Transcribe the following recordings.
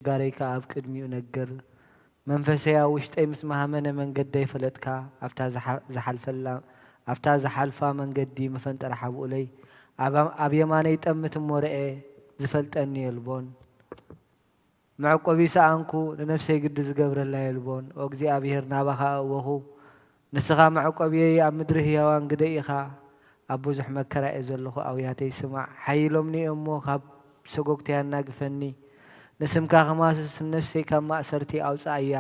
ጋረይ ከኣ ኣብ ቅድሚኡ ነግር። መንፈሰይ ኣብ ውሽጠይ ምስ መሃመነ መንገደይ ፈለጥካ። ኣብታ ዝሓ-፣ ዝሓልፈላ፣ ኣብታ ዝሓልፋ መንገዲ መፈንጠራ ሓብኡለይ። ኣብ፣ ኣብ የማነይ ጠምት እሞ ረኤ፣ ዝፈልጠኒ የልቦን። መዕቆቢ ሰኣንኩ፣ ንነፍሰይ ግዲ ዝገብረላ የልቦን። ኦ እግዚኣብሔር፣ ናባኻ ኣእወኹ። ንስኻ መዕቆብየይ፣ ኣብ ምድሪ ህያዋን ግደ ኢኻ። ኣብ ብዙሕ መከራ እየ ዘለኹ፣ ኣውያተይ ስማዕ። ሓይሎምኒ እሞ ካብ ሰጎግተይ ኣናግፈኒ። ንስምካ ከማስስ፣ ነፍሰይ ካብ ማእሰርቲ ኣውጽኣያ።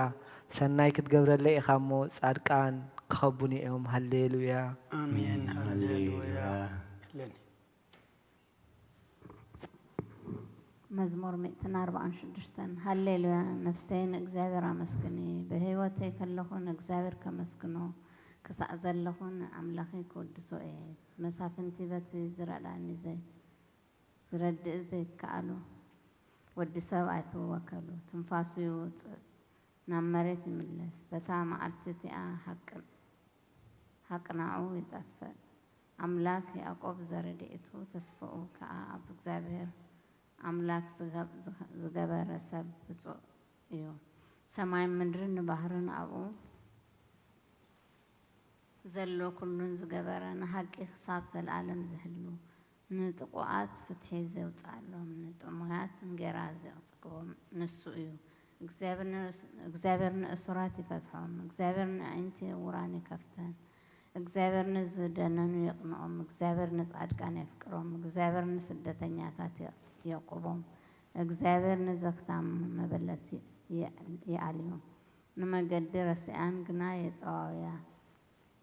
ሰናይ ክትገብረለይ ኢኻ እሞ፣ ጻድቃን ክኸቡኒ እዮም። ሃሌሉያ። ኣሜን። ኣሜን። ሃሌሉያ። ሃሌሉያ። የለን። መዝሙር ሚእትን ኣርባዓን ሽዱሽተን። ሃሌሉያ፣ ነፍሰይ ንእግዚኣብሔር ኣመስግኒ። ብህይወተይ ከለኹ ንእግዚኣብሔር ከመስግኖ፣ ክሳዕ ዘለኹ ንኣምላኸይ ክውድሶ እየ። መሳፍንቲ በቲ ዝረድኣኒ ዘይ-፣ ዝረድእ ዘይከኣሉ፣ ወዲ ሰብ ኣይትወከሉ። ትንፋሱ ይውጽእ፣ ናብ መሬት ይምለስ። በታ መዓልቲ እቲኣ ሓቅ-፣ ሓቅናዑ ይጠፍእ። ኣምላክ ያዕቆብ ዘረድኤቱ ተስፋኡ ከኣ ኣብ እግዚኣብሔር ኣምላክ ዝገብ-፣ ዝገበረ ሰብ ብፁዕ እዩ። ሰማይን ምድርን ንባህርን ኣብኡ ዘሎ ኩሉን ዝገበረ፣ ንሃቂ ክሳብ ዘለኣለም ዝህሉ፣ ንጥቁኣት ፍትሒ ዘውጽኣሎም፣ ንጥሙያት እንጌራ ዘጽግቦም ንሱ እዩ። እግዚኣብሔር ን-፣ እግዚኣብሔር ንእሱራት ይፈትሖም፣ እግዚኣብሔር ንኣዒንቲ ዕውራን ይከፍተን። እግዚኣብሔር ንዝደነኑ የቕንኦም፣ እግዚኣብሔር ንጻድቃን የፍቅሮም፣ እግዚኣብሔር ንስደተኛታት የ-፣ የዕቁቦም፣ እግዚኣብሔር ንዘኽታም መበለት የ-፣ የኣልዮም፣ ንመገዲ ረሲኣን ግና የጠዋውያ።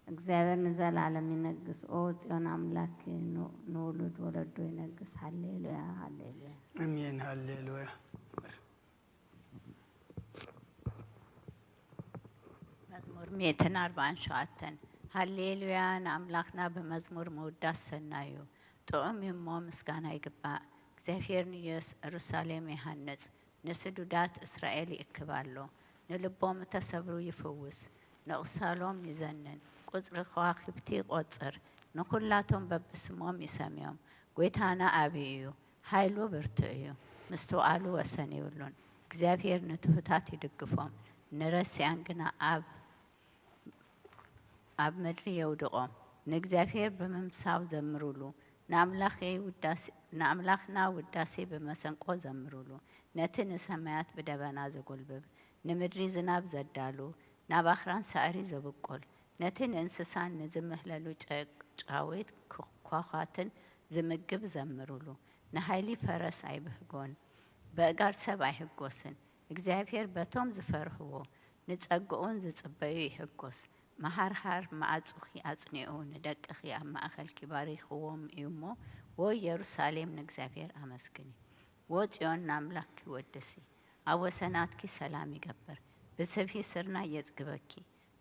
እግዚኣብሔር ንዘለዓለም ይነግስ። ኦ ጽዮን ኣምላክ ን-፣ ንውሉድ ወለዶ ይነግስ። ሃሌሉያ፣ ሃሌሉያ። ኣሜን፣ ሃሌሉያ። መዝሙር ሚእትን ኣርባዓን ሸውዓተን። ሃሌሉያ፣ ንኣምላኽና ብመዝሙር ምውዳስ ሰናዩ፣ ጥዑም እዩ እሞ ምስጋና ይግባእ። እግዚኣብሔር ንኢየሩሳሌም ይሃንጽ፣ ንስዱዳት እስራኤል ይእክብ ኣሎ። ንልቦም እተሰብሩ ይፍውስ፣ ነቑሳሎም ይዘንን፣ ቁጽሪ ከዋኽብቲ ይቖጽር፣ ንኹላቶም በብስሞም ይሰምዮም። ጐይታና ዓቢ እዩ፣ ሓይሉ ብርቱዕ እዩ፣ ምስትውዓሉ ወሰን የብሉን። እግዚኣብሔር ንትሑታት ይድግፎም፣ ንረሲኣን ግና ኣብ ኣብ ምድሪ የውድቖም። ንእግዚኣብሔር ብምምሳው ዘምሩሉ፣ ንኣምላኸይ ውዳሴ-፣ ንኣምላኽና ውዳሴ ብመሰንቆ ዘምሩሉ። ነቲ ንሰማያት ብደበና ዘጎልብብ፣ ንምድሪ ዝናብ ዘዳሉ፣ ናብ ኣኽራን ሳዕሪ ዘብቁል፣ ነቲ ንእንስሳን ንዝምህለሉ ጨ-፣ ጫዊት ኳዃትን ዝምግብ ዘምሩሉ። ንሓይሊ ፈረስ ኣይብህጎን፣ በእጋር ሰብ ኣይህጎስን። እግዚኣብሔር በቶም ዝፈርህዎ፣ ንጸግኡን ዝጽበዩ ይሕጎስ። መሃርሃር መዓጹኺ ኣጽኒዑ፣ ንደቅኺ ኣብ ማእከልኪ ባሪኽዎም እዩ እሞ፣ ዎይ የሩሳሌም ንእግዚኣብሔር ኣመስግኒ። ዎጽዮን ንኣምላኽኪ ወድሲ። ኣብ ወሰናትኪ ሰላም ይገብር፣ ብስብሒ ስርናይ የጽግበኪ።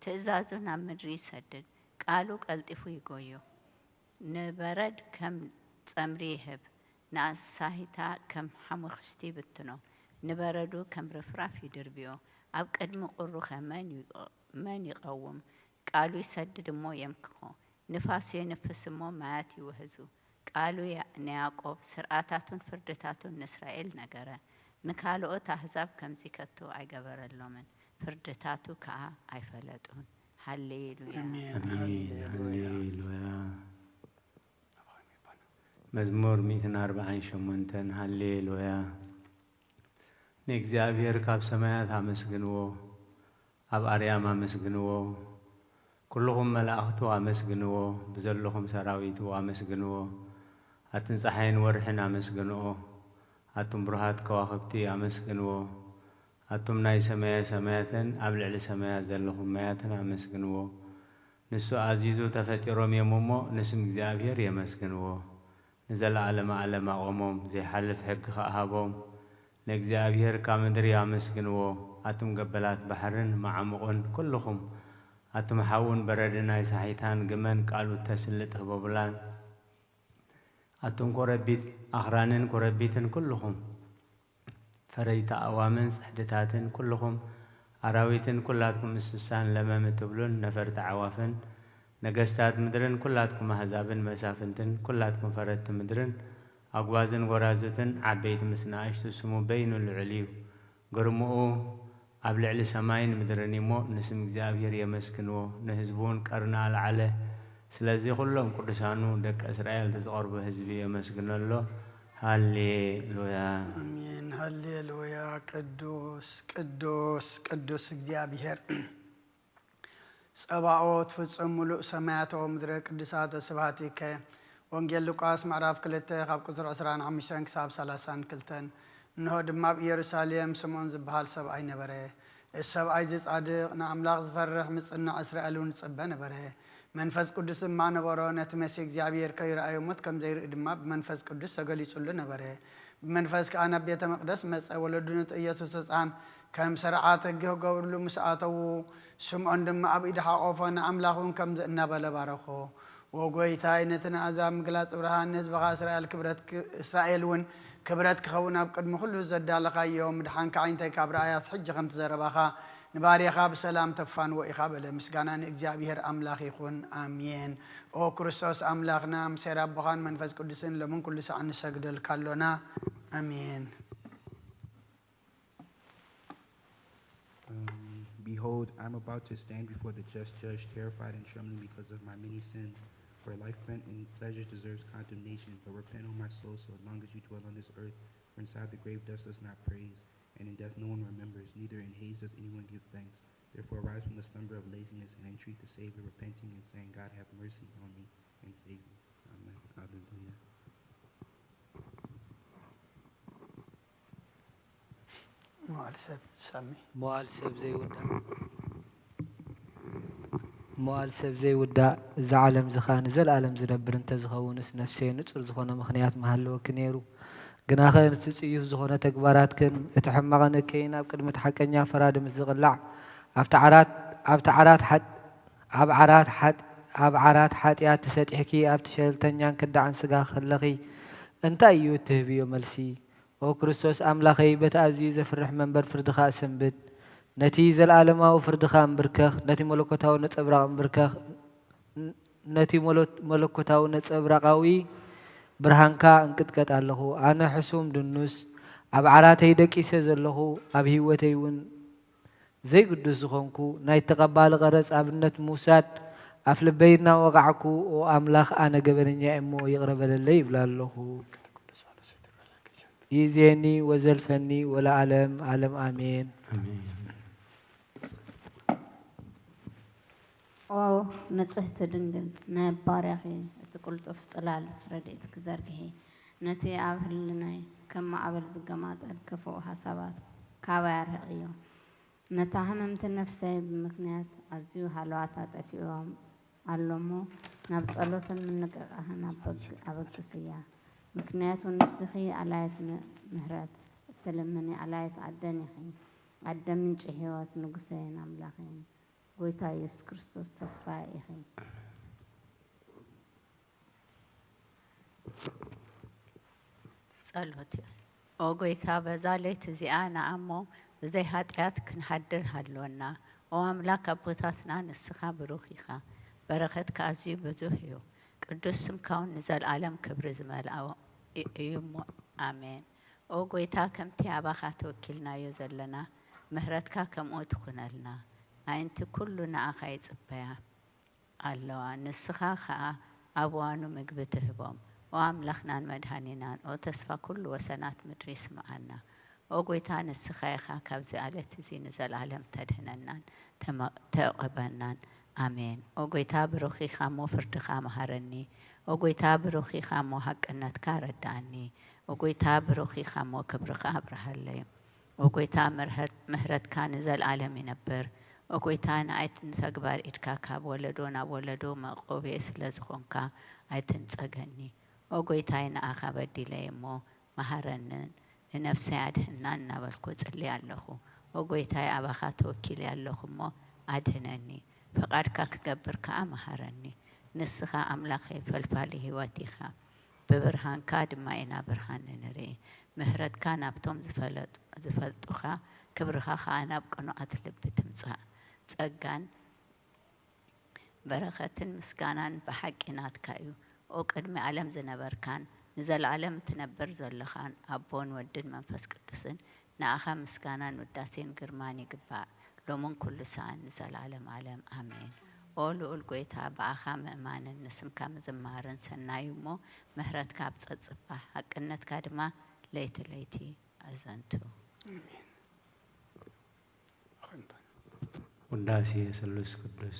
ትእዛዙ ናብ ምድሪ ይሰድድ፣ ቃሉ ቀልጢፉ ይጎዮ። ንበረድ ከም ጸምሪ ይህብ፣ ንኣሳሂታ ከም ሓሙኽሽቲ ይብትኖ፣ ንበረዱ ከም ርፍራፍ ይድርብዮ። ኣብ ቅድሚ ቁሩኸ መን ይቆ-፣ መን ይቐውም? ቃሉ ይሰድድ እሞ የምክኾ፣ ንፋሱ የንፍስ እሞ ማያት ይውህዙ። ቃሉ ያ-፣ ንያዕቆብ፣ ስርዓታቱን ፍርድታቱን ንእስራኤል ነገረ። ንካልኦት ኣህዛብ ከምዚ ከቶ ኣይገበረሎምን፣ ፍርድታቱ ከኣ ኣይፈለጡን። ሃሌሉያ። ኣሜን። ኣሜን። ሃሌሉያ። ሃሌሉያ። መዝሙር ሚእትን ኣርባዓን ሸሞንተን። ሃሌሉያ። ንእግዚኣብሔር ካብ ሰማያት ኣመስግንዎ፣ ኣብ ኣርያም ኣመስግንዎ፣ ኩልኹም መላእኽቱ ኣመስግንዎ፣ ብዘለኹም ሰራዊቱ ኣመስግንዎ። ኣትን ጸሓይን ወርሕን ኣመስግንኦ፣ ኣቱም ብሩሃት ከዋኽብቲ ኣመስግንዎ። ኣቱም ናይ ሰማየ ሰማያትን ኣብ ልዕሊ ሰማያት ዘለኹም ማያትን ኣመስግንዎ። ንሱ ኣዚዙ ተፈጢሮም እዮም እሞ፣ ንስም እግዚኣብሔር የመስግንዎ። ንዘለዓለመ ዓለም ኣቖሞም፣ ዘይሓልፍ ሕጊ ኸኣ ሃቦም። ንእግዚኣብሔር እካ ምድሪ ኣመስግንዎ፣ ኣቱም ገበላት ባሕርን መዓሙቕን ኩልኹም፣ ኣቱም ሓውን በረድን ናይ ሳሒታን ግመን ቃሉ እተስልጥ ህቦብላን፣ ኣቱም ኮረቢት ኣኽራንን ኮረቢትን ኩልኹም፣ ፈረይቲ ኣእዋምን ጽሕድታትን ኩልኹም፣ ኣራዊትን ኩላትኩም እንስሳን ለመም እትብሉን ነፈርቲ ኣዕዋፍን፣ ነገስታት ምድርን ኩላትኩም ኣህዛብን መሳፍንትን ኩላትኩም ፈረድቲ ምድርን፣ ኣጉባዝን ጎራዙትን፣ ዓበይቲ ምስ ንኣሽቱ፣ ስሙ በይኑ ልዑል እዩ። ግርምኡ ኣብ ልዕሊ ሰማይን ምድርን እሞ ንስም እግዚኣብሔር የመስግንዎ፣ ንህዝቡ እውን ቀርኒ ኣልዓለ። ስለዚ ኩሎም ቅዱሳኑ ደቂ እስራኤል እቲ ዝቐርቡ ህዝቢ የመስግነሎ። ሃሌሉያ። ኣሜን። ሃሌሉያ። ቅዱስ፣ ቅዱስ፣ ቅዱስ እግዚኣብሔር ጸባኦት ፍጹም ምሉእ ሰማያት ወምድረ ቅዱሳተ ስብሐቲከ። ወንጌል ሉቃስ ምዕራፍ ክልተ ካብ ቁጽሪ ዕስራን ሓሙሽተን ክሳብ ሰላሳን ክልተን። እንሆ ድማ ኣብ ኢየሩሳሌም ስምዖን ዝበሃል ሰብኣይ ነበረ። እዚ ሰብኣይ እዚ ጻድቕ፣ ንኣምላኽ ዝፈርሕ፣ ምጽናዕ እስራኤል እውን ዝጽበ ነበረ። መንፈስ ቅዱስ ድማ ነበሮ፣ ነቲ መሲህ እግዚኣብሔር ከይረኣዮ ሞት ከም ዘይርኢ ድማ ብመንፈስ ቅዱስ ተገሊጹሉ ነበረ። ብመንፈስ ከኣ ናብ ቤተ መቕደስ መጸ። ወለዱ ነቲ ኢየሱስ ህጻን ከም ስርዓት ሕጊ ክገብርሉ ምስ ኣተዉ፣ ስምዖን ድማ ኣብ ኢዱ ሓቆፎ፣ ንኣምላኽ እውን ከምዚ እናበለ ባረኾ። ወጎይታይ፣ ነቲ ንኣሕዛብ ምግላጽ ብርሃን፣ ንህዝብኻ እስራኤል ክብረት ክ-፣ እስራኤል እውን ክብረት ክኸውን ኣብ ቅድሚ ኩሉ ዘዳለኻዮ ምድሓንካ ዓይንተይ ካብ ረኣያስ፣ ሕጂ ከምቲ ዘረባኻ ንባርያኻ ብሰላም ተፋንዎ ኢኻ በለ። ምስጋና ንእግዚኣብሔር ኣምላኽ ይኹን። ኣሜን። ኦ ክርስቶስ ኣምላኽና፣ ምስ ኄር ኣቦኻን መንፈስ ቅዱስን ሎምን ኩሉ ሰዓት ንሰግደልካ ኣሎና። ኣሜን። Um, Behold, I am about to stand before the just judge, terrified and trembling because of my many sins. For a life spent in pleasures deserves condemnation, but repent, O my soul, so long as you dwell on this earth. For inside the grave dust does not praise, and in death no one remembers, neither in Hades does anyone give thanks. Therefore arise from the slumber of laziness and entreat the Savior, repenting and saying, God, have mercy on me and save me. Amen. Alleluia. መዋል ሰብ ሳሚ መዋል ሰብ ዘይውዳእ መዋል ሰብ ዘይውዳእ፣ እዚ ዓለም እዚ ኸኣ ንዘለኣለም ዝነብር እንተ ዝኸውንስ፣ ነፍሰይ ንጹር ዝኾነ ምኽንያት ምሃለወኪ ነይሩ። ግናኸ፣ ነቲ ጽዩፍ ዝኾነ ተግባራትክን እቲ ሕማቕን እከይን ኣብ ቅድሚ እቲ ሓቀኛ ፈራዲ ምስ ዝቕላዕ፣ ኣብቲ ዓራት ኣብቲ ዓራት ሓጥ ኣብ ዓራት ሓጥ ኣብ ዓራት ሓጢኣት ተሰጢሕኪ ኣብቲ ሸለልተኛን ከዳዕን ስጋ ከለኺ እንታይ እዩ እትህብዮ መልሲ? ኦ ክርስቶስ ኣምላኸይ፣ በቲ ኣዝዩ ዘፍርሕ መንበር ፍርድኻ እሰንብድ። ነቲ ዘለኣለማዊ ፍርድኻ እንብርከኽ፣ ነቲ መለኮታዊ ነጸብራቕ እንብርከኽ፣ ነቲ መለኮታዊ ነጸብራቓዊ ብርሃንካ እንቅጥቀጥ ኣለኹ። ኣነ ሕሱም ድኑስ፣ ኣብ ዓራተይ ደቂሰ ዘለኹ፣ ኣብ ህይወተይ እውን ዘይግዱስ ዝኾንኩ፣ ናይ ተቐባሊ ቀረጽ ኣብነት ምውሳድ ኣፍልበይ እናወቓዕኩ፣ ኦ ኣምላኽ፣ ኣነ ገበነኛ እየ እሞ ይቕረ በለለይ ይብል ኣለኹ። ይእዜኒ ወዘልፈኒ ወለዓለም ዓለም ኣሜን። ኦ ንጽህቲ ድንግል፣ ናይ ባርያኺ እቲ ቅልጡፍ ጽላል ረድኤትኪ ዘርግሒ፣ ነቲ ኣብ ህልናይ ከም ማዕበል ዝገማጠል ክፉእ ሓሳባት ካባይ ኣርሕቕዮ። ነታ ህምምቲ ነፍሰይ ብምኽንያት ኣዝዩ ሃለዋታ ጠፊእዋ ኣሎ እሞ፣ ናብ ጸሎትን ምንቅቃሕን ኣበግ-፣ ኣበግስያ። ምኽንያቱ ንስኺ ኣላይት ም-፣ ምህረት እትልምኒ ኣላይት ኣደን ኢኺ። ኣደ ምንጪ ህይወት፣ ንጉሰይን ኣምላኸይን። ጎይታ ኢየሱስ ክርስቶስ ተስፋ ኢኺ። ጸሎት እዩ። ኦ ጎይታ፣ በዛ ለይቲ እዚኣ ንዓ እሞ ብዘይ ኃጢኣት ክንሓድር ሃልወና። ኦ ኣምላክ ኣቦታትና፣ ንስኻ ብሩኽ ኢኻ፣ በረኸትካ ኣዝዩ ብዙህ እዩ። ቅዱስ ስምካ እውን ንዘለኣለም ክብሪ ዝመልኣ እዩ እሞ፣ ኣሜን። ኦ ጎይታ፣ ከምቲ ኣባኻ ተወኪልናዮ ዘለና፣ ምህረትካ ከምኡ ትኹነልና። ኣዒንቲ ኩሉ ንኣኻ ይጽበያ ኣለዋ፣ ንስኻ ኸኣ ኣብ እዋኑ ምግቢ ትህቦም። ኦ ኣምላኽናን መድኃኒናን፣ ኦ ተስፋ ኩሉ ወሰናት ምድሪ፣ ስምዓና። ኦ ጐይታ፣ ንስኻ ኢኻ ካብዚ ኣለት እዚ ንዘለኣለም ተድህነናን ተመ-፣ ተዕቕበናን። ኣሜን። ኦ ጐይታ፣ ብሩኽ ኢኻ እሞ ፍርድኻ መሃረኒ። ኦ ጐይታ፣ ብሩኽ ኢኻ እሞ ሃቅነትካ ኣረድኣኒ። ኦ ጐይታ፣ ብሩኽ ኢኻ እሞ ክብርኻ ኣብርሃለይ። ኦ ጐይታ፣ ምርሀት-፣ ምሕረትካ ንዘለኣለም ይነብር። ኦ ጐይታ፣ ንኣይት-፣ ንተግባር ኢድካ ካብ ወለዶ ናብ ወለዶ መዕቆቢየ ስለ ዝኾንካ ኣይትንጸገኒ። ኦ ጐይታይ፣ ንኣኻ በዲለየ እሞ መሃረንን ንነፍሰይ ኣድሕናን እናበልኩ እጽሊ ኣለኹ። ኦ ጐይታይ፣ ኣባኻ ተወኪለ ኣለኹ እሞ ኣድህነኒ። ፈቓድካ ክገብር ከኣ መሃረኒ። ንስኻ ኣምላኸይ ፈልፋሊ ህይወት ኢኻ። ብብርሃንካ ድማ ኢና ብርሃን እንርኢ። ምሕረትካ ናብቶም ዝፈለጡ-፣ ዝፈልጡኻ፣ ክብርኻ ኸኣ ናብ ቅኑዓት ልቢ ትምጻእ። ጸጋን በረኸትን ምስጋናን ብሓቂ ናትካ እዩ። ኦ ቅድሚ ዓለም ዝነበርካን ንዘለዓለም እትነብር ዘሎኻን ኣቦን ወድን መንፈስ ቅዱስን፣ ንኣኻ ምስጋናን ውዳሴን ግርማን ይግባእ፣ ሎምን ኩሉ ሰዓን ንዘለዓለም ዓለም። ኣሜን። ኦ ልኡል ጐይታ፣ ብኣኻ ምእማንን ንስምካ ምዝማርን ሰናዩ እሞ፣ ምሕረትካ ኣብ ጸጽባ፣ ሓቅነትካ ድማ ለይቲ ለይቲ ኣዘንቱ። ኣሜን። ውዳሴ ስሉስ ቅዱስ።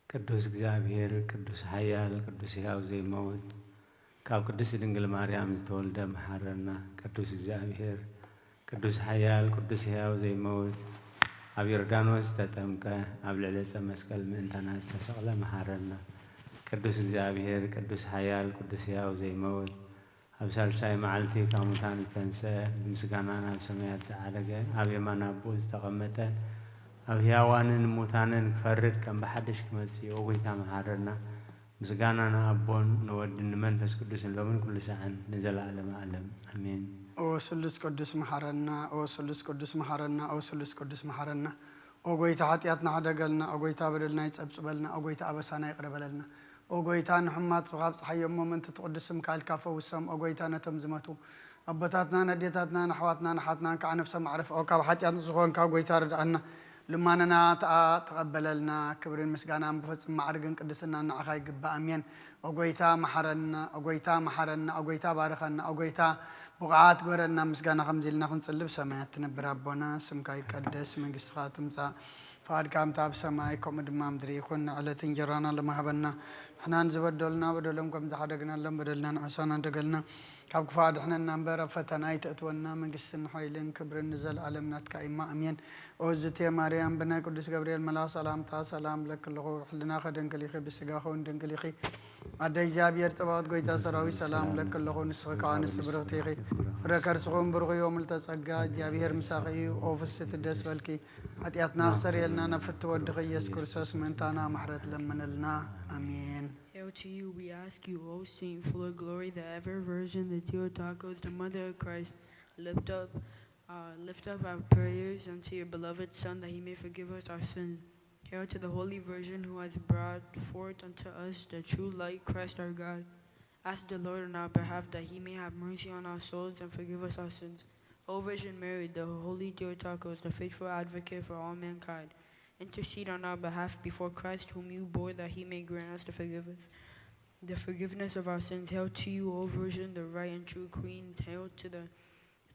ቅዱስ እግዚኣብሔር፣ ቅዱስ ሓያል፣ ቅዱስ ሕያው ዘይመውት፣ ካብ ቅድስቲ ድንግል ማርያም ዝተወልደ መሓረና። ቅዱስ እግዚኣብሔር፣ ቅዱስ ሓያል፣ ቅዱስ ሕያው ዘይመውት፣ ኣብ ዮርዳኖስ ዝተጠምቀ፣ ኣብ ልዕሊ ዕፀ መስቀል ምእንታና ዝተሰቕለ መሓረና። ቅዱስ እግዚኣብሔር፣ ቅዱስ ሓያል፣ ቅዱስ ሕያው ዘይመውት፣ ኣብ ሳልሳይ መዓልቲ ካብ ሙታን ዝተንስአ፣ ብምስጋና ናብ ሰማያት ዝዓረገ፣ ኣብ የማን ኣቦኡ ዝተቐመጠ፣ ኣብ ህያዋንን ሙታንን ክፈርድ ከም ብሓድሽ ክመጽእ፣ ኦ ጐይታ መሓረና። ምስጋና ንኣቦን ንወድን ንመንፈስ ቅዱስን ሎምን ኩሉ ሰዓን ንዘለዓለመ ዓለም። ኣሜን። ኦ ስሉስ ቅዱስ መሓረና፣ ኦ ስሉስ ቅዱስ መሓረና፣ ኦ ስሉስ ቅዱስ መሓረና። ኦ ጐይታ ሓጢኣትና ሕደገልና፣ ኦ ጐይታ በደልና ይጸብጽበልና፣ ኦ ጐይታ ኣበሳና ይቕረ በለልና። ኦ ጐይታ ንሕማት ካብ ጸሓዮም እሞ ምእንቲ ትቕዱስ ስምካ ኢልካ ፈውሶም። ኦ ጐይታ ነቶም ዝመቱ ኣቦታትናን ኣዴታትናን ኣሕዋትናን ኣሓትናን ከዓ ነፍሶም ኣዕርፍኦ። ካብ ሓጢኣት ንጹህ ዝኾንካ ጐይታ ርድኣና። ልማነና ተኣ ተቐበለልና። ክብርን ምስጋናን ብፍጹም ማዕርግን ቅድስናን ንዓኻ ይግባእ። ኣሜን። ኦ ጐይታ መሓረና፣ ኦ ጐይታ መሓረና፣ ኦ ጐይታ ባርኸና፣ ኦ ጐይታ ብቑዓት ግበረና። ምስጋና ከምዚ ኢልና ክንጽሊ። ብሰማያት ትነብር ኣቦና፣ ስምካ ይቀደስ፣ መንግስትኻ ትምጻእ፣ ፍቓድካ ከምቲ ኣብ ሰማይ ከምኡ ድማ ኣብ ምድሪ ይኹን። ንዕለት እንጀራና ሎሚ ሃበና። ንሕና ንዝበደሉና በደሎም ከም ዝሓደግናሎም በደልና ንሕሰና፣ ንደገልና ካብ ክፉእ ኣድሕነና እምበር፣ ኣብ ፈተና ኣይተእትወና። መንግስትን ሓይልን ክብርን ንዘለኣለም ናትካ እዩማ። ኣሜን። ኦ ዝቴ ማርያም፣ ብናይ ቅዱስ ገብርኤል መልኣኽ ሰላምታ ሰላም እብለኪ ኣለኹ። ሕልናኺ ድንግል ኢኺ፣ ብስጋኺ እውን ድንግል ኢኺ። ኣደ እግዚኣብሔር ጸባኦት፣ ጐይታ ሰራዊት፣ ሰላም እብለኪ ኣለኹ። ንስኺ ከኣ ኣንስቲ ብርኽቲ ኢኺ፣ ፍረ ከርስኺ እውን ብሩኽ እዩ። ኦ ምልዕተ ጸጋ፣ እግዚኣብሔር ምሳኺ እዩ። ኦ ፍስሕቲ፣ ደስ በልኪ፣ ሓጢኣትና ክሰርየልና፣ ናብ ፍትወ ወድኺ ኢየሱስ ክርስቶስ ምእንታና ምሕረት ለምነልና። ኣሜን። Hail to you, we ask you, O Saint, full of glory, the ever Virgin, the Theotokos, the Mother of Christ, lift up, uh, lift up our prayers unto your beloved Son, that he may forgive us our sins. Hail to the Holy Virgin, who has brought forth unto us the true light, Christ our God. Ask the Lord on our behalf, that he may have mercy on our souls and forgive us our sins. O Virgin Mary, the Holy Theotokos, the faithful advocate for all mankind, intercede on our behalf before Christ, whom you bore, that he may grant us the forgiveness, the forgiveness of our sins. Hail to you, O Virgin, the right and true Queen. Hail to the,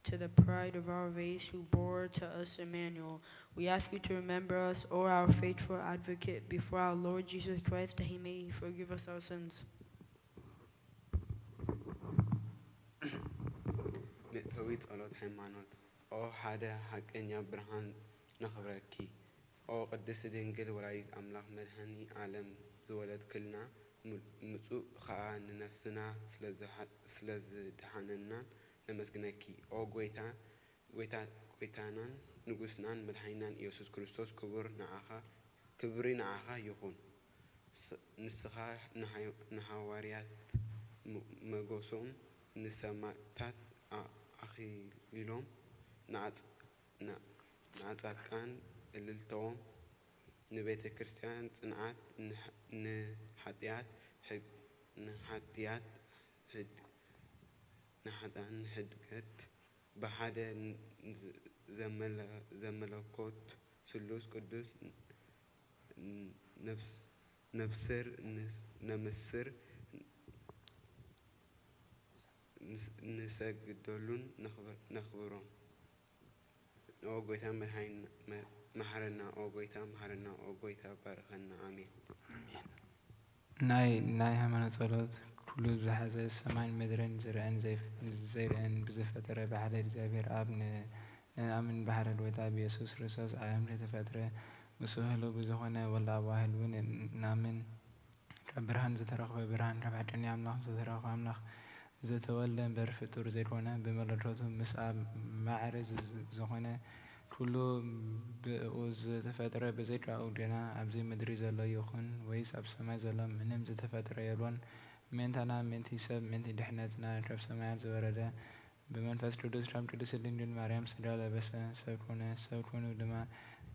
to the pride of our race, who bore to us Emmanuel. We ask you to remember us, O our faithful advocate, before our Lord Jesus Christ, that he may forgive us our sins. መእተዊ ጸሎት ሃይማኖት። ኦ ሓደ ሓቀኛ ብርሃን ነኽብረኪ። ኦ ቅድስቲ ድንግል ወላዲት ኣምላኽ መድኃኒ ዓለም ዝወለድክልና፣ ሙ-፣ ምጹእ ኸኣ ንነፍስና ስለ ዝሓ-፣ ስለ ዝደሓነናን ነመስግነኪ። ኦ ጐይታ፣ ጐይታ፣ ጐይታናን ንጉስናን መድኃኒናን ኢየሱስ ክርስቶስ ክቡር ንዓኻ፣ ክብሪ ንዓኻ ይኹን። ስ-፣ ንስኻ ንሃይ-፣ ንሃዋርያት ም-፣ መጎሶም፣ ንሰማእታት ኣ-፣ ኣኽሊሎም፣ ንዓጽ-፣ ን-፣ ንጻድቃን እልልታኦም፣ ንቤተ ክርስቲያን ጽንዓት፣ ንሕ-፣ ንሓጢኣት ሕግ-፣ ንሓጢኣት ሕድ-፣ ንሓጢኣን ሕድገት ብሓደ ን-፣ ዘመለ-፣ ዘመለኮት ስሉስ ቅዱስ ን-፣ ነብስ-፣ ነብስር ን-፣ ነመስር ንስ-፣ ንሰግደሉን ነኽብር-፣ ነኽብሮም። ኦ ጐይታ መድኃኒና፣ መ-፣ መሓረና፣ ኦ ጐይታ መሓረና፣ ኦ ጐይታ ባርኸና። ኣሜን። ኣሜን። ናይ፣ ናይ ሃይማኖት ጸሎት። ኩሉ ዝሓዘ ሰማይን ምድርን ዝርእን ዘይፍ-፣ ዘይርእን ብዝፈጠረ ብሓደ እግዚኣብሔር ኣብ ን-፣ ንኣምን ብሓደ ጐይታ ብኢየሱስ ክርስቶስ ዓለም ለተፈጥረ፣ ምስኡ ህልው ብዝኾነ ወልድ ኣብ ዋህድ እውን ንኣምን። ካብ ብርሃን ዝተረኽበ ብርሃን፣ ካብ ሓቀኛ ኣምላኽ ዝተረኽበ ኣምላኽ፣ ዝተወልደ እምበር ፍጡር ዘይኮነ፣ ብመለኮቱ ምስ ኣብ ማዕረ ዝ-፣ ዝኾነ፣ ኩሉ ብእኡ ዝተፈጥረ፣ ብዘይካኡ ግና ኣብዚ ምድሪ ዘሎ ይኹን ወይስ ኣብ ሰማይ ዘሎ ምንም ዝተፈጥረ የልቦን። ምእንታና፣ ምእንቲ ሰብ፣ ምእንቲ ድሕነትና ካብ ሰማያት ዝወረደ፣ ብመንፈስ ቅዱስ ካብ ቅድስት ድንግል ማርያም ሥጋ ለበሰ፣ ሰብ ኮነ። ሰብ ኮይኑ ድማ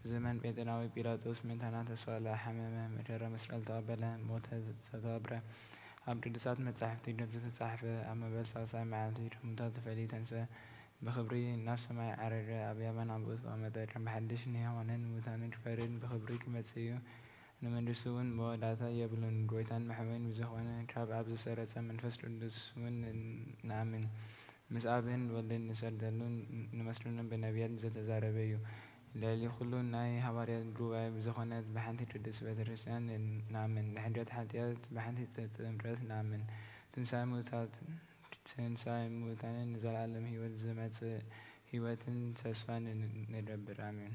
ብዘመን ጴንጤናዊ ጲላጦስ ምእንታና ተሰቕለ፣ ሓመመ፣ መከራ መስቀል ተቐበለ፣ ሞተ፣ ተቐብረ። ኣብ ቅዱሳት መጻሕፍቲ ከም ዝተጻሕፈ ኣብ መበል ሳልሳይ መዓልቲ ካብ ሙታን ተፈልዩ ተንስአ፣ ብኽብሪ ናብ ሰማይ ዓረገ፣ ኣብ የማን ኣቦኡ ዝተቐመጠ፣ ከም ብሓድሽ ንሕያዋንን ንሙታንን ክፈርድ ብኽብሪ ክመጽእ እዩ። ንመንግስቱ እውን መወዳእታ የብሉን። ጎይታን መሕበይን ብዝኾነ ካብ ኣብ ዝሰረጸ መንፈስ ቅዱስ እውን ንኣምን። ምስ ኣብን ወልድን ንሰግደሉን ንመስግነሉን ብነቢያት ዝተዛረበ እዩ። ልዕሊ ኩሉ ናይ ሃዋርያት ጉባኤ ብዝኾነት ብሓንቲ ቅድስት ቤተክርስትያን ንኣምን። ንሕድገት ሓጢኣት ብሓንቲ ጥምቀት ንኣምን። ትንሳኤ ምውታት ትንሳኤ ምውታንን ንዘለኣለም ህይወት ዝመጽእ ህይወትን ተስፋ ን-፣ ንገብር። ኣሜን።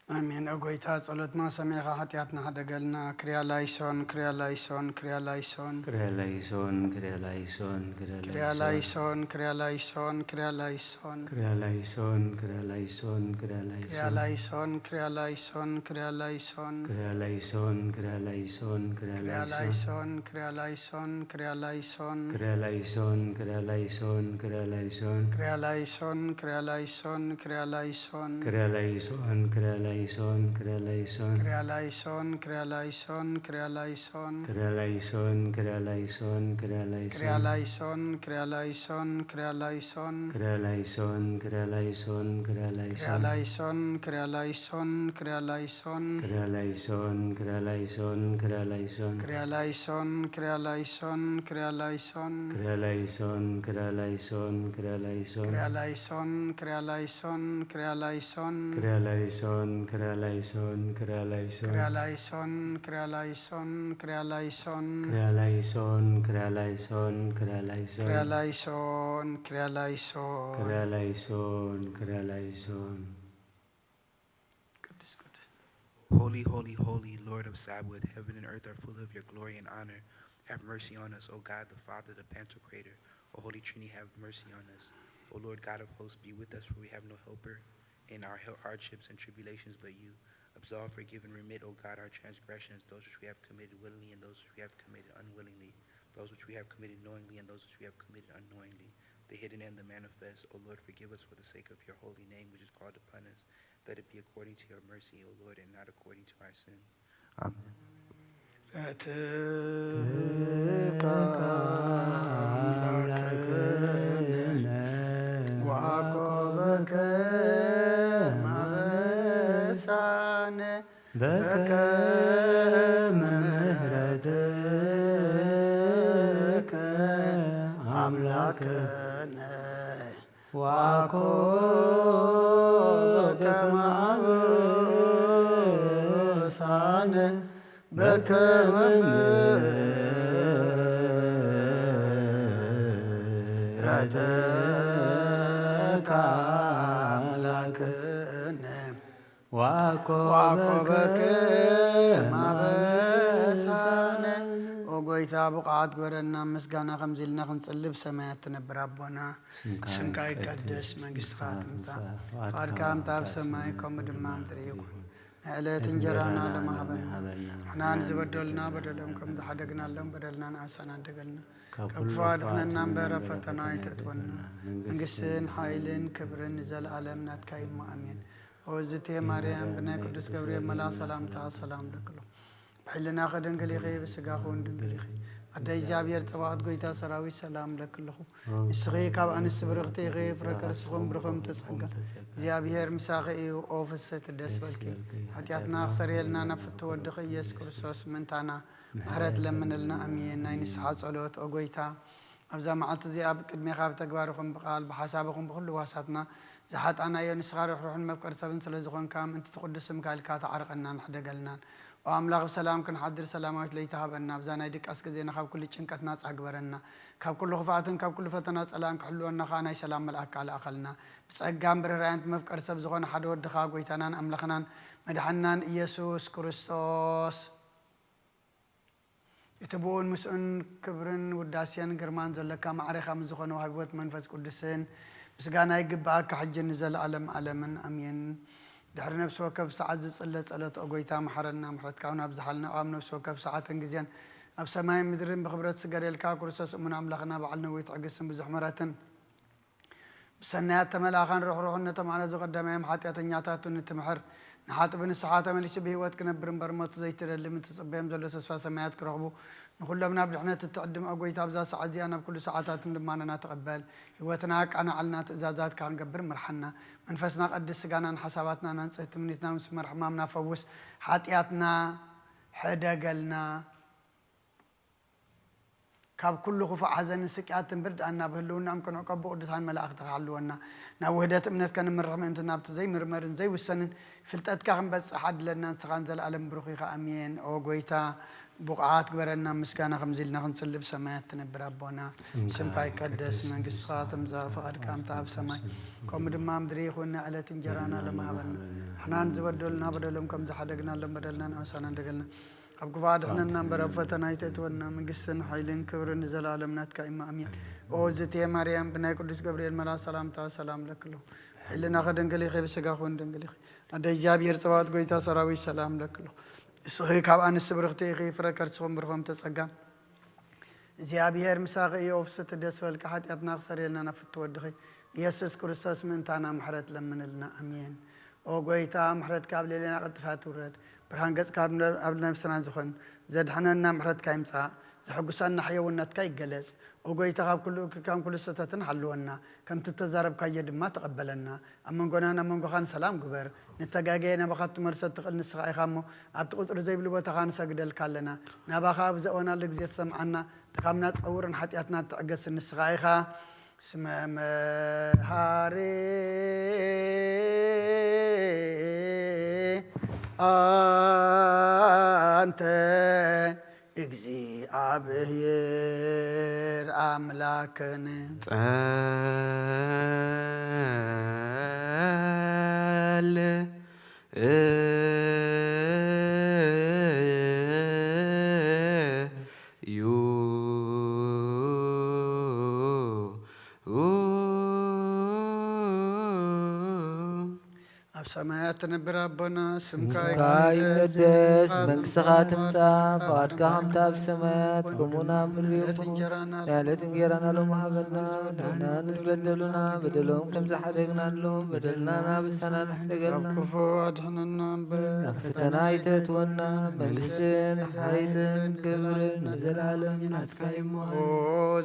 ኣሜን። ኦ ጎይታ፣ ጸሎትና ሰሚዕኻ ሓጢኣትና ሕደገልና። ክርያ ላይሶን፣ ክርያ ላይሶን፣ ክርያ ላይሶን። ክርያ ላይሶን፣ ክርያ ላይሶን፣ ክርያ ክርያ ላይሶን። ላይሶን፣ ክርያ ላይሶን፣ ክርያ ላይሶን። ክርያ ላይሶን፣ ክርያ ላይሶን፣ ክርያ ላይሶን። ክርያ ላይሶን፣ ክርያ ላይሶን፣ ክርያ ላይሶን። ክርያ ላይሶን፣ ክርያ ላይሶን፣ ክርያ ክርያ ላይሶን። ላይሶን፣ ክርያ ላይሶን፣ ክርያ ላይሶን። ክርያ ላይሶን፣ ክርያ ላይሶን፣ ክርያ ላይሶን። ክርያ ላይሶን፣ ክርያ ላይሶን፣ ክርያ ላይሶን። ክርያ ላይሶን፣ ክርያ ላይሶን፣ ክርያ ላይሶን። ክርያ ላይሶን፣ ክርያ ላይሶን፣ ክርያ ላይሶን። ክርያ ላይሶን፣ ክርያ ላይሶን፣ ክርያ ላይሶን። ክርያ ላይሶን፣ ክርያ ላይሶን፣ ክርያ ላይሶን። ክርያ ላይሶን፣ ክርያ ላይሶን፣ ክርያ ክርያ ላይሶን። ላይሶን፣ ክርያ ላይሶን፣ ክርያ ላይሶን። ክርያ ላይሶን፣ ክርያ ላይሶን፣ ክርያ ላይሶን። ክርያ ላይሶን፣ ክርያ ላይሶን፣ ክርያ ላይሶን። ክርያ ላይሶን፣ ክርያ ላይሶን፣ ክርያ ላይሶን። ክርያ ላይሶን፣ ክርያ ላይሶን፣ ክርያ ላይሶን። ክርያ ላይሶን፣ ክርያ ላይሶን፣ ክርያ ላይሶን። ክርያ ላይሶን፣ ክርያ ላይሶን፣ ክርያ ላይሶን። ክርያ ላይሶን፣ ክርያ ላይሶን፣ ክርያ ላይሶን። ክርያ ላይሶን፣ ክርያ ላይሶን። ክርያ ላይሶን፣ ክርያ ላይሶን። ቅዱስ ቅዱስ። Holy, holy, holy, Lord of Sabaoth, heaven and earth are full of your glory and honor. Have mercy on us, O God, the Father, the Pantocrator. O Holy Trinity, have mercy on us. O Lord God of hosts, be with us, for we have no helper in our hel-, hardships and tribulations but you. Absolve, forgive, and remit, O God, our transgressions, those which we have committed willingly and those which we have committed unwillingly, those which we have committed knowingly and those which we have committed unknowingly, the hidden and the manifest. O Lord, forgive us for the sake of your holy name, which is called upon us. Let it be according to your mercy, O Lord, and not according to our sins. ኣሜን። ምሕረትከ ኣምላክነ ወአኮበከ ማበሳነ በከመ ምሕረትከ ኣምላክነ ወአኮበከ ማበሳነ በከመ ምሕረትከ ኣምላክነ ወአኮበከ ወአኮበከ ማበሳነ። ማበሳነ። ኦ ጎይታ፣ ብቑዓት ግበረና፣ ምስጋና ከምዚ ኢልና ክንጽሊ ብሰማያት ትነብር ኣቦና። ስምካ ስምካ ይቀደስ፣ ይቀደስ፣ መንግስትኻ መንግስትኻ ትምጻእ፣ ትምጻእ፣ ፍቓድካ ፍቓድካ ከምታ ኣብ ከምታ ኣብ ሰማይ ሰማይ ከምኡ ከምኡ ድማ ኣብ ድማ ምድሪ ኣብ ምድሪ ይኹን። ይኹን። ንዕለት ንዕለት እንጀራና እንጀራና ሎሚ ሎሚ ሃበና። ሃበና። ንሕና ንዝበደሉና በደሎም ከም ዝሓደግናሎም በደልና ንኣሳና ኣደገልና። ካብ ካብ ኩሉ ክፉ ኣድሕነና እምበር ኣብ ፈተና ኣይተእትወና። መንግስትን ሓይልን ክብርን ንዘለኣለም ናትካ እዩ እሞ ኣሜን። ኦ እግዝእትየ ማርያም፣ ብናይ ቅዱስ ገብርኤል መልኣኽ ሰላምታ ሰላም እብለኪ ኣለኹ። ብሕልናኺ ድንግል ኢኺ፣ ብስጋኺ እውን ድንግል ኢኺ። ኣደ እግዚኣብሔር ጸባኦት፣ ጎይታ ሰራዊት፣ ሰላም እብለኪ ኣለኹ። ንስኺ ካብ ኣንስቲ ብርኽቲ ኢኺ፣ ፍረ ከርስኺ እውን ብሩኽ እዩ፣ ተጸጋ እግዚኣብሔር ምሳኺ እዩ። ኦ ፍስሕቲ፣ ደስ በልኪ፣ ሓጢኣትና ክሰርየልና ናብ ፍትው ወድኺ ኢየሱስ ክርስቶስ ምእንታና ምሕረት ለምንልና። ኣሜን። ናይ ንስሓ ጸሎት። ኦ ጎይታ፣ ኣብዛ መዓልቲ እዚኣ ብቅድሜኻ ብተግባር ይኹን ብቃል ብሓሳብ ይኹን ብኹሉ ዋሳትና ዝሓጣናዮ፣ ንስኻ ርሕሩሕን መፍቀሪ ሰብን ስለ ዝኾንካ፣ ምእንቲ እቲ ቅዱስ ስምካ ኢልካ ተዓርቐናን ሕደገልናን። ኦ ኣምላኽ፣ ብሰላም ክንሓድር ሰላማዊት ለይቲ ሃበና። ኣብዛ ናይ ድቃስ ግዜና ካብ ኩሉ ጭንቀት ናጻ ግበረና። ካብ ኩሉ ክፍኣትን ካብ ኩሉ ፈተና ጸላእን ክሕልወና ከኣ ናይ ሰላም መልኣክካ ልኣኸልና። ብጸጋን ብርህራሄን እቲ መፍቀሪ ሰብ ዝኾነ ሓደ ወድኻ፣ ጎይታናን ኣምላኽናን መድሓንናን ኢየሱስ ክርስቶስ፣ እቲ ብኡን ምስኡን ክብርን ውዳሴን ግርማን ዘሎካ ማዕሬኻ ምስ ዝኾነ ወሃቢ ህይወት መንፈስ ቅዱስን ምስጋና ይግብኣካ፣ ሕጂ ንዘለኣለም ኣለምን ኣሜን። ድሕሪ ነፍሲ ወከፍ ሰዓት ዝጽለ ጸሎት፣ ኦ ጎይታ፣ መሓረና፣ ምሕረትካ እውን ኣብዝሓልና። ኣብ ነፍሲ ወከፍ ሰዓትን ግዜን ኣብ ሰማይን ምድርን ብኽብረት ዝስገደልካ ክርስቶስ እሙን ኣምላኽና፣ በዓል ነዊህ ትዕግስትን ብዙሕ ምሕረትን፣ ብሰናያት ተመልኣኻን ርሕሩሕን ነቶም ኣነ ዝቐደማዮም ሓጢኣተኛታት ንትምሕር፣ ንሓጥእ ብንስሓ ተመሊሱ ብህይወት ክነብር እምበር፣ ሞት ዘይትደሊ፣ ምትጽበዮም ዘሎ ተስፋ ሰማያት ክረኽቡ፣ ንኹሎም ናብ ድሕነት እትዕድም፣ ኦ ጐይታ፣ ኣብዛ ሰዓት እዚኣ ናብ ኩሉ ሰዓታትን ልማኖና ተቐበል። ህይወትና ኣቃናዕልና፣ ትእዛዛትካ ክንገብር ምርሓና። መንፈስና ቀድስ፣ ስጋናን ሓሳባትናን ኣንጽህ፣ ትምኒትና ምስ ሕማምና ፈውስ፣ ሓጢኣትና ሕደገልና። ካብ ኩሉ ክፉእ ሓዘንን ስቅያትን ብርድኣና፣ ብህልውናኦም ክንዕቀቡ ቅዱሳን መላእኽትኻ ሓልወና። ናብ ውህደት እምነት ከንምርሕ ምእንቲ ናብቲ ዘይምርመርን ዘይውሰንን ፍልጠትካ ክንበጽሕ ኣድለና። ንስኻ ንዘለኣለም ብሩኽ ኢኻ። ኣሜን። ኦ ጐይታ፣ ብቑዓት ግበረና ምስጋና ከምዚ ኢልና ክንጽሊ። ብሰማያት ትነብር ኣቦና፣ ስምካ ይቀደስ፣ መንግስትኻ ትምጻእ፣ ፍቓድካ ከምቲ ኣብ ሰማይ ከምኡ ድማ ኣብ ምድሪ ይኹን። ናይ ዕለት እንጀራና ሎሚ ሃበና። ንሕና ንዝበደሉና በደሎም ከም ዝሓደግናሎም በደልና ንኣበሳና እንደገልና፣ ካብ ክፉእ ኣድሕነና እምበር፣ ኣብ ፈተና ኣይተእትወና። መንግስትን ሓይልን ክብርን ንዘለኣለም ናትካ እማ፣ ኣሜን። ኦ ዝቴ ማርያም፣ ብናይ ቅዱስ ገብርኤል መልኣኽ ሰላምታ ሰላም እለኪ ኣለኹ። ሕልናኺ ድንግል ኢኺ፣ ብስጋኺ እውን ድንግል ኢኺ። ኣደ እግዚኣብሔር ጸባኦት፣ ጐይታ ሰራዊት፣ ሰላም እለኪ ኣለኹ። ንስኺ ካብ ኣንስቲ ብርኽቲ ኢኺ፣ ፍረ ከርስኹም ብሩኽ ፍረ ጸጋ። እግዚኣብሔር ምሳኺ እዩ። ኦ ፍስሕቲ ደስ በልኪ፣ ሓጢኣትና ክሰርየልና ናብ ፍትው ወድኺ ኢየሱስ ክርስቶስ ምእንታና ምሕረት ለምንልና። ኣሜን። ኦ ጐይታ፣ ምሕረትካ ኣብ ልዕሌና ቀልጢፋ ትውረድ። ብርሃን ገጽካ ኣብ ነፍስና ዝኾን ዘድሕነና ምሕረትካ ይምጻእ። ዘሐጉሰና ሕየውነትካ ይገለጽ። ኦ ጐይታ፣ ካብ ኩሉ እክካን ኩሉ ስህተትን ሓልወና። ከምቲ እተዛረብካዮ ድማ ተቐበለና። ኣብ መንጎናን ኣብ መንጎኻን ሰላም ግበር። ንተጋገየ ናባኻ ክትመልሶ እትኽእል ንስኻ ኢኻ እሞ፣ ኣብቲ ቁጽሪ ዘይብሉ ቦታኻ ንሰግደልካ ኣለና። ናባኻ ኣብ ዘእወናሉ ግዜ ትሰምዓና። ድኻምና ትጸውርን ሓጢኣትና ትዕገስን ንስኻ ኢኻ። እስመ መሃሪ ኣንተ እግዚኣብሔር ኣምላክን። ጸል እዩ። ኣብ ሰማያት ትነብር ኣቦና፣ ስምካ ስምካ ይቀደስ፣ ይመደስ፣ መንግስትኻ መንግስትኻ ትምጻእ፣ ትምጻእ፣ ፍቓድካ ከምታ ኣብ ሰማያት ከምኡ ኣብ ምድሪ ዕለት ይኹን። እንጀራና ናይ ዕለት እንጀራና ሎሚ ሃበና፣ ንሕና ንዝበደሉና በደሎም ከም ዝሓደግናሎም በደልና ናበሳና ካብ ንሕደገልና። ክፉ ኣድሕነና እምበር፣ ናብ ፈተና ኣይተእትወና፣ መንግስትን ሓይልን ክብርን ንዘለኣለም ናትካ እዩ እሞ። ኦ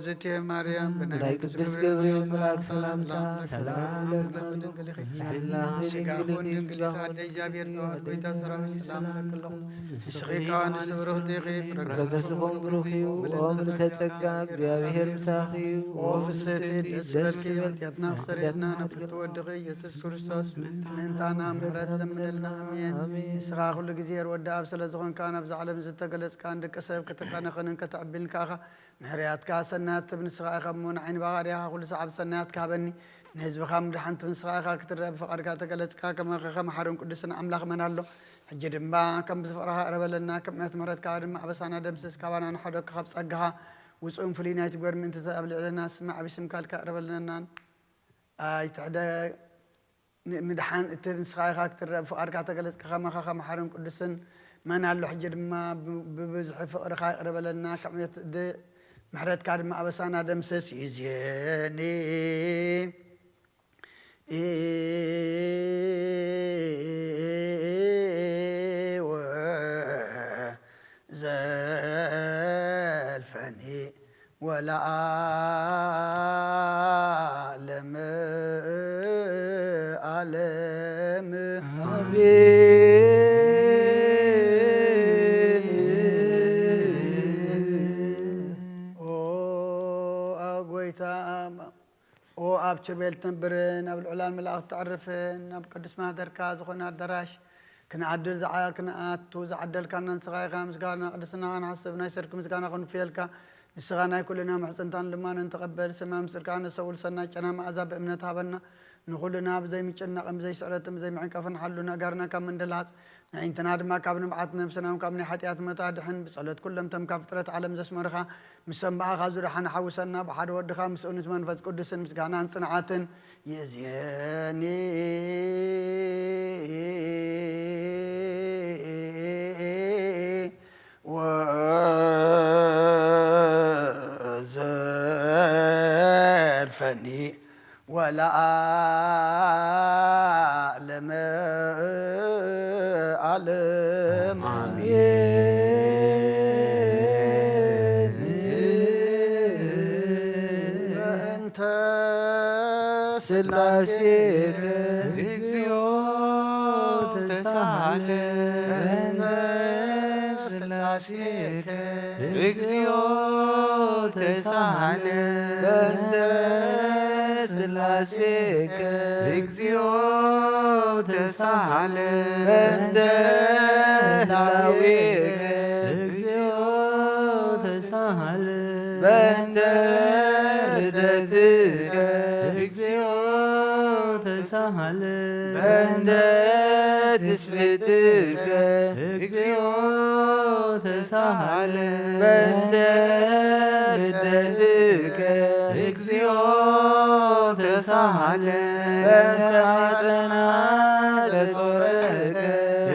ዝቴ ማርያም፣ ብናይ ብናይ ቅዱስ ቅዱስ ገብርኤል ገብርኤል መልኣክ ሰላምታ ሰላም ሰላም እለኪ እለኪ ኣለኹ። ኣለኹ። ድንግል ኢኺ፣ ሕልናኺ ስጋኺ ድንግል እውን እዩ፣ ድንግል እዩ፣ ስጋኺ ኣደ እግዚኣብሔር እውን ጸባኦት ጐይታ ሰራዊት ሰላም እለኪ ኣለኹ። ንስኺ ከኣ ንስብርኽቲ ኢኺ፣ ፍረ ፍረ ከርስኺ እውን ብሩኽ እዩ። ኦ ምልዕተ ጸጋ፣ እግዚኣብሔር ምሳኺ እዩ። ኦ ፍስሕቲ ደስ ይበልኪ፣ ሓጢኣትና ክሰርየልና ናብ ፍትው ወድኺ ኢየሱስ ክርስቶስ ምእንታና ምሕረት ለምነልና። ኣሜን። ኣሜን። ንስኻ ኩሉ ግዜ ርወዲ ኣብ ስለ ዝኾንካ፣ ናብዛ ዓለም ዝተገለጽካ ንደቂ ሰብ ከተቃንኸንን ከተዕብልን ከኣኻ ምሕርያትካ ሰናያት ትብ ንስኻ ኢኻ እሞ፣ ንዓይኒ ባኻርያኻ ኩሉ ሰዓብ ሰናያት ክሃበኒ፣ ንህዝብኻ ምድሓን ትብ ንስኻ ኢኻ ክትረአ ብፍቓድካ ተገለጽካ። ከማኻ ከመሓርን ቅዱስን ኣምላኽ መን ኣሎ? ሕጂ ድማ ከም ብዝፍቕርኻ እረበለና፣ ከም ዕለት ምሕረትካ ድማ ኣበሳና ደምስስ፣ ካባና ንሓደግካ ካብ ጸጋኻ ውጹእን ፍሉይ ናይ ትግበር ምእንቲ ኣብ ልዕለና ስማዕ፣ ብስምካ ልካ እረበለናን ኣይትሕደ-፣ ን-፣ ምድሓን እትብ ንስኻ ኢኻ ክትረአ ብፍቓድካ ተገለጽካ፣ ከማኻ ከመሓርን ቅዱስን መን ኣሎ? ሕጂ ድማ ብ-፣ ብብዝሒ ፍቕርኻ ይቕረ በለልና፣ ካብ ዕለት ድ-፣ ምሕረትካ ድማ ኣበሳና ደምስስ። ይእዜኒ ወዘልፈኒ ወለዓለመ ዓለም። ኣሜን። ኦ፣ ኣ፣ ጐይታ፣ ኦ፣ ኣብ ኪሩቤል ትነብርን ኣብ ልዑላን መላእኽቲ ተዕርፍን፣ ናብ ቅዱስ ማህደርካ ዝኾነ ኣዳራሽ ክንኣድል ዝዓ-፣ ክንኣቱ ዝዓደልካና ንስኻ ኢኻ። ምስጋና ቅድስናኻ ንሓስብ፣ ናይ ሰርክ ምስጋና ክንፍየልካ። ንስኻ ናይ ኩልና ምሕጽንታን ልማንን ተቐበል። ስማ ምስጢርካ ነስተውዕል፣ ሰናይ ጨና መኣዛ ብእምነት ሃበና። ንኹልና ብዘይ ምጭናቕን ብዘይ ስዕረትን ብዘይ ምዕንቃፍን ሓሉ፣ ንኣእጋርና ካብ ምንድልሃጽ፣ ንኣዒንትና ድማ ካብ ንብዓት፣ ነፍስና እውን ካብ ናይ ሓጢኣት ሞት ኣድሕን። ብጸሎት ኩሎም እቶም ካብ ፍጥረት ዓለም ዘስመሩኻ፣ ምስቶም ብኣኻ ዝደሓኑ ሓውሰና። ብሓደ ወድኻ ምስኡ ምስ መንፈስ ቅዱስን ምስጋናን ጽንዓትን ይእዝየኒ ወዘልፈኒ ወለዓለመ ዓለም። ኣሜን። በእንተ ስላሴከ እግዚኦ ተሳሃለ። በእንተ ስላሴከ እግዚኦ ተሳሃለ። በእንተ ስላሴከ እግዚኦ ተሳሃለ። በእንተ ህላዌከ እግዚኦ ተሳሃለ። በእንተ ርደትከ እግዚኦ ተሳሃለ። በእንተ ትስብእትከ እግዚኦ ተሳሃለ። በእንተ ልደትከ እግዚኦ ተሳሃለ። በእንተ ማፀና ዘጾረከ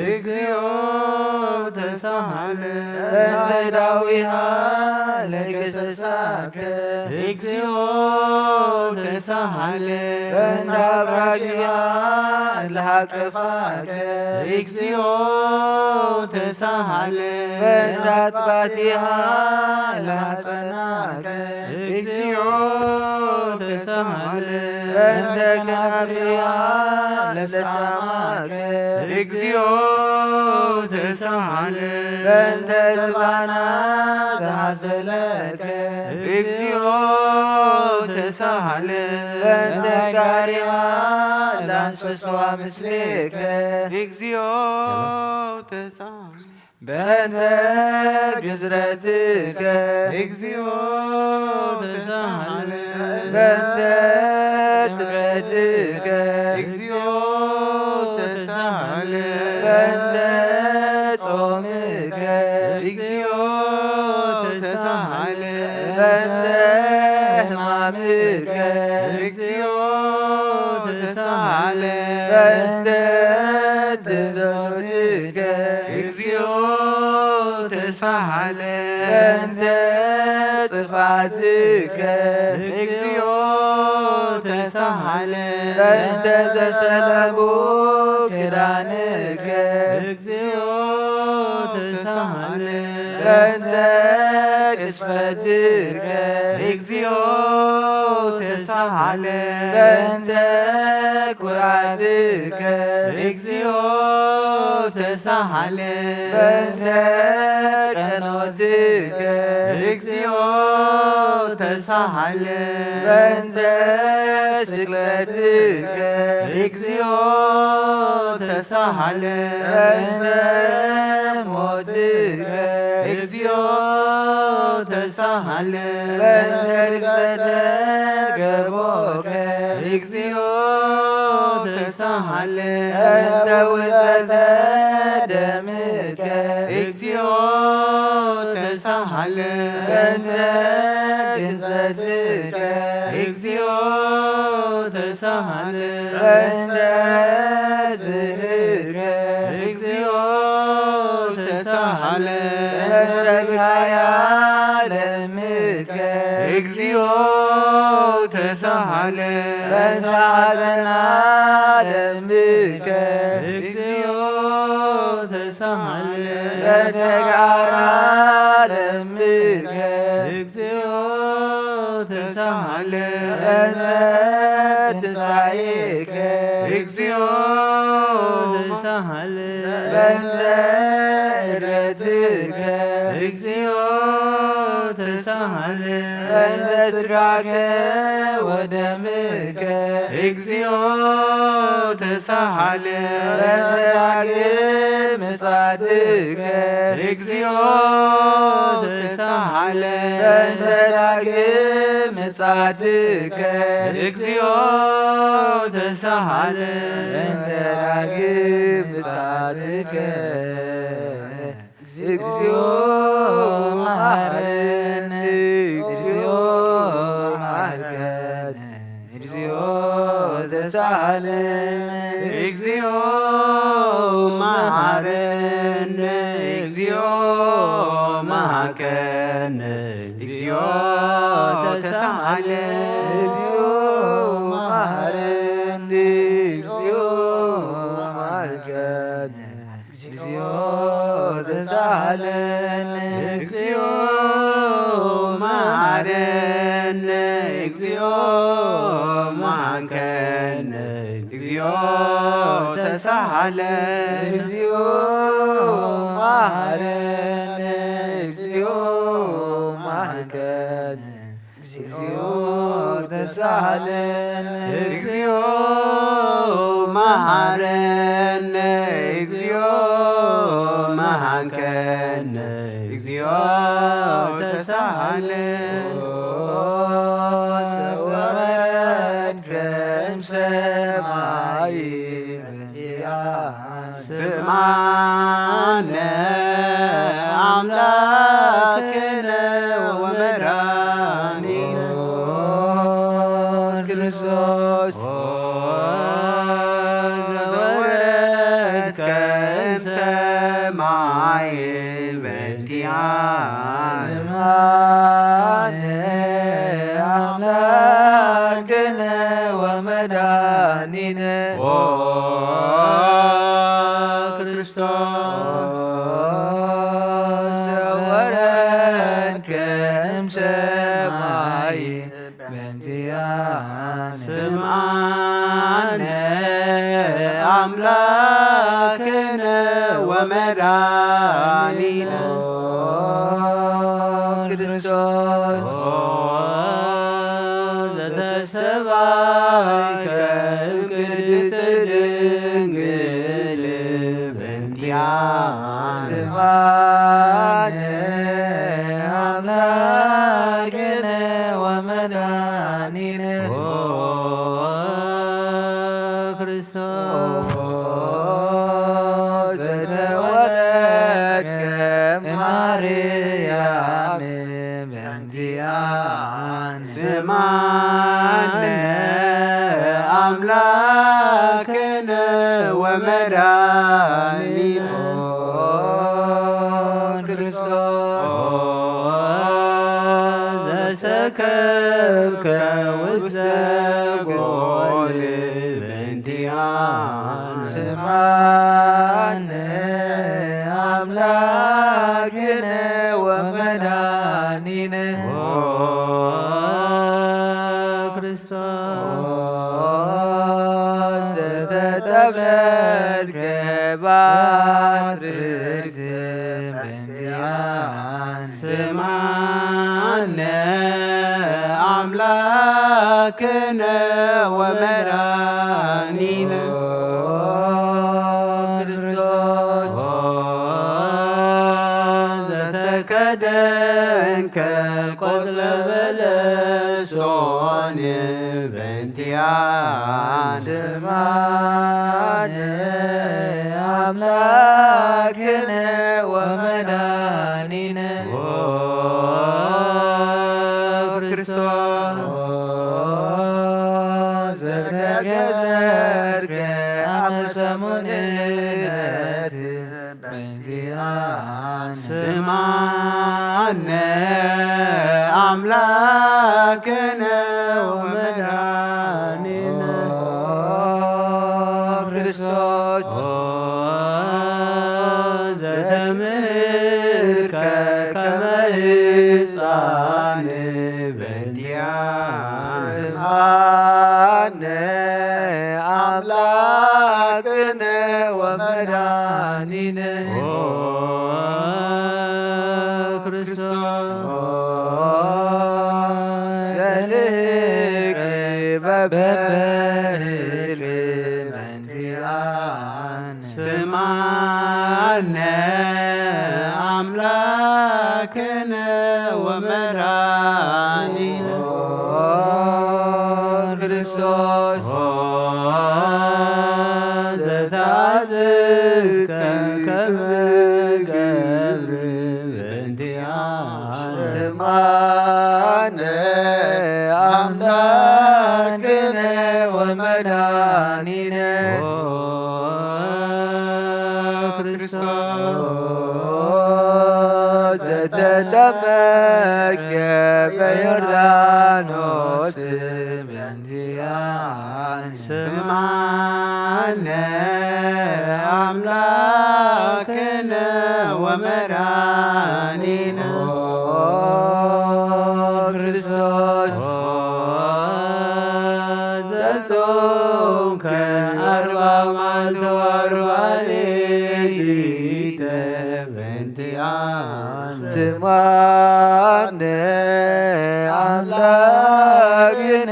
እግዚኦ ተሳሃለ። በእንተ ዳዊሃ ለገሰሳከ እግዚኦ ተሳሃለ። በእንተ አብራኪሃ ለሃቀፋከ እግዚኦ ተሳሃለ። በእንተ አጥባቲሃ ለሃጸናከ እግዚኦ ተሳሃለ። በእንተ ከናፍሪሃ ለሳማከ እግዚኦ ተሳሃለ። በእንተ ዝባና ዝሃሰለከ እግዚኦ ተሳሃለ። በእንተ ጋሪሃ ላንሰስዋ ምስሌከ እግዚኦ ተሳሃለ። በእንተ ግዝረትከ እግዚኦ ተሳሃለ። በእንተ ጥምቀትከ እግዚኦ ተሳሃለ። በእንተ ጾምከ እግዚኦ ተሳሃለ። በእንተ ሕማምከ እግዚኦ ተሳሃለ። በእንተ ትእዛዝከ እግዚኦ ተሳሃለ። በእንተ ጽፋትከ እግዚኦ ተሳሃለ። በእንተ ዘሰለቡ ክዳንከ እግዚኦ ተሳሃለ። በእንተ ቅስፈትከ እግዚኦ ተሳሃለ። በእንተ ኩራትከ እግዚኦ ተሳሃለ። በእንተ ቀኖትከ እግዚኦ ተሳሃለ። በእንተ ስቅለትከ እግዚኦ ተሳሃለ። በእንተ ሞትከ እግዚኦ ተሳሃለ። በእንተ ርግጸተ ገቦከ እግዚኦ ተሳሃለ። በእንተ ውጸተ ደምከ እግዚኦ ተሳሃለ። በእንተ ግንጸትከ እግዚኦ ተሳሃለ። በእንተ ዝህከ እግዚኦ ተሳሃለ። በእንተ ብካያ ለምከ እግዚኦ ተሳሃለ። በእንተ ሐዘና ለምከ እግዚኦ ተሳሃለ። በእንተ ጋራ ለምከ እግዚኦ ተሳሃለ። በእንተ ትንሳኤከ እግዚኦ ተሳሃለ። በእንተ ዕርገትከ እግዚኦ ተሳሃለ። በእንተ ስጋከ ወደምከ እግዚኦ ተሳሃለ። በእንተ ዳግም ምጽአትከ እግዚኦ ተሳሃለ። በእንተ ዳግም ምጽአትከ እግዚኦ ተሳሃለ። በእንተ ዳግም ምጽአትከ እግዚኦ መሐረነ፣ እግዚኦ መሐርከነ፣ እግዚኦ ተሳሃለነ። እግዚኦ መሐረነ፣ እግዚኦ መሐርከነ፣ እግዚኦ ተሳሃለነ። እግዚኦ መሐረነ፣ እግዚኦ መሐርከነ፣ እግዚኦ ተሳሃለ። እግዚኦ መሐረነ፣ እግዚኦ መሐረነ፣ እግዚኦ ተሳሃለ። እግዚኦ መሐረነ፣ እግዚኦ መሐረነ፣ እግዚኦ ተሳሃለ። ወረድከ እምሰማይ ስምዓነ ኣምላክነ ወመድኃኒነ ክርስቶስ ዘወረድከ እምሰማይ በእንቲአነ ስምዓነ ኣምላክነ ወመድኃኒነ ኦ ክርስቶስ ዘወረድከ እምሰማይ በእንቲአነ ስምዓነ ኣምላክነ ወመድኃኒነ ክርስቶስ ዘተሰባይከ እምቅድስት ድንግል በእንቲአነ ስምዓነ ኣምላክነ ወመድኃኒነ ኦ ክርስቶስ ዘተወለድከ ማርያም በእንቲአነ ስምዓነ ኣምላክነ ወመድኃኒነ ኦ ክርስቶስ ዘሰከብከ ውስተ ጎል በእንቲአነ ስምዓነ ኣምላክነ ወመድኃኒነ ኦ ክርስቶስ ዘተጠመድከ ባትርክት በእንቲአነ ስምዓነ ኣምላክነ ወመድኃኒነ ኦ ክርስቶስ ኦ ዘተከደንከ ቆጽለ በለሶን በእንቲአነ ስምዓነ ኣምላክነ ወመድኃኒነ ኦ ክርስቶስ ኦ ዘተገዘርከ ኣመ ሰሙንነት በእንቲአነ ስምዓነ ኣምላክነ ወመድኃኒነ ኦ ክርስቶስ ኦ ዘተምህርከ ከመ ሕፃን በእንቲአነ ስምዓነ ኣምላክነ ወመድኃኒነ ኦ ክርስቶስ ኦ ዘልህቅ በበህልቅ በእንቲአነ ስምዓነ ኣምላክነ ወመድኃኒነ ኦ ክርስቶስ ኦ ዘተአዘዝከ ከመ ገብር በእንቲአነ ስምዓነ ኣምላክነ ወመድኃኒነ ኦ ክርስቶስ ዘተጠመቅከ በዮርዳኖስ በእንቲአነ ስምዓነ ኣምላክነ ወመድኃኒነ ኦ ክርስቶስ ኦ ዘጾምከ ኣርባ መዓልቲ ሌሊተ በእንቲኣነ ስምዓነ ኣምላክነ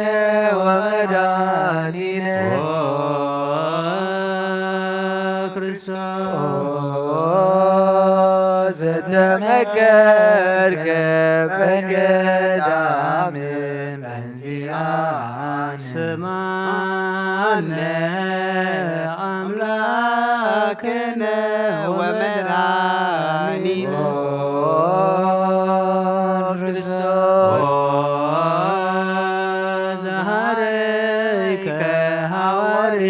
ወመድኃኒነ ኦ ክርስቶስ ኦ ዘተመከርከ በገዳምን በእንቲኣነ ስምዓነ ኣምላክነ ወመድኃኒነ ኦ ክርስቶስ ኦ ዘሃረይከ ሃዋርያተ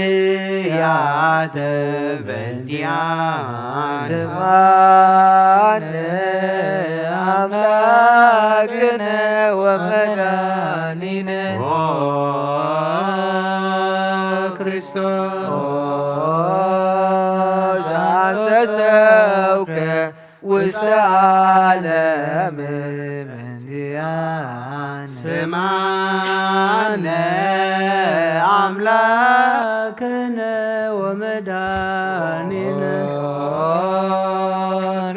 በእንቲኣነ ስምዓነ ኣምላክነ ወመድኃኒነ ኦ ክርስቶስ ኦ ዘአስተሰብከ ውስተ ዓለም በእንቲኣነ ስምዓነ ኣምላክነ ወመድኃኒነ ኦ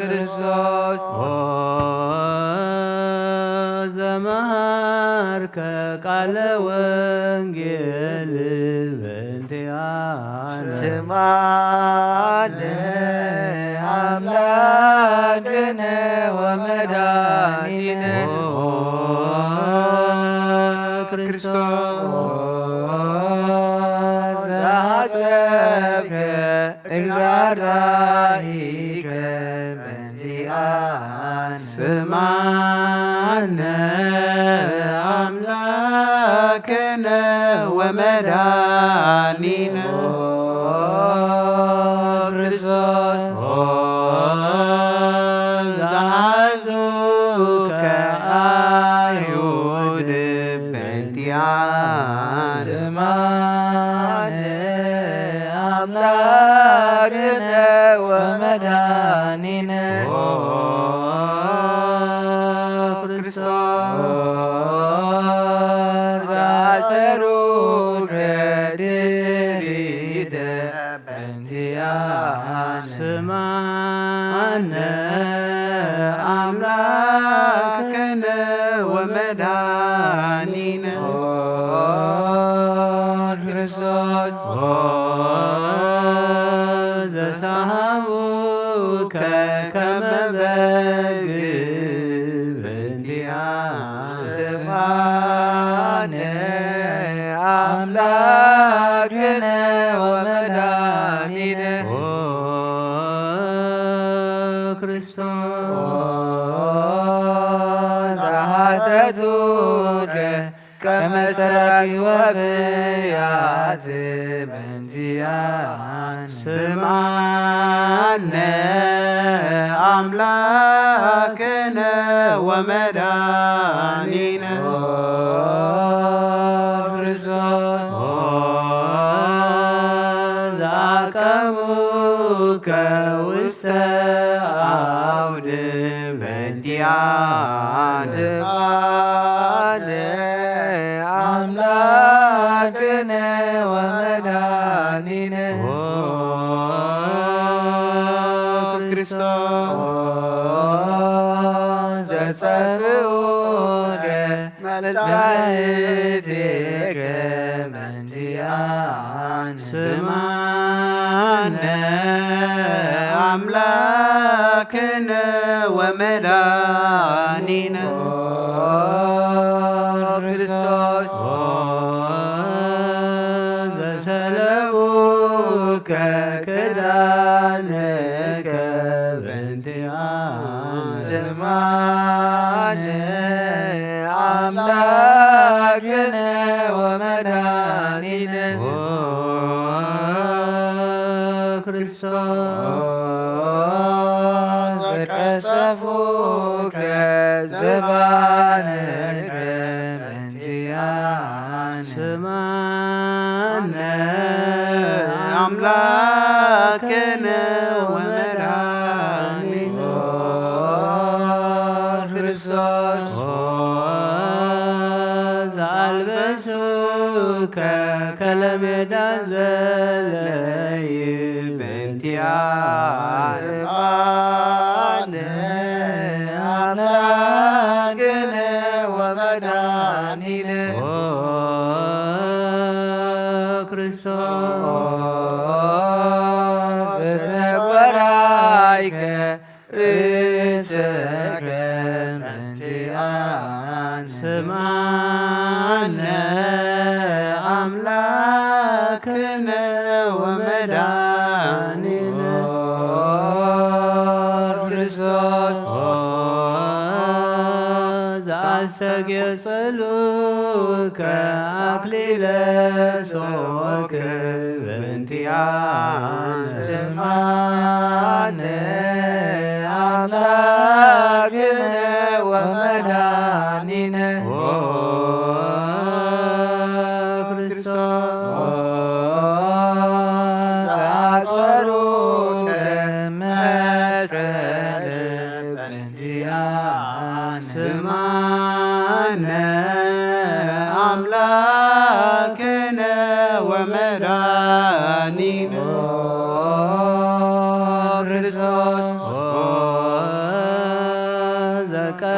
ክርስቶስ ኦ ዘመሃርከ ቃለ ወንጌል በእንቲኣነ ስምዓነ ኣምላክነ ወመድኃኒነ ኦ ክርስቶስ ኦ ዘሐሰብከ እግረ አርዳኢከ በእንቲኣነ ስምዓነ ኣምላክነ ወመድኃኒነ ኦ ክርስቶስ ኦ ዘአዝዙከ አይሁድ በእንቲኣነ ስምዓነ ኣምላክነ ወመድኃኒነ ኦ ክርስቶስ ኦ ዘአስተሩከ ድሪተ በእንቲኣነ ስምዓነ ኣምላክነ ወመድኃኒነ ኦ ክርስቶስ ኦ ዘሰሃሙከ ከመ በግ በእንቲኣነ ስምዓነ ኣምላክነ ወመድኃኒነ ኦ ክርስቶስ ኦ ዘሓተቱከ ከመ ሰራቂ ወፍያት በእንቲኣነ ስምዓነ ኣምላክነ ወመድኃኒነ ኦ ክርስቶስ ኦ ዘአቀሙከ ውስተ አውድም በእንቲኣነ ስምዓነ ኣምላክነ ወመድኃኒነ ኦ ክርስቶስ ኦ ዘጸብኡከ መላእክቲከ በእንቲኣነ ስምዓነ ኣምላክነ ወመድኃኒነ ኦ ክርስቶስ ኦ ዘሰለቡከ ክዳንከ በእንቲኣነ ስምዓነ ኣምላክነ ወመድኃኒነ ኦ ክርስቶስ ኦ ዘቀሰፉከ ዘባንከ በእንቲኣነ ስምዓነ ኣምላክነ ወመድኃኒነ ኦ ክርስቶስ ኦ ዘአልበሱከ ከለሜዳ ዘለይ በእንቲ ስብሐነ አምላክነ ወመድኃኒነ ኦ ክርስቶስ ዘተቆራይከ ርእሰከ በእንቲአነ። ስምዓነ አምላክነ ወመድኃኒነ ኦ ክርስቶስ ኦ ዘአስተጌጸሉከ አክሊለ ሶክ በእንቲአነ። ስምዓነ አምላክነ ወመድኃኒነ ኦ ክርስቶስ ኦ ዘአጽፈሩከ መስቀል በእንቲአነ። ስምዓነ አምላክነ ወመድኃኒነ ኦ ክርስቶስ ኦ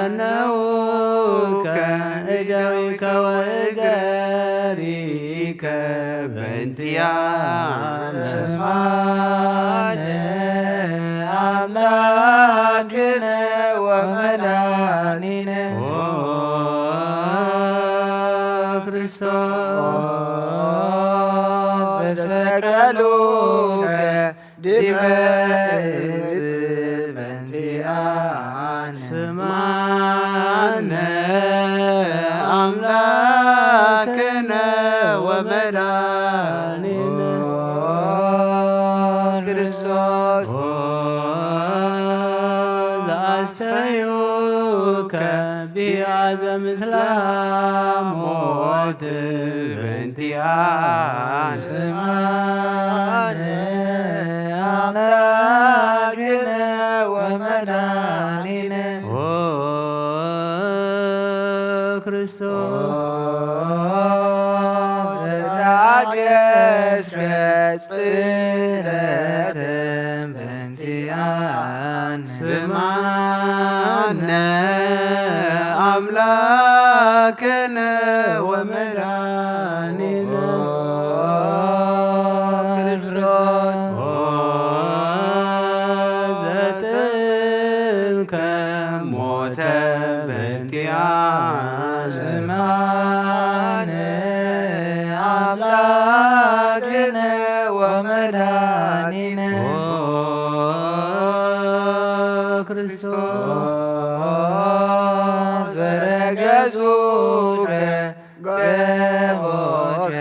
ዘቀነውከ እደዊከ ወእገሪከ በእንቲአነ። ስምዓነ አምላክነ ወመድኃኒነ ኦ ክርስቶስ ኦ ዘሰቀሉከ ዲበ ዕፅ በእንቲአነ። ስምዓነ አምላክነ ወመድኃኒነ ኦ ክርስቶስ ኦ ዘአስተዩከ ቢያዘ ምስለ ሞት በእንቲአነ። ስምዓነ አምላክነ ወመድኃኒነ ኦ ክርስቶስ ኦ ዘተአገስከ ጽለተ በእንቲአነ። ስምዓነ አምላክነ ወመድኃኒነ ኦ ክርስቶስ ኦ ዘጥምከ ሞተ በእንቲአነ። ስምዓነ አምላክነ ወመድኃኒነ ኦ ክርስቶስ ዘረገጹከ ገቦከ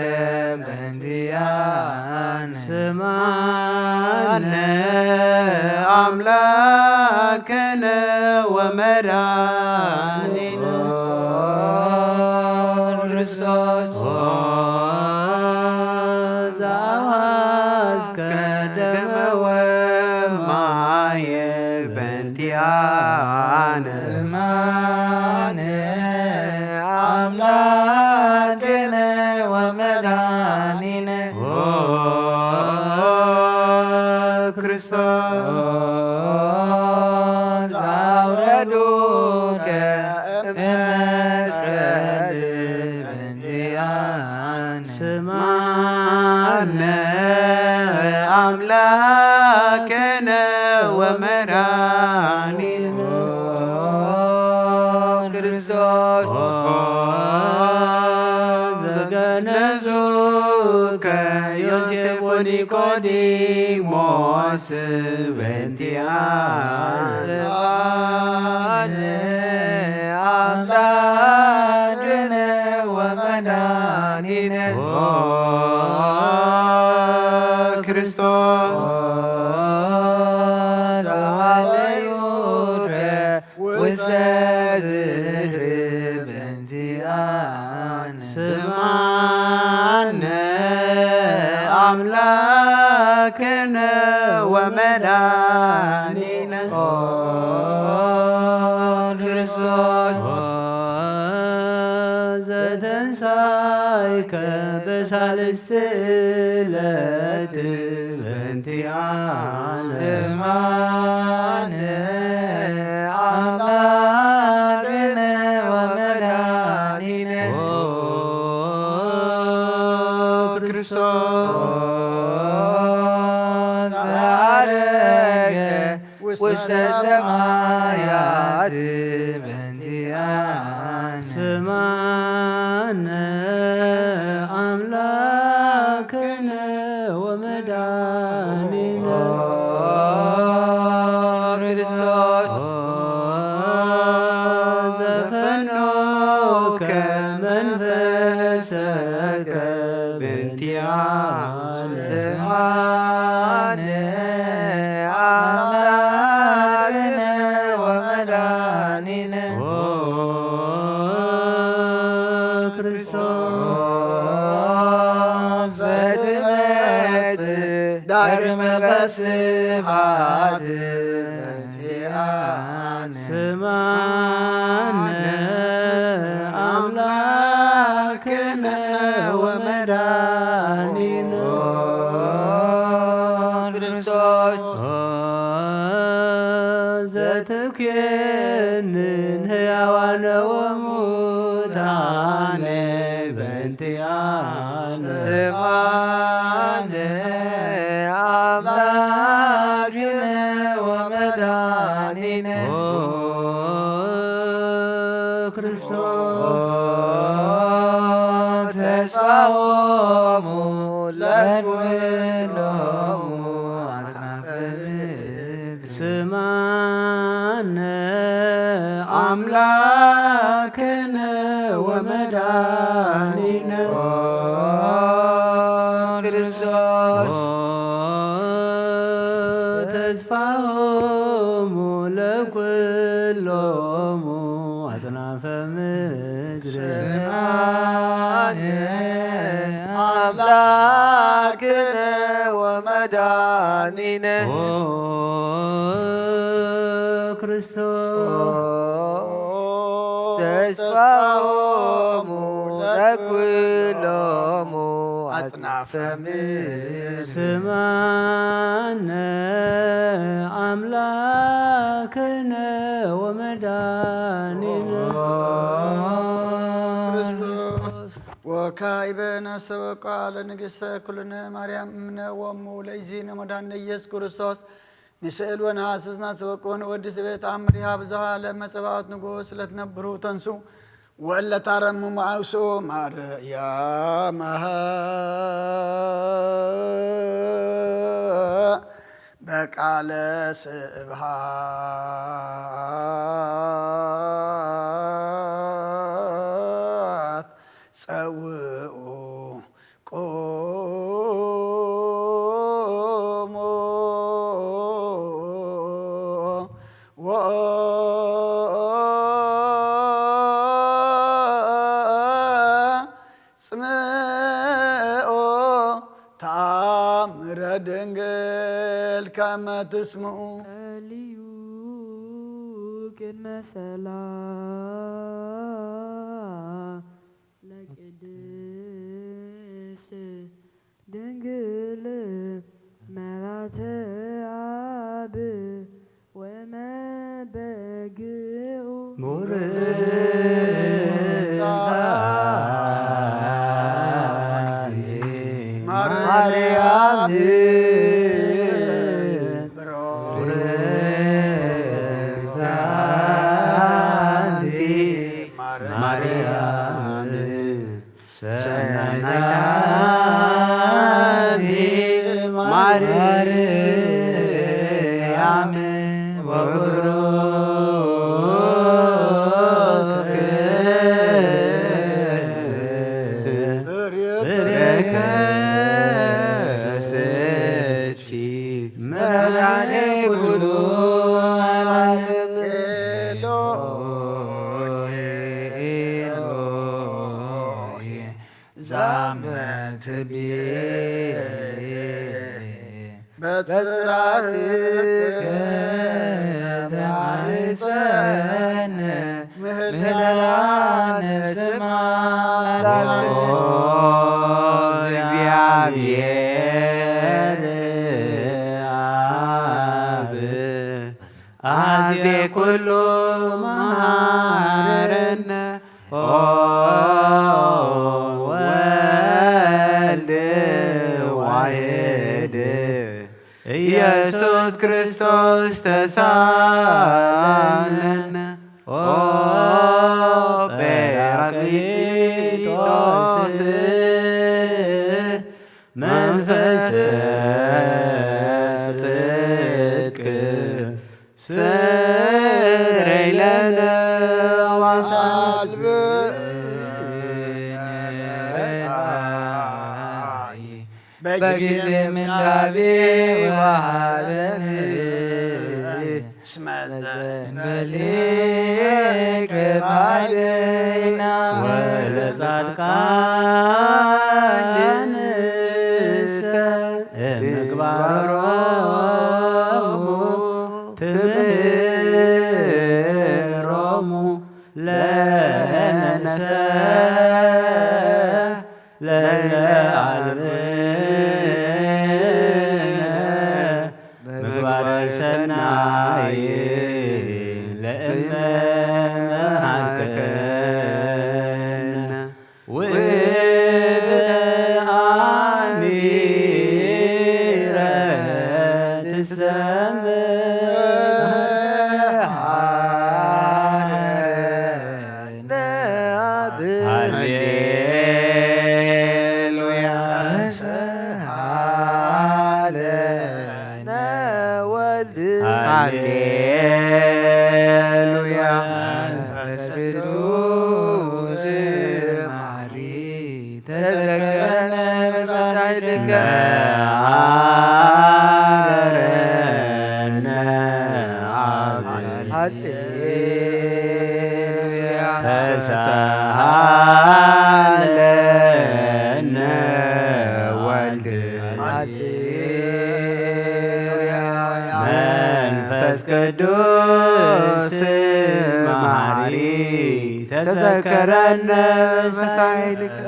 በእንቲአነ። ስምዓነ አምላክነ ወመድኃኒነ ኦ ክርስቶስ ኦ ዘአፍሰስከ ደመ ወማየ በእንቲአነ። ስምዓነ አምላክነ ወመድኃኒነ ኦ ክርስቶስ ኦ ዘአውረዱከ እምነ ጽድቅ በእንቲአነ። ስምዓነ አምላክነ ወመድኃኒነ ኦ ክርስቶስ ኦ ዘገነዙከ ዮሴፍ ወኒቆዲሞስ በእንቲአነ። ስምዓነ አምላክነ ወመድኃኒነ ኦ ክርስቶስ ኦ ዘአለዩከ ውስተ ዝክር በእንቲአነ። ስምዓነ አምላክነ ወመድኃኒነ ኦ ክርስቶስ ኦ ዘተንሳይከ በሳልስት ዕለት በእንቲአነ። ስምዓነ ኣምላክነ ወመድኃኒነ ኦ ክርስቶስ ዘዐረገ ውስተ ሰማያት በእንቲአነ። ስምዓነ ኣምላክነ ወመድኃኒነ ኦ ክርስቶስ ኦ ዘፈኖከ መንፈሰከ በእንቲአነ። ስምዓነ ኣምላክነ ወመድኃኒነ ኦ ክርስቶስ ዘትመጽእ ዳግመ በስብሐት በእንቲአነ። ስምዓነ ኣምላክነ ወመድኃኒነ ኦ ክርስቶስ ኦ ዘትብኬንን ሕያዋነ ወሙታነ በእንቲአነ። ስምዓነ ኣምላክነ ወመድኃኒነ ኦ ክርስቶስ ተስፋሆሙ ለኩሎሙ አጽናፈ ምድር። ስምዓነ አምላክነ ወመድኃኒነ ኦ ክርስቶስ ኦ ተስፋሆሙ ለኩሎሙ አጽናፈ ምድር። ስምዓነ አምላክነ ወመድኃኒነ ኦ ክርስቶስ ተስፋሆሙ ለኩሎሙ አጽናፈ ምድር። ስምዓነ አምላክነ ወመድኃኒነ ኦ ክርስቶስ ወካዕበ ነሰበቋ ለንግሥተ ኩልነ ማርያም እምነ ወሙ ለይዚነ መድኃኒነ ኢየሱስ ክርስቶስ ንስእል ወነሐስስ ናሰበቁ ንወዲ ስቤት አምሪሃ ብዙሃ ለመጸባዖት ንጉስ ለትነብሩ ተንሱ ወለታረሙ መዓውሶ ማርያም በቃለ ስብሃት ጸውኡ ቁሙ ወአጽምዑ ተአምረ ድንግል ከመ ትስምዑ። ጸልዩ ቅድመ ሰላ ለቅድስት ድንግል መራተ አብ ወመበግኡ ቡርክት አንቲ ማርያም ብሩክት አንቲ ማርያም ሰናይት አንቲ ማርያም ወብሩክ ፍሬከ ፍስሕቲ መድኃኔ ኩሉ ዓለም። ኤሎሄ ኤሎሄ ዛመ ትቤ በጽራህከ ተማህፀነ ምህላነ ስማ ላለ እግዚአብሔር ጊዜ ኩሉ መሃረነ። ኦ ወልድ ዋሕድ ኢየሱስ ክርስቶስ ተሳለነ። ኦ ጴራቅሊጦስ መንፈስ ጽድቅ ስረይ ለነ ዋሳልብ በጊዜ ምንዳቤ ወሃበኒ። እስመ ዘእንበሌከ ባሕርይና ወለጻድቃንንሰ እምግባሮሙ ትምህሮሙ ለነሰ ለለዓልም ምግባረ ሰናይ ለእመ መሃርከነ ውእተ አሚረ ትሰምዕ ሃሌሉያ። ሃሌሉያ። መንፈስ ቅዱስ መሐሪ ተዘከረነ በሳህልከ መሐረነ አብ ሃሌሉያ። ተሳሃለነ ወልድ ሃሌሉያ። መንፈስ ቅዱስ መሐሪ ተዘከረነ በሳህልከ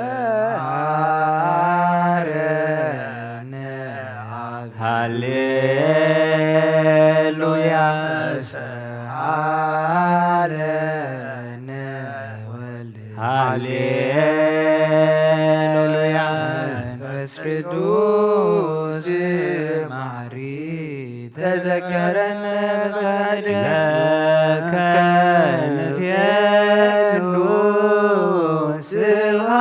ሃሌሉያ። ሃሌሉያ። መንፈስ ቅዱስ መሐሪ ተዘከረነ በሳህልከ ለከ ንፌኑ ስብሐተ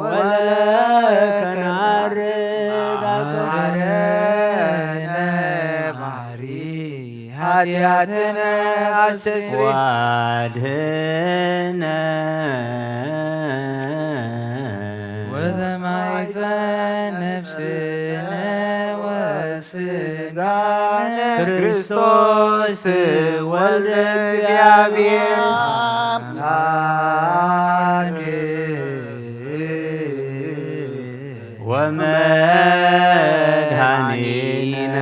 ወለከ ነዐርግ መሐረነ መሐሪ ኃጢአትነ አስተስሪ ዋድህነ ወተማይፀን ነፍስነ ወስጋነ ክርስቶስ ወልደ እግዚአብሔር አምላክ ወመድኃኒነ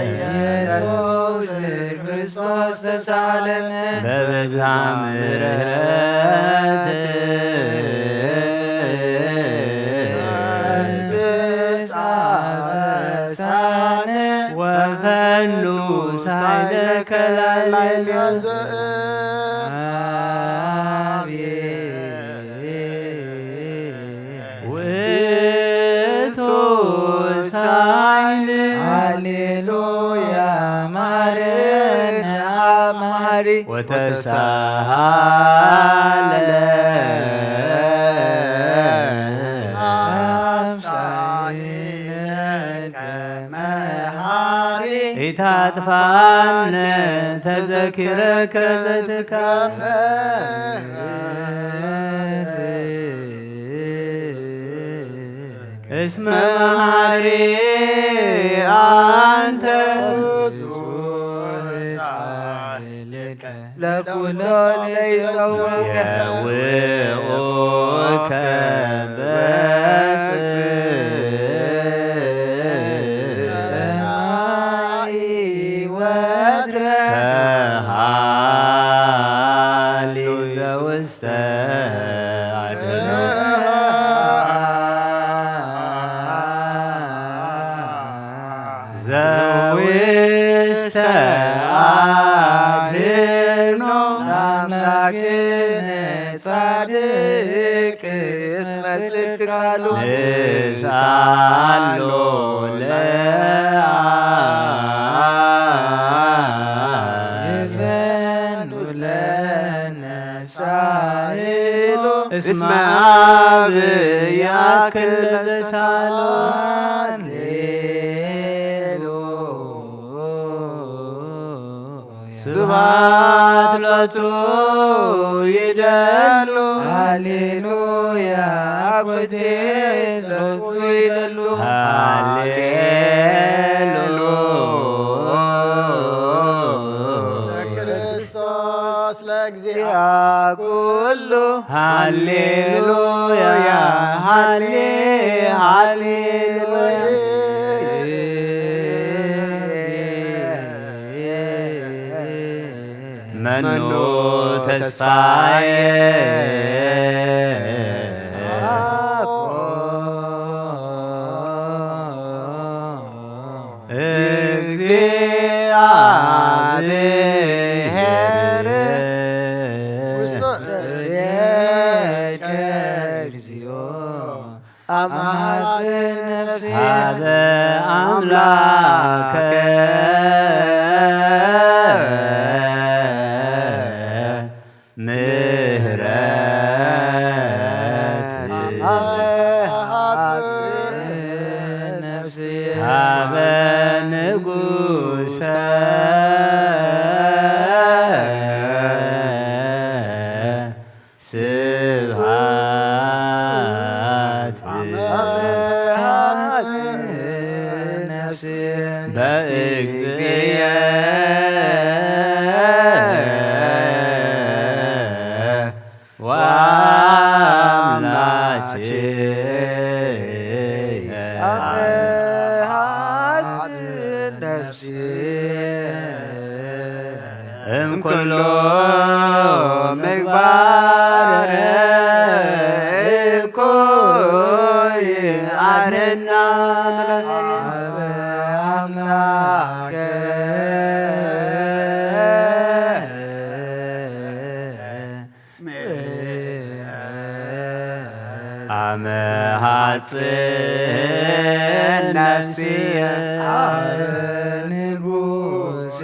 ኢየሱስ ክርስቶስ ተሳለነ በብዝሃ ምሕረት ወፈኑ ሳይለከ ላዕሌነ ውእቱ ሳይል ሃሌሉያ መሐረነ አብ መሐሪ ወተሳሃለ አብ ሳይል መሐሪ ኢታጥፋነ ተዘኪረከ ዘትካፈ እስመ መሐሪ አንተ ለኩሎ ለይጸውከ ጸውዑከ በጽ ሰማይ ወትረ ተሃሊ ዘውስተ አድኖ ዘዊ አድኖ ለአምላክነ ጻድቅ እስመ ጽድቅ ቃሉ ንስአሎ ለአብ ይዘኑ ለነ ሳይሎ እስመ አብ ያክል ለዘሳሎ። ሃሌሉያ። ስብሐት ሎቱ ይደሉ። ሃሌሉያ። አኮቴ ጸሎቱ ይደሉ። ሃሌሉያ። ለክርስቶስ ለእግዚአ ኩሉ። ሃሌሉያ፣ ሃሌ፣ ሃሌሉያ። መኑ ተስፋዬ። እግዚአብሔር ውስተ እዴከ እግዚኦ አማጽን ነፍሴ ሀበ አምላከ ምህረት ሀበ ንጉሰ ስብሐት በእግዚእየ ወአምላኬየ። አመሃት ነፍሴ እምኩሉ ምግባር እኩይ አድህና። አምላክ አመ ሐጽን ነፍስየ ንጉስ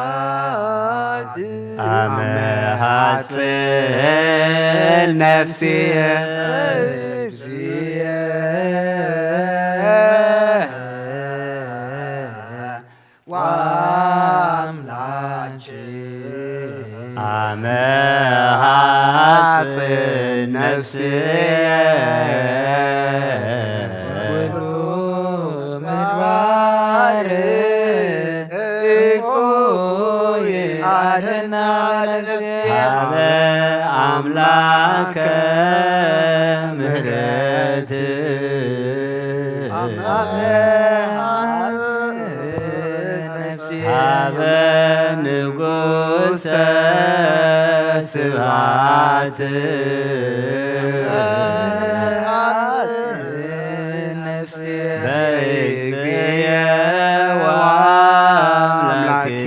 ስብሐት አመ ሐጽን ነፍስየ እግዚእየ ወአምላኬ አመ ሐጽን ነፍስየ ኩሉ ምግባር እኩይ አድህና ለነፍስየ ሀበ አምላከ ምህረት ሀበ ንጉሰ ስብሐት በእግዚእየ ወአምላክየ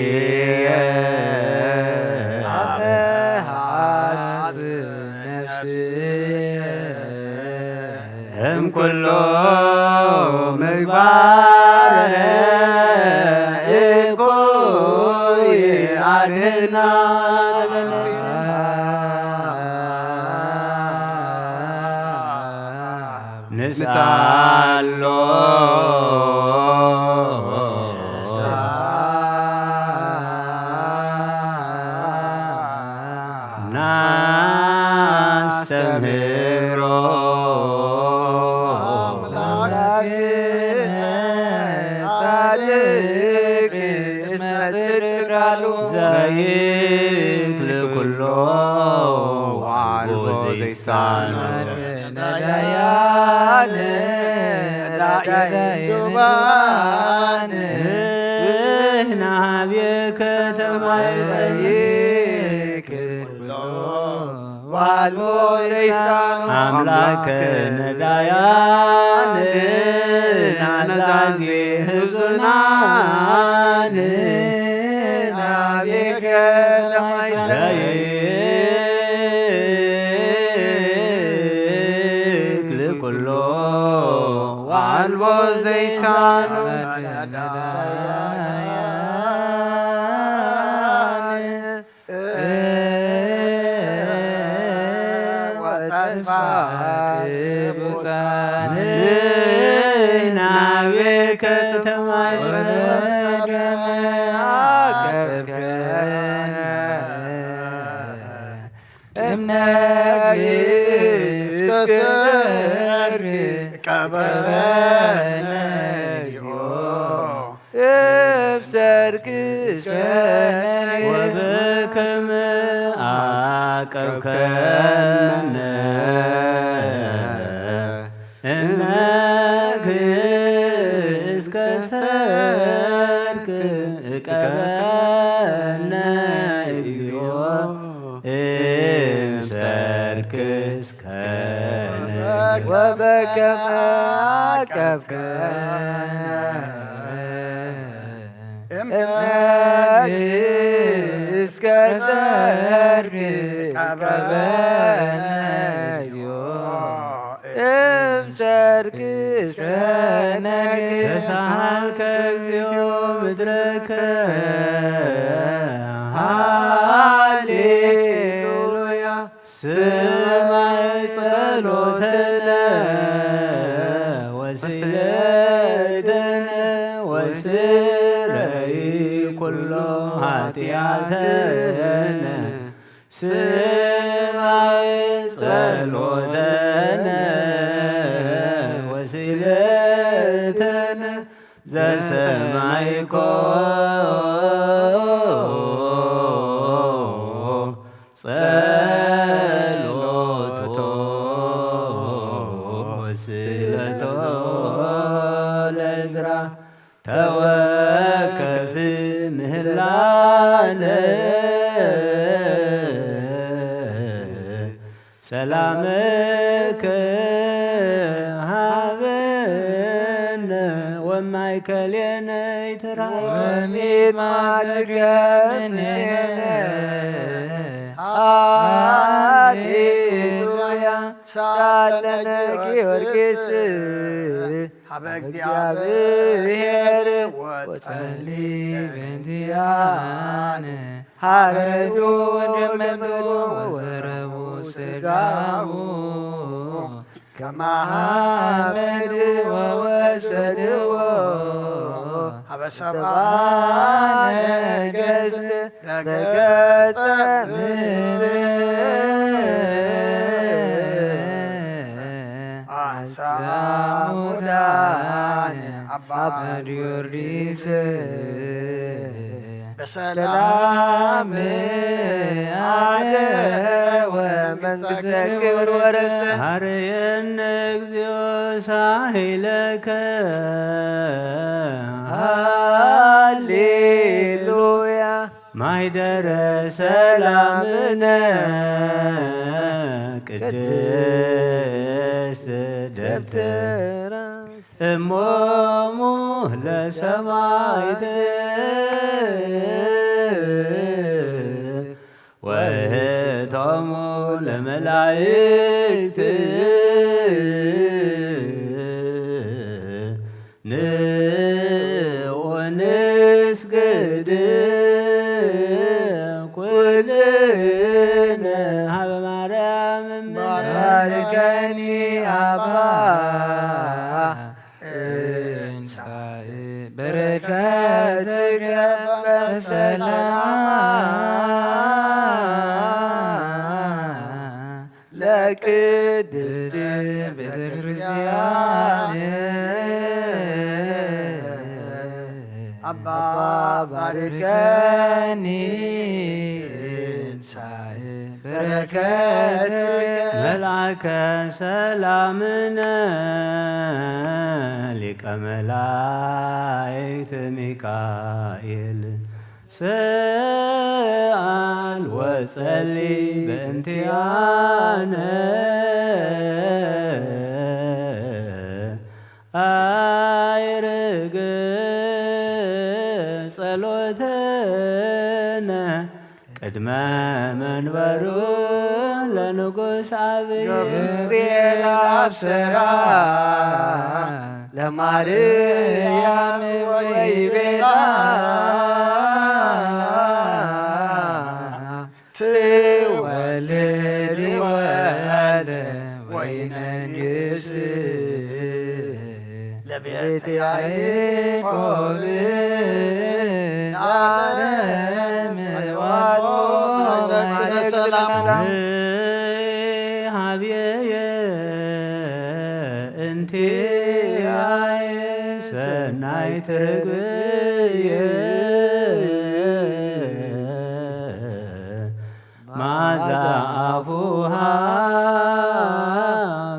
እምኩሉ ምግባር እኩይ አድህና ንስአሎ ናስተምህሮ አምላክነ ጻድቅ እስመ ጽድቅ ቃሉ ዘይክል ኩሎ ወአልቦ ዘይሳኖ ነዳያን ነዳያን ዱባን ንሕና ሀቤከ ተማይፀ ዘይክል ኩሎ ኣምላከ ነዳያን ናዛዜ ህዙናን ናቤከ ተማይዘይክ ልኩሎ ወዓልቦ ዘይሳኖ ወተስፋ ቅቡጻን ናቤከ ተማይጸን ኣቀብከነ እምነግሪ እስከ ሰርክ ቀበረነ ዲኦ እብ ሰርክ እስከ ነግሪ ወበከመ አቀብከነ እምነግሪ እስከ ሰርክ እቀበነ እግዚኦ እምሰርክ እስከ ነግሪ ወበከመ አቀብከነ እምነግሪ እስከ ሰርክ ቀበነ እግዚኦ እምሰርክ እስከ ነግሪ ተሳሃልከ እግዚኦ ምድረከ ሃሌሉያ ስማዕ ጸሎተነ ወስእለተነ ወስረይ ኩሎ ኃጢአተነ ስማዕ ጸሎተነ ወስእለተነ ዘሰማይኮ ጸሎቶ ወስእለቶ ለእዝራ ተወከፍ ምህላነ ሰላምከ ሃበነ ወማእከሌነ ይትራ ወሚት ማትከምኔነ ሃሌሉያ ሳለነ ጊዮርጊስ ሀበ እግዚአብሔር ወጸሊ በእንቲአነ ሐረዱ ወደመዱ ወረቡ ስጋሁ ከማሐመድ ወወሰድዎ ሀበ ሰብአ ነገሥት ረገጸ ምድር አንሳ ሙታነ አባ ጊዮርጊስ በሰላም አደወ መንግሥተ ክብር ወረሰ። ሀረየነ እግዚኦ ሳህለከ ሃሌሉያ ማይደረ ሰላምነ ቅድስት ደብተራ እሞሙ ለሰማይት ወእህቶሙ ለመላይክት ንዑ ንስግድ ኩልነ ሀበ ማርያም እምነ ባርከኒ አባ እንሳእ በረከትከ በሰላም ለቅድስት ቤተ ክርስቲያን አባ ባርከኒ እንሳእ በረከትከ መልአከ ሰላምነ ሊቀ መላእክት ሚካኤል ሰኣል ወጸሊ በእንቲኣነ ኣይርግ ጸሎተነ ቅድመ መንበሩ ለንጉስ ኣብይ ገብርኤል ኣብሰራ ለማርያም ወይቤላ ትወልድ ወልደ ወይነግስ ለቤተ ያዕቆብ ዓለም ወአልቦ ማይለቅነ ሰላም። ሀብየየ እንቲአየ ሰናይ ትርግብየ ማዛ ኣፉሃ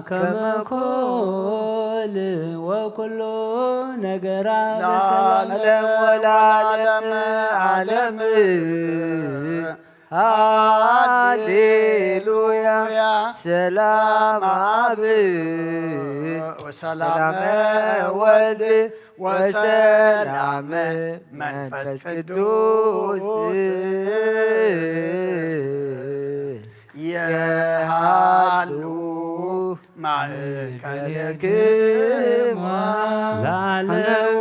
ከመ ኮል ወኩሉ ነገራ ለዓለም ወለዓለመ ዓለም። ሃሌሉያ። ሰላም አብ ወሰላም ወልድ ወሰላም መንፈስ ቅዱስ የሃሉ ማእከሌክሙ ለዓለም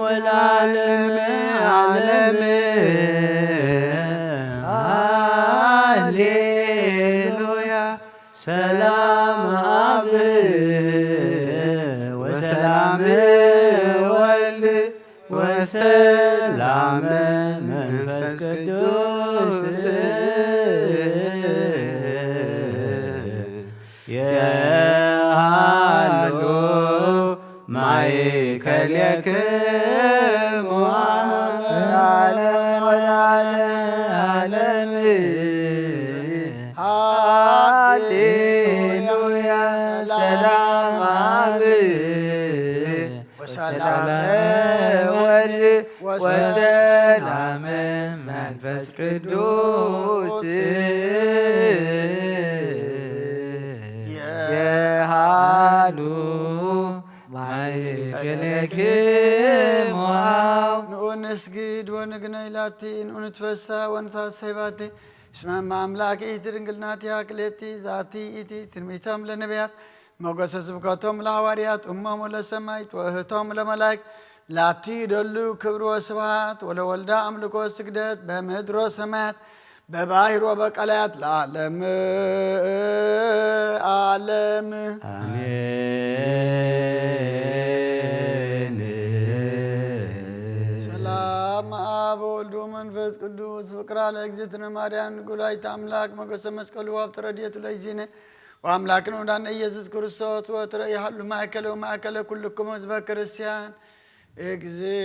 ወለዓለመ ዓለም። ሃሌሉያ። ሰላም አብ ወሰላም ወልድ ወሰላም መንፈስ ቅዱስ የሃሉ ማእከሌክሙ ዓለም ወለዓለመ ዓለም። ሃሌሉያ። ሰላም አብ ወሰላም ወልድ ወሰላም መንፈስ ቅዱስ የሃሉ ማእከሌክሙ። ንኡ ንስግድ ወንግነይ ላቲ፣ ንኡ ንትፈሳ ወንታሰይ ባቲ። እስመ እመ አምላክ ይእቲ ድንግል ናቲሃ ክልኤቲ፣ ዛቲ ይእቲ ትንቢቶም ለነቢያት፣ ሞገሰ ስብከቶም ለሐዋርያት፣ እሞሙ ለሰማይት ወእህቶም ለመላእክት፣ ላቲ ይደሉ ክብር ወስብሐት፣ ወለወልዳ አምልኮ ስግደት፣ በምድር ወሰማያት፣ በባሕር ወበቀላያት ለዓለም ዓለም። አሜን። ሰላም አብ ወልድ ወመንፈስ ቅዱስ፣ ፍቅራ ለእግዝእትነ ማርያም ንጉላይት አምላክ፣ ሞገሰ መስቀሉ ወሀብተ ረድኤቱ ለይዚነ ወአምላክነ ወዳነ ኢየሱስ ክርስቶስ፣ ወትረ ይሃሉ ማእከለ ወማእከለ ኩልክሙ ህዝበ ክርስቲያን። እግዝእ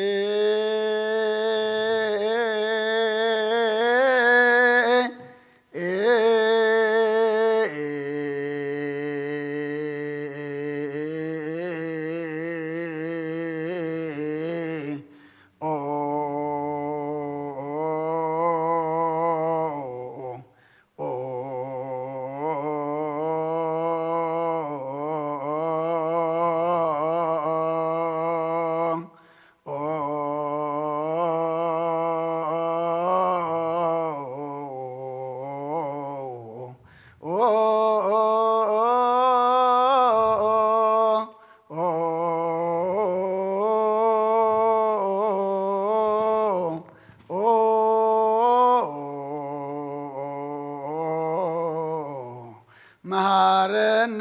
መሐረነ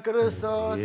ክርስቶስ።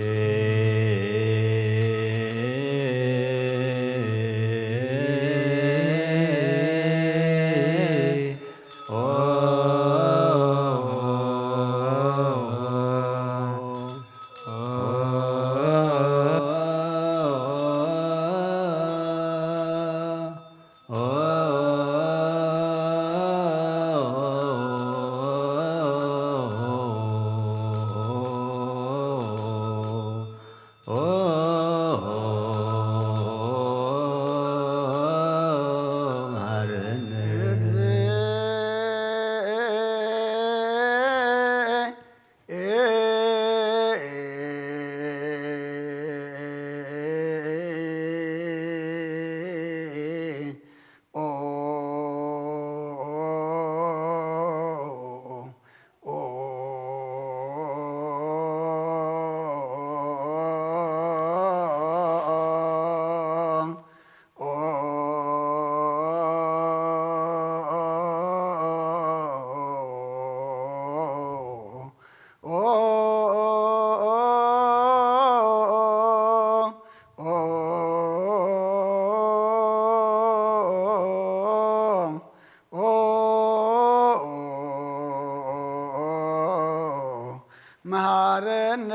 መሃረነ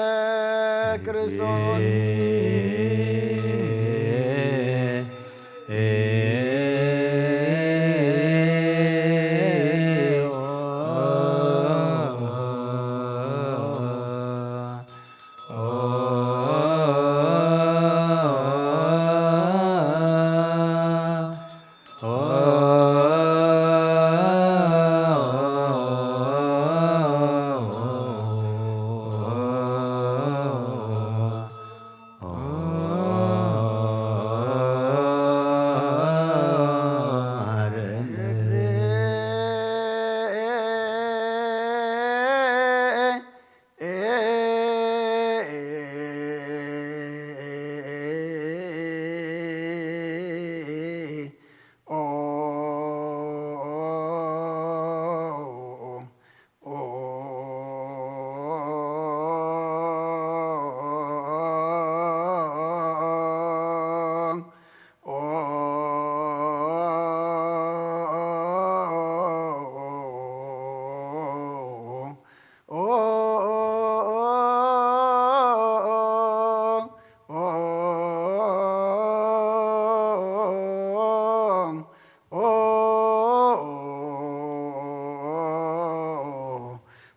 ክርስቶስ።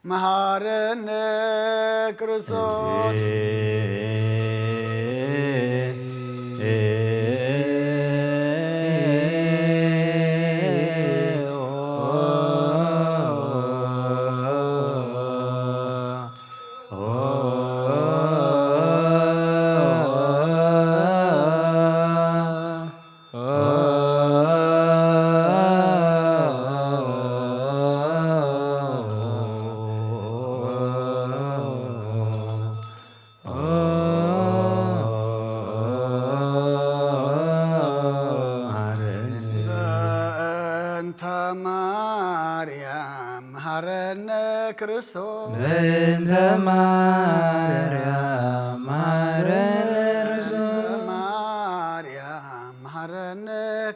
መሃረነ ክርስቶስ። በእንተ ማርያም መሃረነ ክርስቶስ። በእንተ ማርያም መሃረነ ክርስቶስ። ማርያም መሃረነ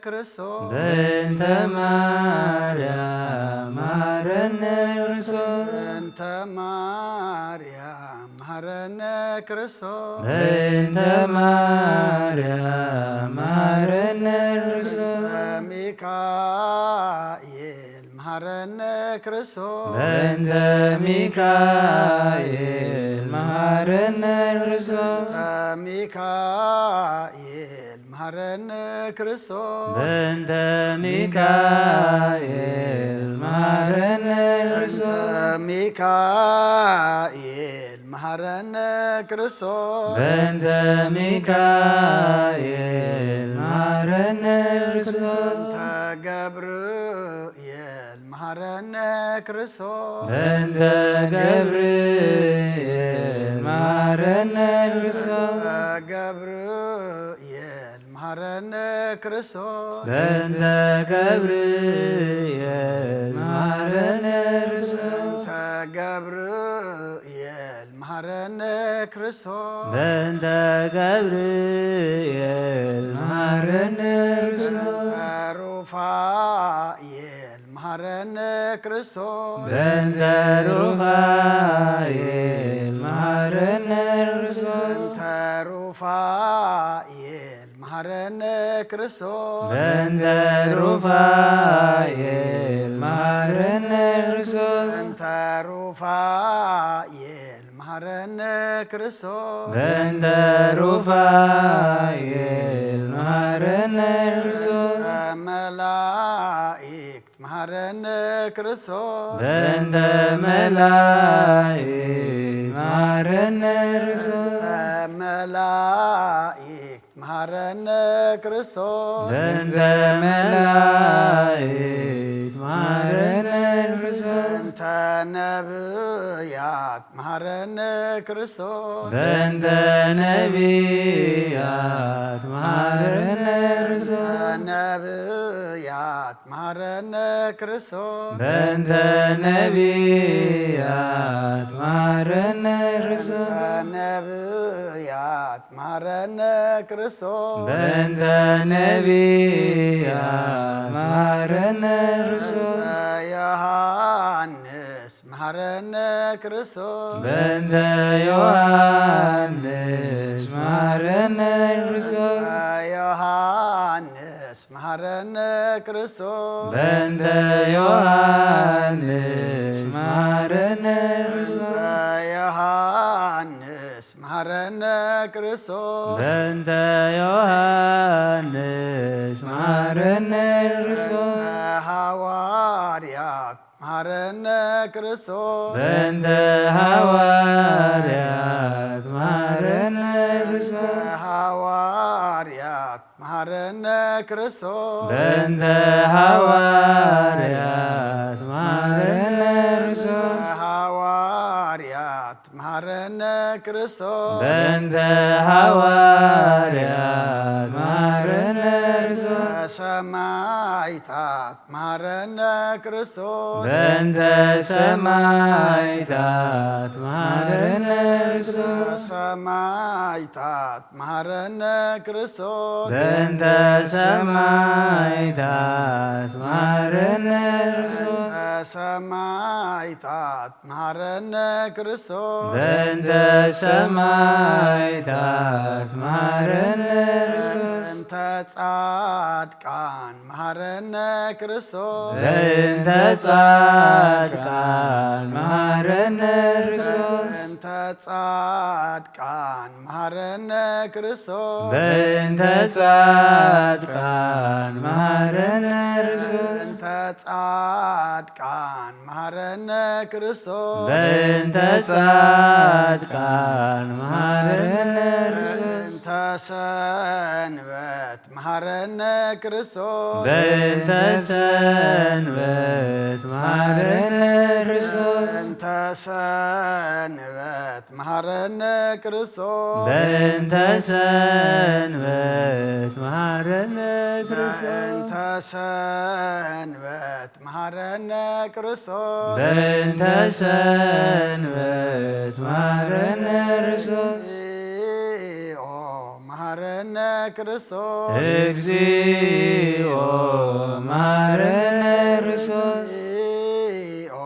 ክርስቶስ። በእንተ ማርያም መሃረነ ክርስቶስ። በእንተ ማርያም መሃረነ ክርስቶስ። በእንተ ማርያም መሃረነ ክርስቶስ። በሚካኤል መሃረነ ክርስቶስ። በእንተ ሚካኤል መሃረነ ክርስቶስ። በሚካኤል መሃረነ ክርስቶስ። በእንተ ሚካኤል መሃረነ ክርስቶስ። በእንተ ሚካኤል መሃረነ ክርስቶስ። በእንተ ሚካኤል መሃረነ ክርስቶስ። በእንተ ገብርኤል መሃረነ ክርስቶስ። በእንተ ገብርኤል መሃረነ ክርስቶስ። በገብርኤል መሃረነ ክርስቶስ። በእንተ ገብርኤል መሃረነ ክርስቶስ። በእንተ ገብርኤል መሃረነ ክርስቶስ። በእንተ ገብርኤል መሃረነ ክርስቶስ። በእንተ ሩፋኤል መሃረነ ክርስቶስ። በእንተ ሩፋኤል መሃረነ ክርስቶስ። በእንተ ሩፋኤል መሃረነ ክርስቶስ። በእንተ ሩፋኤል መሃረነ ክርስቶስ። በእንተ ሩፋኤል መሃረነ ክርስቶስ። በእንተ ሩፋኤል መሃረነ ክርስቶስ። መላእክት መሃረነ ክርስቶስ። በእንተ መላእክት መሃረነ ክርስቶስ። መላእክት መሃረነ ክርስቶስ። በእንተ መላእክት መሃረነ ክርስቶስ። በእንተ ነብያት መሃረነ ክርስቶስ። በእንተ ነቢያት መሃረነ ክርስቶስ። ነብያት መሃረነ ክርስቶስ። በእንተ ነቢያት መሃረነ ክርስቶስ። ነብያት መሃረነ ክርስቶስ። በእንተ ነቢያት መሃረነ ክርስቶስ። ዮሐንስ መሃረነ ክርስቶስ። በእንተ ዮሐንስ መሃረነ ክርስቶስ። ዮሐንስ መሃረነ ክርስቶስ። በእንተ ዮሐንስ መሃረነ ክርስቶስ። ዮሐንስ መሃረነ ክርስቶስ። በእንተ ዮሐንስ መሃረነ ክርስቶስ። ሐዋርያት መሃረነ ክርስቶስ። በእንተ ሐዋርያት መሃረነ ክርስቶስ። ሐዋርያት መሃረነ ክርስቶስ። በእንተ ሐዋርያት መሃረነ ክርስቶስ። ሐዋርያት መሃረነ ክርስቶስ። በእንተ ሐዋርያት መሃረነ ክርስቶስ። ሰማዕታት መሃረነ ክርስቶስ። በእንተ ሰማዕታት መሃረነ ክርስቶስ። ሰማዕታት መሃረነ ክርስቶስ። በእንተ ሰማዕታት መሃረነ ክርስቶስ። ሰማዕታት መሃረነ ክርስቶስ። በእንተ ሰማዕታት መሃረነ ክርስቶስ። በእንተ ጻድቃን መሃረነ ክርስቶስ። በእንተ ጻድቃን መሃረነ ክርስቶስ። በእንተ ጻድቃን መሃረነ ክርስቶስ። በእንተ ጻድቃን መሃረነ ክርስቶስ። በእንተ ጻድቃን መሃረነ ክርስቶስ። በእንተ ጻድቃን መሃረነ ክርስቶስ። በእንተ ሰንበት መሃረነ ክርስቶስ። በእንተ ሰንበት መሃረነ ክርስቶስ። በእንተ ሰንበት መሃረነ ክርስቶስ። በእንተ ሰንበት መሃረነ ክርስቶስ። በእንተ ሰንበት መሃረነ ክርስቶስ። በእንተ ሰንበት መሃረነ ክርስቶስ። እግዚኦ መሃረነ ክርስቶስ። እግዚኦ መሃረነ ክርስቶስ። እግዚኦ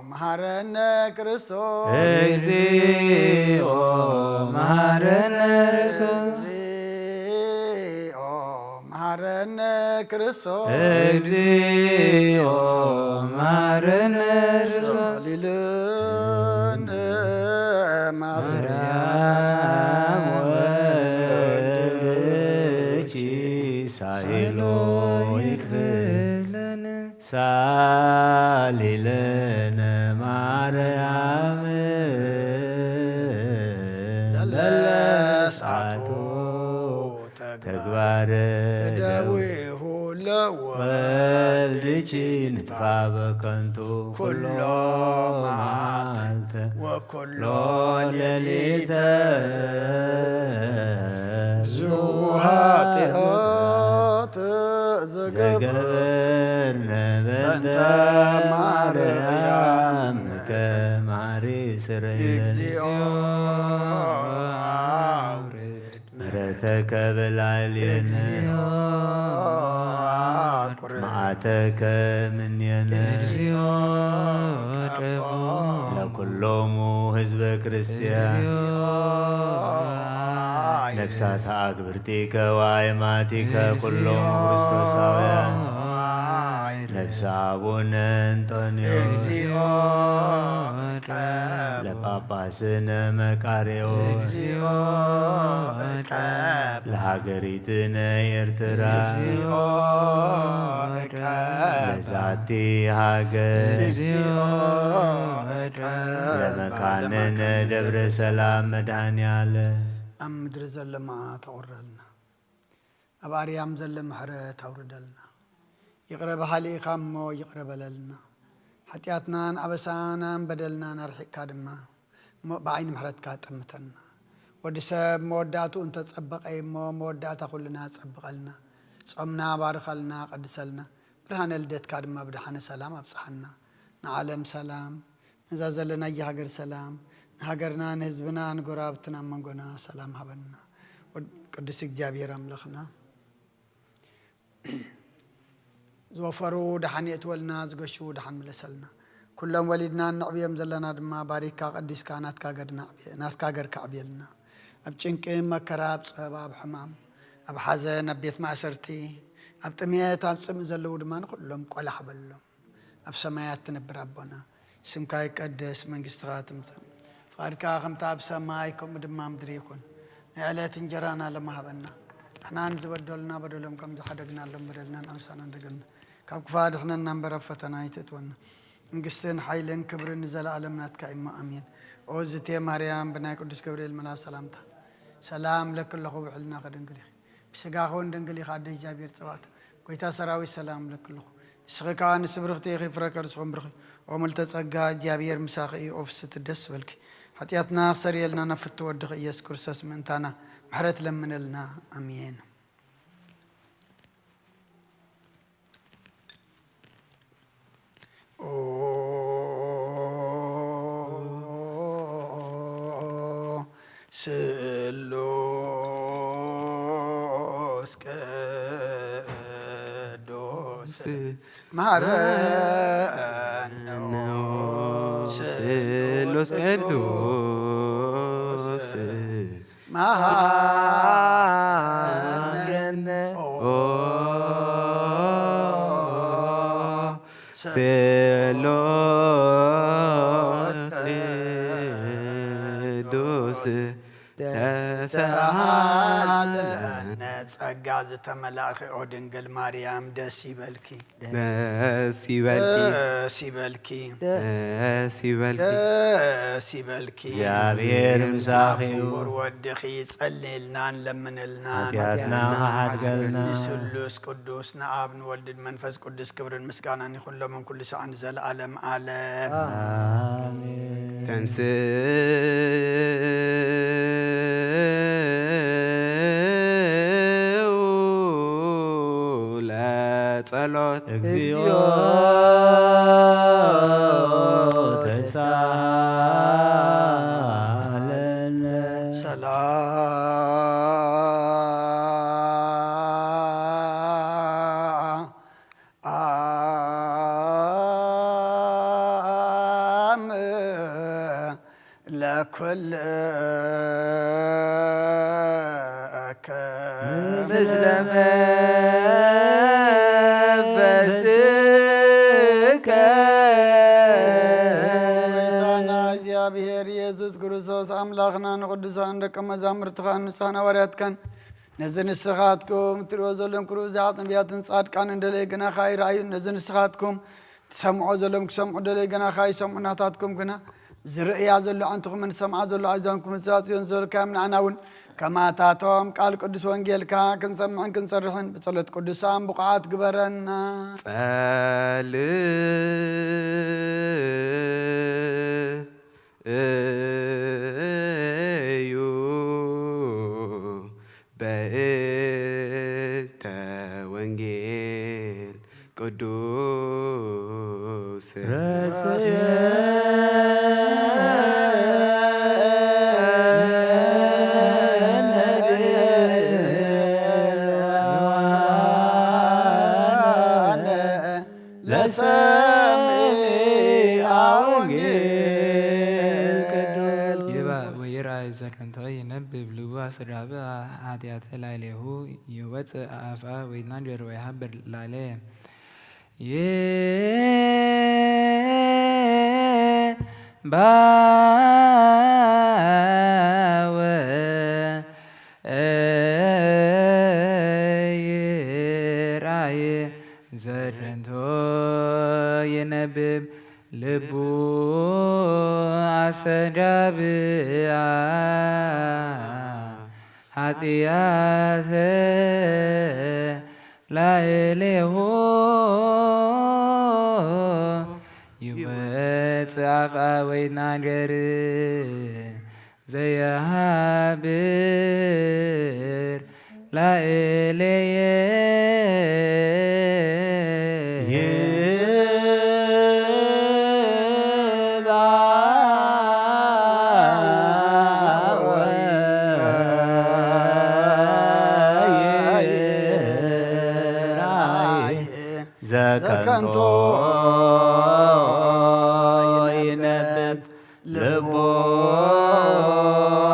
መሃረነ ክርስቶስ። እግዚኦ መሃረነ ክርስቶስ። እግዚኦ መሃረነ ክርስቶስ። እግዚኦ መሃረነ ክርስቶስ። ሳሊለነ ማርያም ወልድኪ ሳይሎ ይክፍለነ። ሳሊለነ ማርያም ለለስዓቱ ተግባር እደዊሁ ለወልድኪ ንጥፋ በከንቱ ኩሎ መዓልተ ወኩሎ ሌሊተ። ብዙ ኃጢአት ዘገበርነ በእንተ ማርያም ከማሪ ስረይ እግዚኦ አውርድ ምሕረተከ በላዕሌነ እግዚኦ አቁርብ መዓተከ ምኔነ እግዚኦ ቀቦ ለኩሎሙ ህዝበ ክርስቲያን እግዚኦ ነፍሳተ አግብርቲከ ወአይማቲከ ኩሎሙ ክርስቶሳውያን ነፍስ ኣቡነ እንጦንዮስ፣ እግዚኦ፣ ለጳጳስነ መቃርዮስ፣ እግዚኦ፣ ለሃገሪትነ ኤርትራ፣ እግዚኦ፣ ለዛቲ ሃገር፣ እግዚኦ፣ ለመካነነ ደብረ ሰላም መድኃኔ ዓለም። ኣብ ምድሪ ዘሎ መዓት ኣቑረልና። ኣብ ኣርያም ዘሎ ምሕረት ኣውርደልና። ይቕረ በሃሊ ኢኻ እሞ ይቕረ በለልና። ሓጢኣትናን ኣበሳናን በደልናን ኣርሒቕካ ድማ፣ እሞ ብዓይኒ ምሕረትካ ጠምተና። ወዲ ሰብ መወዳእትኡ እንተጸበቐ እሞ፣ መወዳእታ ኩልና ጸብቐልና። ጾምና ባርኸልና፣ ቀድሰልና። ብርሃነ ልደትካ ድማ ብደሓነ ሰላም ኣብጽሓና። ንዓለም ሰላም፣ ነዛ ዘለናያ ሃገር ሰላም፣ ንሃገርና፣ ንህዝብና፣ ንጎረባብትና፣ ኣብ መንጎና ሰላም ሃበና። ወድ-፣ ቅዱስ እግዚኣብሔር ኣምላኽና፣ ዝወፈሩ ደሓን የእትወልና፣ ዝገሹ ደሓን ምለሰልና። ኩሎም ወሊድና እነዕብዮም ዘለና ድማ ባሪካ ቀዲስካ ናትካ ገር ነዕብየ-፣ ናትካ ገር ከዕብየልና። ኣብ ጭንቂ፣ ኣብ መከራ፣ ኣብ ጸበባ፣ ኣብ ሕማም፣ ኣብ ሓዘን፣ ኣብ ቤት ማእሰርቲ፣ ኣብ ጥሜት፣ ኣብ ጽምኢ ዘለዉ ድማ ንኹሎም ቆላሕ በሎም። ኣብ ሰማያት ትነብር ኣቦና፣ ስምካ ይቀደስ፣ መንግስትኻ ትምጻእ፣ ፍቓድካ ከምቲ ኣብ ሰማይ ከምኡ ድማ ኣብ ምድሪ ይኹን። ናይ ዕለት እንጀራና ሎሚ ሃበና፣ ንሕና ንዝበደሉና በደሎም ከም ዝሓደግናሎም በደልና ንኣምሳና እንደገና፣ ካብ ክፉእ ኣድሕነና እምበር ኣብ ፈተና ኣይተእትወና። መንግስትን ሓይልን ክብርን ንዘለኣለም ናትካ እሞ፣ ኣሜን። ኦ ዝቴ ማርያም፣ ብናይ ቅዱስ ገብርኤል መልኣክ ሰላምታ ሰላም እብለኪ ኣለኹ፣ ብሕልናኺ ድንግል ኢኺ፣ ብስጋኺ እውን ድንግል ኢኻ፣ ኣደ እግዚኣብሔር ጸባኦት። ጎይታ ሰራዊት ሰላም እብለኪ ኣለኹ። ንስኺ ከኣ ኣንስቲ ብርኽቲ ኢኺ፣ ፍረ ከርስኺ እውን ብሩኽ እዩ። ኦ ምልዕተ ጸጋ፣ እግዚኣብሔር ምሳኺ እዩ። ኦ ፍስሕቲ ደስ ይበልኪ። ሓጢኣትና ክሰርየልና ናብ ፍትው ወድኺ ኢየሱስ ክርስቶስ ምእንታና ምሕረት ለምነልና። ኣሜን። ኦ ስሉስ ቅዱስ መሃረነ። ስሉስ ቅዱስ መሃረነ። ኦ ስሉስ ቅዱስ ተሳሃለነ። ተሳሃለነ። ጸጋ ዝተመላእኺ ኦ ድንግል ማርያም ደስ ይበልኪ። ደስ ይበልኪ። ደስ ይበልኪ። ደስ ይበልኪ። ደስ ይበልኪ። እግዚኣብሔር ምሳኺ እዩ። ፍቁር ወድኺ ጸልይልናን ለምንልናን። ሓጢኣትና ሓድገልና። ንስሉስ ቅዱስ ንኣብ ንወልድ ንመንፈስ ቅዱስ ክብርን ምስጋናን ይኹን ሎምን ኩሉ ሰዓን ንዘለዓለም ዓለም። ኣሜን። ተንስኡ ለጸሎት። እግዚኦ ተሳሃለነ። ሰላም ለኩልከ። ምስለ መንፈስከ። ጎይታና እግዚኣብሔር ኢየሱስ ክርስቶስ ኣምላኽና ንቅዱሳን ደቀ መዛሙርትኻን ንጹሓን ሃዋርያትካን ነዚ ንስኻትኩም እትርእዮ ዘለኹም ክሩዛት ነቢያትን ጻድቃንን ደለየ ግናኻ ይረኣዩ። ነዚ ንስኻትኩም ትሰምዖ ዘለኹም ክሰምዑ ደለየ ግናኻ ይሰምዑ። ናታትኩም ግና ዝርእያ ዘሎ ኣዕንትኹምን ዝሰምዓ ዘሎ ኣእዛንኩም ዝዛዝዮን ዘልካዮም ንኣና እውን ከማታቶም ቃል ቅዱስ ወንጌልካ ክንሰምዕን ክንሰርሕን ብጸሎት ቅዱሳን ብቑዓት ግበረና። ጸልእ እዩ በእንተ ወንጌል ቅዱስ። ለሰሚዐ ወንጌል ቅዱስ። ይባእ ወይርአይ ዘርንትዑ ይነብብ ልቡ ኣስተጋብእ ኃጢአተ ላዕሌሁ ይወፅእ አፍአ ወይትናገር ወይሃብር ላዕሌ። ይባወ ይርኣይ ዘከንቶ ይነብብ ልቡ ኣስተጋብኣ ኃጢኣተ ላዕሌሁ ይወፅእ ኣፍኣ ወይናገር ዘየሃብር ላዕሌየ ዘከንቶ ይነብብ ልቡ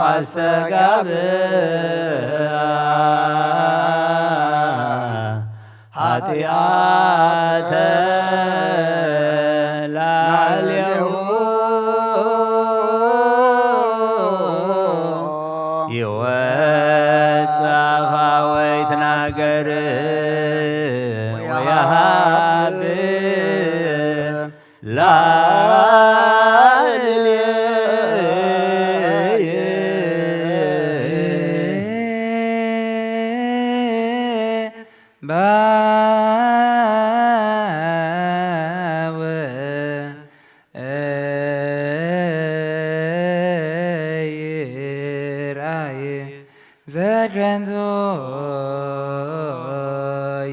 ኣስተጋብኣ ኃጢኣተ ላዕሌሁ ይወጽእ ኣፋ ወይትናገር ወየሃብር ላዕሌየ ባወ ይርኣይ ዘከንቶ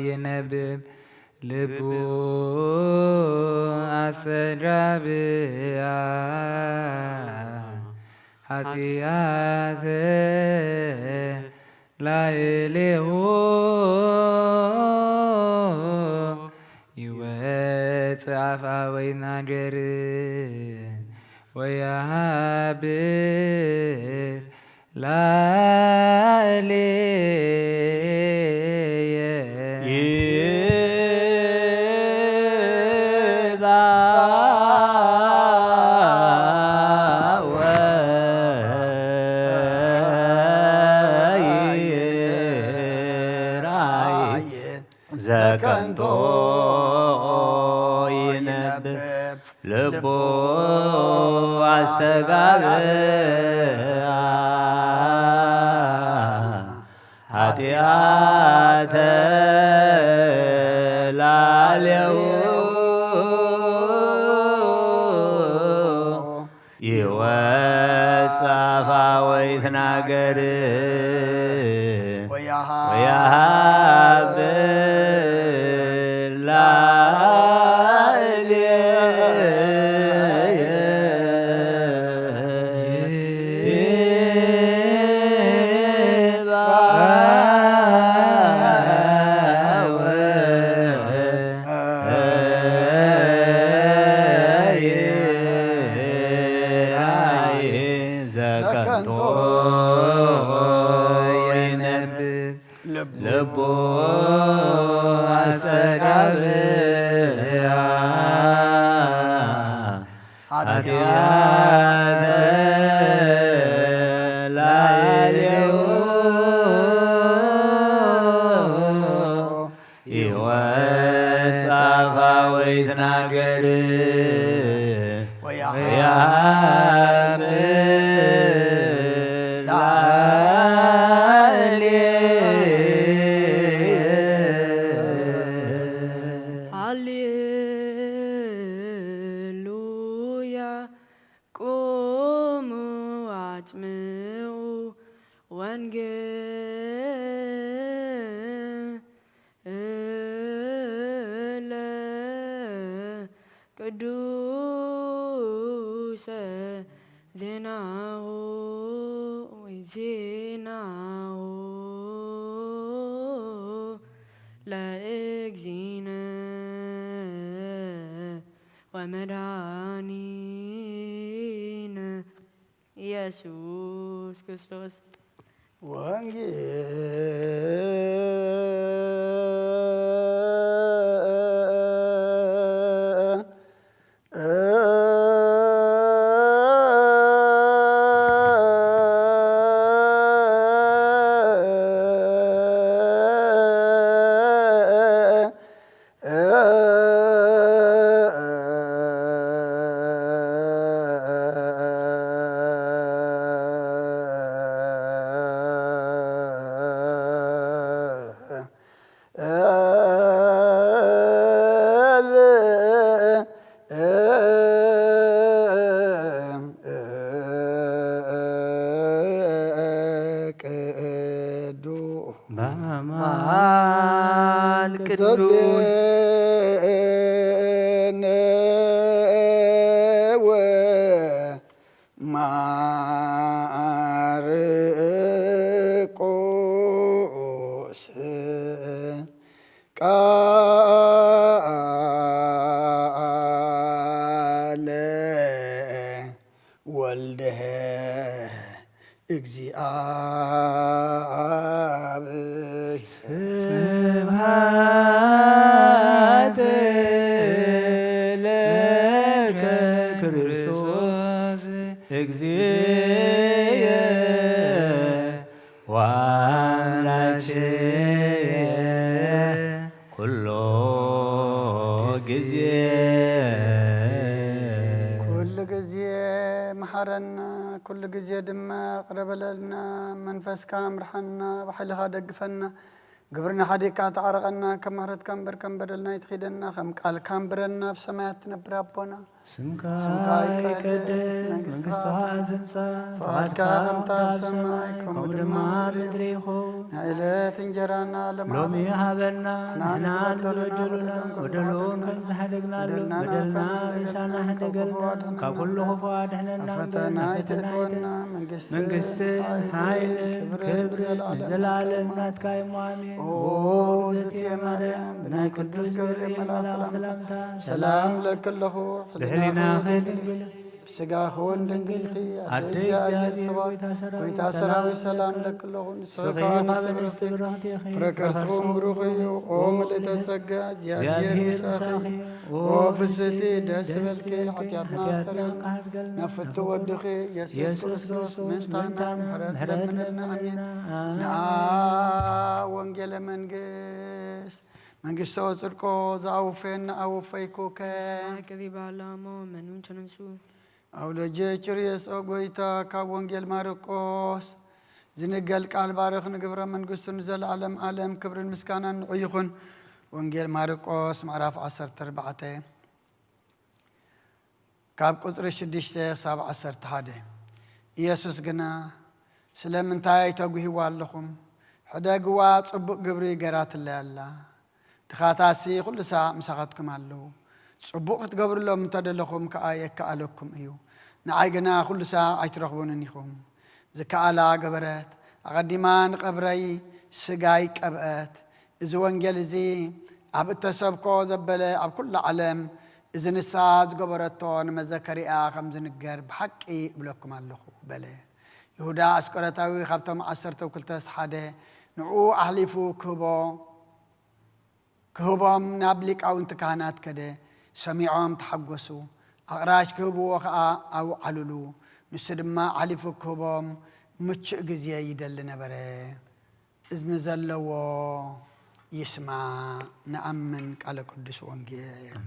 ይነብብ ልቡ ኣስተጋብኣ ኃጢኣተ ላዕሌሁ ይወፅእ ኣፍኣ ወይናገር ወየሃብር ላዕሌየ ይባወ ይርኣይ ዘከንቶ ይነብብ ልቡ ኣስተጋብኣ ኃጢኣተ ላዕሌሁ ይወጽእ ኣፋ ወይትናገር ወየሃብር ላዕሌየ ይባወ ይርኣይ ዘከንቶ ይነብብ ልቡ ኣስተጋብኣ ኃጢኣተ ላዕሌሁ ይወጽእ ኣፋ ወይትናገር ወየሃብር ላዕሌየ ሃሌሉያ። ቁሙ ኣጽምዑ ወንጌለ ቅዱሰ ዜናሁ ወይ ዜናሁ ለእግዚእነ ወመድኃኒነ ኢየሱስ ክርስቶስ። ወንጌል ማን ቅዱስ ዘማርቆስ ቃለ ወልደ እግዚአብሔር። ስብሐት ለከ ክርስቶስ እግዚእየ ወአምላኬየ ኩሎ ጊዜ። ኩሉ ግዜ መሓረና፣ ኩሉ ግዜ ድማ ይቕረ በለልና። መንፈስካ ምርሓና፣ ብሓይልኻ ደግፈና። ግብርና ሓዲግካ ተዓረቐና፣ ከም ምሕረትካ እምበር ከም በደልና ኣይትኺደና። ከም ቃልካ እምብረና፣ ኣብ ሰማያት ትነብር ኣቦና። ስምካ ስምካ ይቀደስ፣ ይቀደስ፣ መንግስትኻ መንግስትኻ ትምጻእ፣ ትምጻእ፣ ፍቓድካ ፍቓድካ ከምታ ኣብ ከምታ ኣብ ሰማይ፣ ሰማይ፣ ከምኡ ከምኡ ድማ ድማ ኣብ ኣብ ምድሪ ምድሪ ይኹን። ይኹን። ናይ ዕለት እንጀራና ሎሚ ሎሚ ሃበና፣ ሃበና፣ ንሕና ንሕና ንዝበደሉና ንዝበደሉና በደሎም ከም በደሎም ከም ዝሓደግና ዝሓደግና በደልና በደልና ንሳና ንሳና ንሕደገልና፣ ካብ ክፉ ኣድሕነና ካብ ኩሉ ኣምላኽ። ክፉ ኣድሕነና ኣብ ፈተና እምበር፣ ኣብ ፈተና ኣይተእትወና፣ ኣይተ-፣ መንግስትን መንግስትን ሓይልን ሓይልን ክብርን ክብርን ንዘለኣለም ንዘለኣለም ናትካ ናትካ እዩ። እዩ። እሞ ኣሜን። ኦ ኦ እግዝእትየ እግዝእትየ ማርያም፣ ማርያም፣ ብናይ ብናይ ቅዱስ ቅዱስ ገብርኤል ገብርኤል መልኣኽ መልኣኽ ሰላምታ ሰላምታ ሰላም ሰላም ለክለኹ፣ ለክለኹ፣ ሕሊናኺ ሕሊናኺ ድንግል እዩ። ድንግል እዩ። ኣደ ኣደ እግዚኣብሔር እግዚኣብሔር ጸባኦት፣ ጎይታ ሰራዊት፣ ጎይታ ሰራዊት ሰላም ሰላም ለክለኹ፣ ንስኺ ንስኺ ከኣ ካብ ንስብርኽቲ፣ ኣንስቲ ብርኽቲ ኢኺ፣ ፍረ ከርስኹም ብሩኽ እዩ። ኦ ምልእተ ጸጋ፣ እግዚኣብሔር ምሳኺ፣ ኦ ፍስቲ ደስ በልኪ፣ ሓጢኣትና ኣስተሰርየልና፣ ናብ ፍትው ወድኺ፣ ኢየሱስ ክርስቶስ፣ ምእንታና ምሕረት ለምንልና። ኣሜን። ንኣ ወንጌለ መንግስት፣ መንግስቶ ጽድቆ ዘኣውፈየና ኣወፈይኩከ። ቅሪባ ላሞ መኑን ተነሱ። ኣውለጀ ችርየሶ ጎይታ ካብ ወንጌል ማርቆስ ዝንገል ቃል ባርኽ ንግብረ መንግስቱ ንዘለዓለም ዓለም ክብርን ምስጋናን ንዑ ይኹን። ወንጌል ማርቆስ ምዕራፍ ዓሰርተ ኣርባዕተ ካብ ቁጽሪ ሽዱሽተ ክሳብ ዓሰርተ ሓደ። ኢየሱስ ግና፣ ስለምንታይ ተጉህይዋ ኣለኹም? ሕደግዋ፣ ጽቡቕ ግብሪ ገራትለይ ኣላ። ድኻታትሲ ኩሉ ሳዕ ምሳኻትኩም ኣለዉ። ጽቡቕ ክትገብሩሎም እንተደለኹም ከኣ የከኣለኩም እዩ። ንዓይ ግና ኩሉ ሳዕ ኣይትረኽቡንን ኢኹም። ዝከኣላ ገበረት፣ ኣቐዲማ ንቐብረይ ስጋይ ቀብአት። እዚ ወንጌል እዚ ኣብ እተሰብኮ ዘበለ ኣብ ኩላ ዓለም፣ እዚ ንሳ ዝገበረቶ ንመዘከሪኣ ከም ዝንገር ብሓቂ እብለኩም ኣለኹ በለ። ይሁዳ ኣስቆሮታዊ ካብቶም ዓሰርተ ክልተ ሓደ ንዕኡ ኣሕሊፉ ክህቦ ክህቦም ናብ ሊቃውንቲ ካህናት ከደ። ሰሚዖም ተሓጎሱ። ኣቕራሽ ክህብዎ ኸኣ ኣውዓሉሉ። ንሱ ድማ ኣሕሊፉ ክህቦም ምቹእ ግዜ ይደሊ ነበረ። እዝኒ ዘለዎ ይስማዕ። ንኣምን ቃለ ቅዱስ ወንጌል።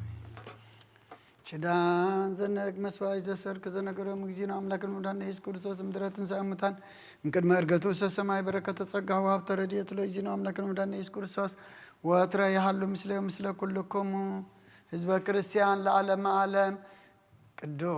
ችዳን ዘነግ መስዋዕት ዘሰርክ ዘነገሮም እግዚእነ ኣምላክን መድኃኒነ ኢየሱስ ክርስቶስ ምድረ ትንሣኤ ሙታን እምቅድመ ዕርገቱ ውስተ ሰማይ በረከተ ጸጋ ወሀብተ ረድኤቱ ለእግዚእነ ኣምላክን መድኃኒነ ኢየሱስ ክርስቶስ ወትረ ይሃሉ ምስለ ምስለ ኩልክሙ ህዝበ ክርስቲያን ለዓለመ ዓለም። ቅዱስ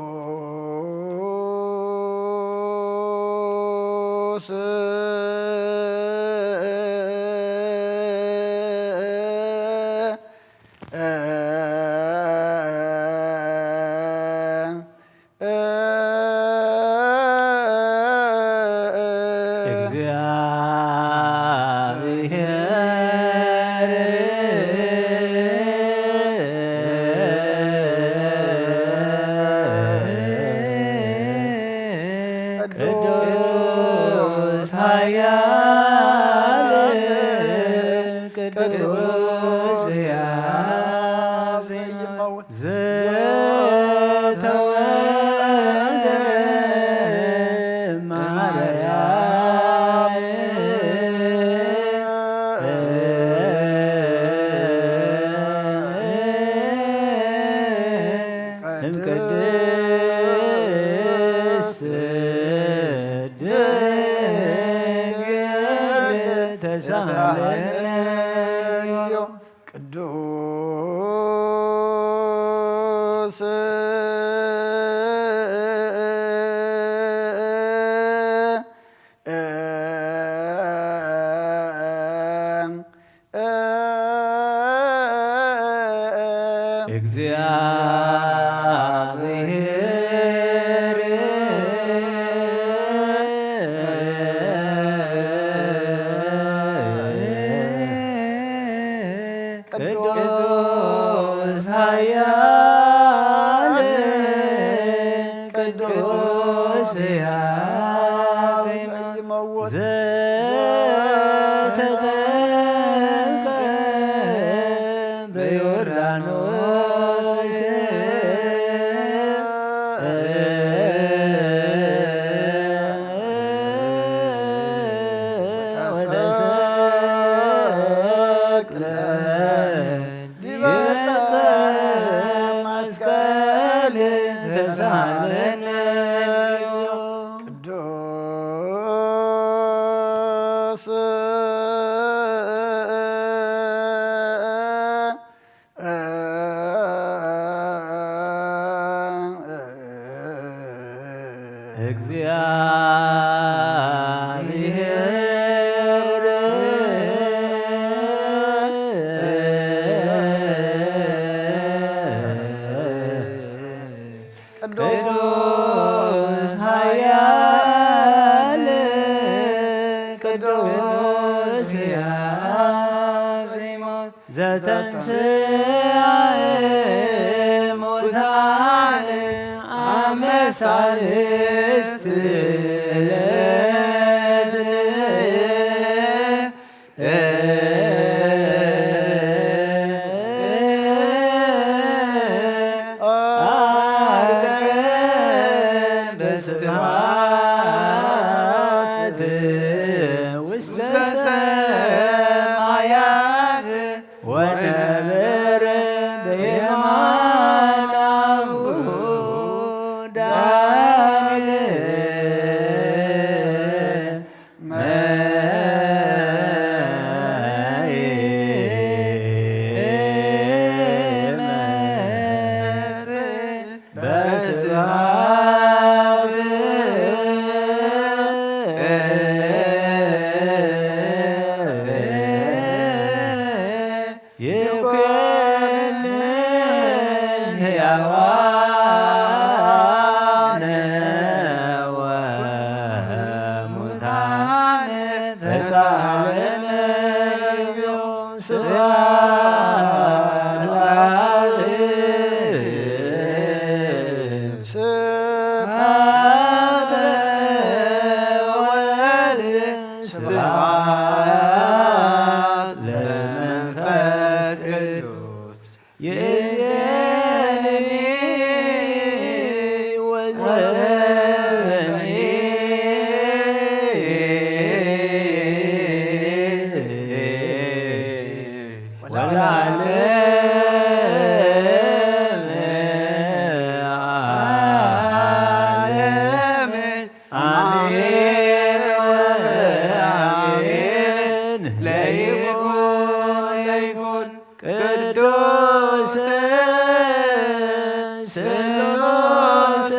ቅዱስ ኃያል ቅዱስ ሕያው ዘተወልደ ማርያም እምቅድስት ድንግል ተሳለነ። ቅዱስ እግዚኣብሔር ቅዱስ ኃያል ቅዱስ ሕያው ይመውት ዘተጠምቀ በዮርዳኖስ ወተሰቅለ ዲበ ዕፀ መስቀል ተሳሃለነ ቅዱስ እግዚአብሔር ቅዱስ ኃያል ቅዱስ ሕያው ዘተንሥአ እሙታን አመ ሣልስት ዕለት ዐርገ በስብሐት ውስተ ሰማያት ወነበረ በየማነ አቡሁ ዳግመ ይመጽእ በስብሐት ይኩን ሕያዋነ ወሙታነ ተሳሃለነ እግዚኦ። ስብሐት ለአብ። ስብሐት ለወልድ። ስብሐት ለመንፈስ ቅዱስ። ይእዜኒ ወዘልፈኒ ወለዓለመ ዓለም። አሜን ወአሜን። ለይኩን ለይኩን ቅዱስ ስሉስ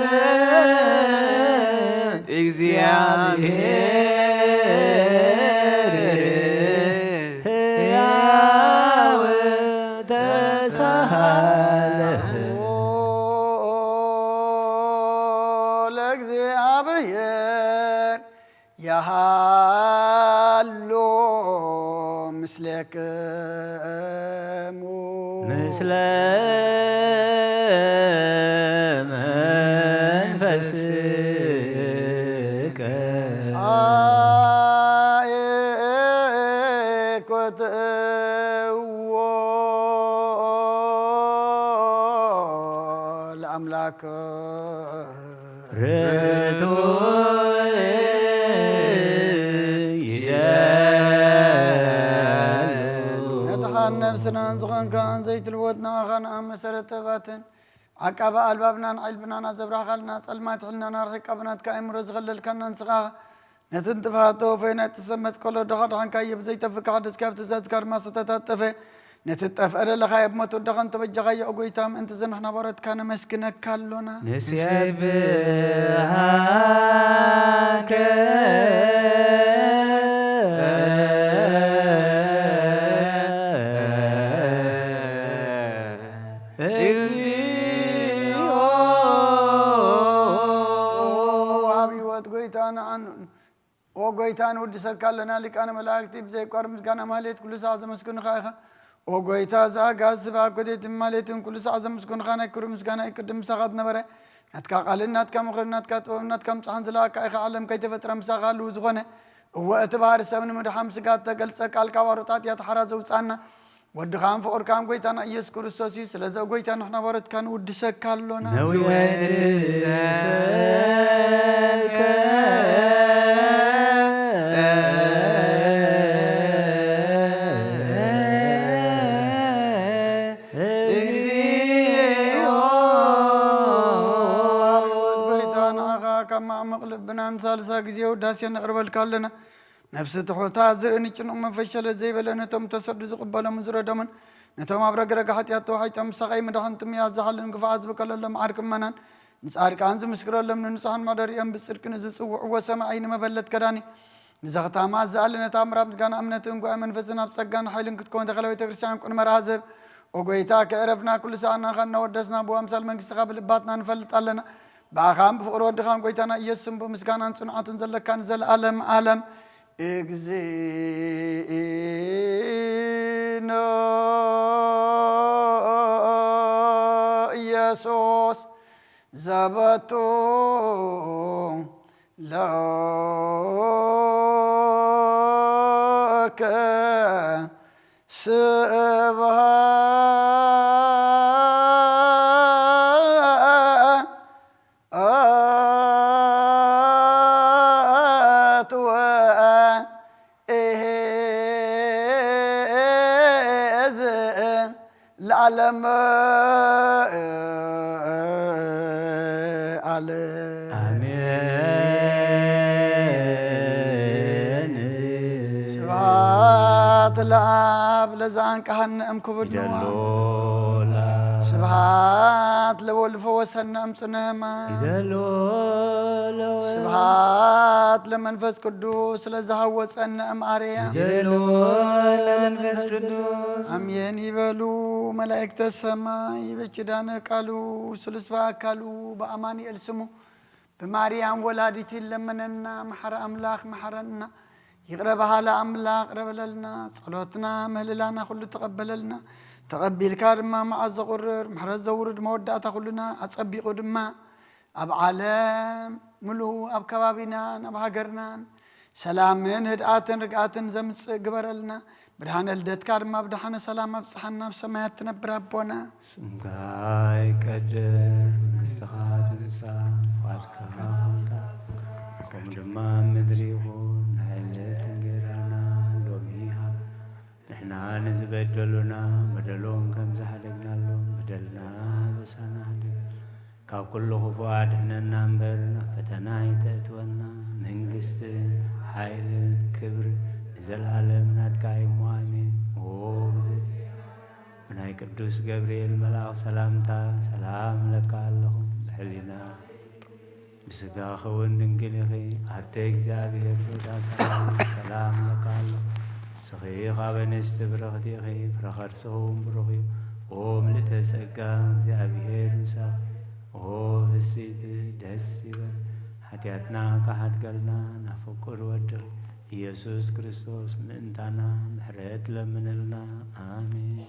እግዚአብሔር ሕያው ተሳሃለ። ለእግዚአብሔር ያሃሎ ምስሌክሙ። ምስለ መንፈስከ። አእኮትዎ ለአምላክ። ርቱዕ ይደሉ። መድሓን ነብስናን ዝኾንካ ዘይትልወጥ ንኣኻ ንኣብ መሰረት ጥበባትን ዓቃቢ ኣልባብናን ዕልብናን ኣዘብራኻልና ጸልማት ሕልናና ርሒቃ ብናትካ ኣእምሮ ዝኸለልካና ንስኻ ነቲ ንጥፍኣት ተወፈይ ናይ ጥሰመት ከሎ ደኻ ድሓንካዮ ብዘይተፍካ ሓደስካ ብትእዛዝካ ድማ ዝተታጠፈ ነቲ ጠፍአ ለለኻዮ ብሞት ወደኻ እንተበጃኻዮ፣ ኦ ጐይታ፣ ምእንቲ እዚ ንሕና ባሮትካ ነመስግነካ ኣሎና። ንሴብሃከ ኦ ጎይታ፣ ንውድሰካ ኣለና። ሊቃነ መላእክቲ ብዘይቋር ምስጋና ማህሌት ኩሉ ሰዓት ዘመስግኑኻ ኢኻ። ኦ ጎይታ፣ እዛ ኣጋእዝቲ ብኣኮቴትን ማህሌትን ኩሉ ሰዓት ዘመስግኑኻ፣ ናይ ክብሪ ምስጋና ይቅድም ምሳኻ ዝነበረ። ናትካ ቃልን ናትካ ምኽርን ናትካ ጥበብን ናትካ ምጽሓን ዝለኣካ ኢኻ። ዓለም ከይተፈጥረ ምሳኻ ህልው ዝኾነ። እወ፣ እቲ ባህሪ ሰብ ንምድሓን ስጋ እተገልጸ ቃል፣ ካብ ኣሮጣጥያ ተሓራ ዘውጻና ወድኻን ፍቕርካን ጎይታና ኢየሱስ ክርስቶስ እዩ። ስለዚ ኦ ጎይታ፣ ንሕና ባሮትካ ንውድሰካ ኣሎና። ነውድሰከ እግዚኦ። ኣቤት ጎይታ፣ ንዓኻ ካብ ማዕሙቕ ልብናን ሳልሳ ግዜ ውዳሴ ነቕርበልካ ኣለና። ነፍሲ ትሑታ ዝርኢ ንጭኑቕ መፈሸለ ዘይበለ ነቶም ተሰዱ ዝቕበሎም ዝረዶምን ነቶም ኣብ ረግረግ ሓጢኣት ተዋሒጦም ብሳቐይ ምድሓን ጥምያ ዝሓልን ግፋዓት ዝበቀለሎም ዓርኪ እመናን ንጻድቃን ዝምስክረሎም ንንጹሓን መሕደሪኦም ብጽድቂ ንዝጽውዕዎ ሰማዒ ንመበለት ከዳኒ ንዘኽታማ ዝኣሊ ነታ ምራብ ምስጋና እምነትን ጉባኤ መንፈስን ኣብ ጸጋን ሓይልን ክትከውን ተኸለ ቤተ ክርስቲያን ቁን መርሃ ዝህብ ኦ ጎይታ ከዕረፍና ኩሉ ሰዓና ኸና ወደስና ብኡ ኣምሳል መንግስትኻ ብልባትና ንፈልጥ ኣለና። ብኣኻን ብፍቕሪ ወድኻን ጎይታና ኢየሱስን ብምስጋናን ጽንዓቱን ዘለካ ንዘለኣለም ዓለም። እግዚእነ ኢየሱስ ዘበቱ ለከ ስብሐት ወ ለዓለም ዓለም። ኣሜን። ስብሐት ለኣብ ለዘአንቀሐነ እምክቡድ ንዋም። ይደሎ ለአብ። ስብሐት ለወልድ ፈወሰነ እምጽነ ሕማም። ይደሎ ለወልድ። ስብሐት ለመንፈስ ቅዱስ ለዘሃወጸነ እምአርያም። ይደሎ ለመንፈስ ቅዱስ። ኣሜን ይበሉ መላእክተ ሰማይ። በኪዳነ ቃሉ ስሉስ በአካሉ በአማኑኤል ስሙ ብማርያም ወላዲት ይለመነና። መሓረ ኣምላኽ መሓረና። ይቕረ በሃሊ ኣምላኽ ይቕረ በለልና። ጸሎትና ምህልላና ኩሉ ተቐበለልና። ተቐቢልካ ድማ መዓት ዘቑርር ምሕረት ዘውርድ መወዳእታ ኩልና ኣጸቢቑ ድማ ኣብ ዓለም ምሉእ ኣብ ከባቢናን ኣብ ሃገርናን ሰላምን ህድኣትን ርግኣትን ዘምጽእ ግበረልና። ብርሃነ ልደትካ ድማ ብደሓነ ሰላም ኣብጽሓና፣ ኣብ ሰማያት ትነብር ኣቦና። ስምካ ይቀደስ፣ መንግስትኻ ትምጻእ፣ ፍቓድካ ከም ድማ ኣብ ምድሪ ይኹን። ናይ ዕለት እንጌራና ሎሚ ሃብ። ንሕና ንዝበደሉና በደሎም ከም ዝሓደግናሎም በደልና በሳና ሓደግ። ካብ ኩሉ ክፉእ ኣድሕነና እምበር፣ ናብ ፈተና ኣይተእትወና። መንግስትን ሓይልን ክብርን ንዘለኣለም ናትካ እዩ እሞ፣ ኣሜን። ኦ እግዝእትየ፣ ብናይ ቅዱስ ገብርኤል መልኣኽ ሰላምታ ሰላም እብለካ ኣለኹ። ብሕሊና ብስጋኺ እውን ድንግል ኢኺ፣ ኣደ እግዚኣብሔር ዶዳ ሰላም ሰላም እብለካ ኣለኹ። ንስኺ ካብ ኣንስቲ ብርኽቲ ኢኺ፣ ፍረ ከርስኺ እውን ብሩኽ እዩ። ኦ ምልእተ ጸጋ፣ እግዚኣብሔር ምሳኺ። ኦ ፍስይቲ፣ ደስ ይበል። ሓጢኣትና ክሓድገልና ናብ ፍቁር ወድኺ ኢየሱስ ክርስቶስ ምእንታና ምሕረት ለምንልና። ኣሜን።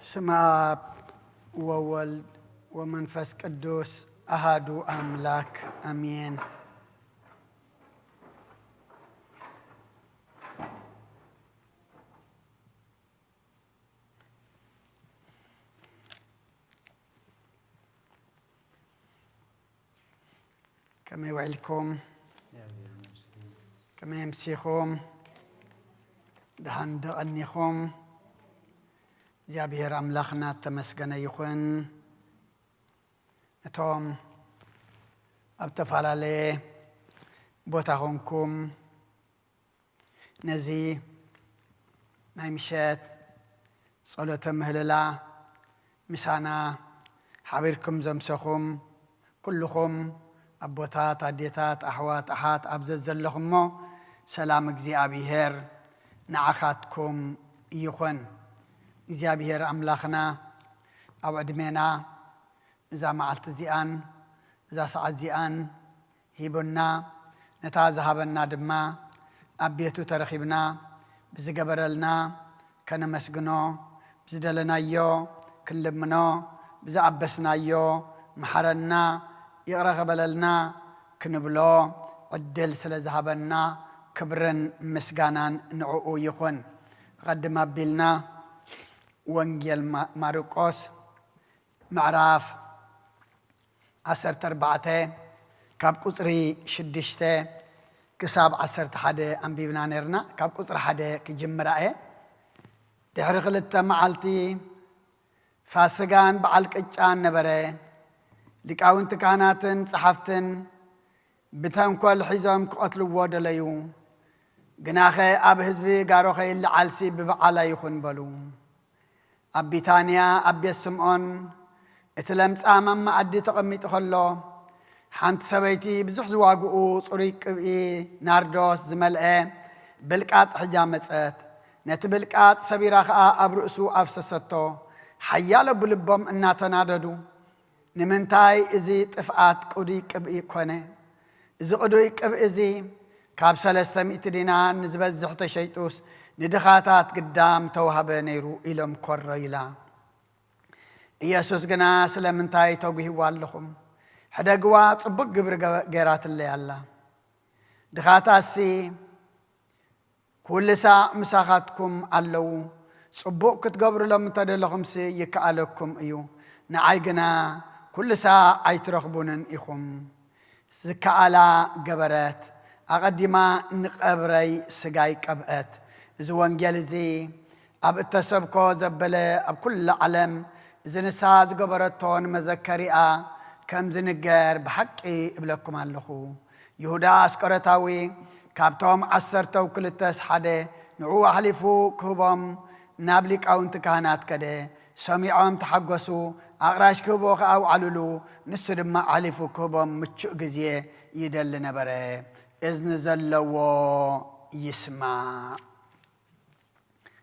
ስመ ኣብ ወወልድ ወመንፈስ ቅዱስ ኣሃዱ ኣምላክ ኣሜን። ከመይ ውዒልኩም? ከመይ ኣምሲኹም? ደሓን ዶ ቀኒኹም? እግዚኣብሔር ኣምላኽና እተመስገነ ይኹን። ነቶም ኣብ ተፈላለየ ቦታ ኾንኩም ነዚ ናይ ምሸት ጸሎተ ምህልላ ምሳና ሓቢርኩም ዘምሰኹም ኩልኹም ኣቦታት፣ ኣዴታት፣ ኣሕዋት፣ ኣሓት ኣብ ዘዘለኹሞ ሰላም እግዚኣብሔር ንዓኻትኩም ይኹን። እግዚኣብሔር ኣምላኽና ኣብ ዕድሜና እዛ መዓልቲ እዚኣን እዛ ሰዓት እዚኣን ሂቡና፣ ነታ ዝሃበና ድማ ኣብ ቤቱ ተረኺብና ብዝገበረልና ከነመስግኖ፣ ብዝደለናዮ ክንልምኖ፣ ብዝኣበስናዮ መሓረና፣ ይቕረ ክበለልና ክንብሎ ዕድል ስለ ዝሃበና ክብርን ምስጋናን ንዕኡ ይኹን። ኣቐድም ኣቢልና ወንጌል ማ-፣ ማርቆስ ምዕራፍ ዓሰርተ ኣርባዕተ ካብ ቁጽሪ ሽዱሽተ ክሳብ ዓሰርተ ሓደ ኣንቢብና ነርና። ካብ ቁጽሪ ሓደ ክጅምራ እየ። ድሕሪ ክልተ መዓልቲ ፋስጋን በዓል ቅጫን ነበረ። ሊቃውንቲ ካህናትን ጸሓፍትን ብተንኮል ሒዞም ክቐትልዎ ደለዩ። ግናኸ ኣብ ህዝቢ ጋሮ ከይለዓልሲ ብበዓል ኣይኹን በሉ። ኣብ ቢታንያ ኣብ ቤት ስምዖን እቲ ለምጻም ኣብ መኣዲ ተቐሚጡ ከሎ፣ ሓንቲ ሰበይቲ ብዙሕ ዝዋግኡ ጽሩይ ቅብኢ ናርዶስ ዝመልአ ብልቃጥ ሒዛ መጸት። ነቲ ብልቃጥ ሰቢራ ኸኣ ኣብ ርእሱ ኣፍሰሰቶ። ሓያሎ ብልቦም እናተናደዱ፣ "ንምንታይ እዚ ጥፍኣት ቅዱይ ቅብኢ ኮነ? እዚ ቅዱይ ቅብኢ እዚ ካብ ሰለስተ ሚእቲ ዲናር ንዝበዝሕ ተሸይጡስ ንድኻታት ግዳም ተዋህበ ነይሩ" ኢሎም ኮረዩላ። ኢየሱስ ግና፣ "ስለምንታይ ተጉህይዋ ኣለኹም? ሕደግዋ፣ ጽቡቕ ግብሪ ገ-፣ ገይራትለይ ኣላ። ድኻታትሲ ኩሉ ሳዕ ምሳኻትኩም ኣለዉ። ጽቡቕ ክትገብሩሎም እንተደለኹምሲ ይከኣለኩም እዩ። ንዓይ ግና ኩሉ ሳዕ ኣይትረኽቡንን ኢኹም።" ዝከኣላ ገበረት። ኣቐዲማ ንቐብረይ ስጋይ ቀብአት። እዚ ወንጌል እዚ ኣብ እተሰብኮ ዘበለ ኣብ ኩሉ ዓለም፣ እዚ ንሳ ዝገበረቶ ንመዘከሪኣ ከም ዝንገር ብሓቂ እብለኩም ኣለኹ። ይሁዳ ኣስቆሮታዊ ካብቶም ዓሰርተው ክልተስ ሓደ፣ ንዕኡ ኣሕሊፉ ክህቦም ናብ ሊቃውንቲ ካህናት ከደ። ሰሚዖም ተሓጎሱ፣ ኣቕራሽ ክህቦ ኸኣ ኣውዓሉሉ። ንሱ ድማ ኣሕሊፉ ክህቦም ምቹእ ግዜ ይደሊ ነበረ። እዝኒ ዘለዎ ይስማዕ።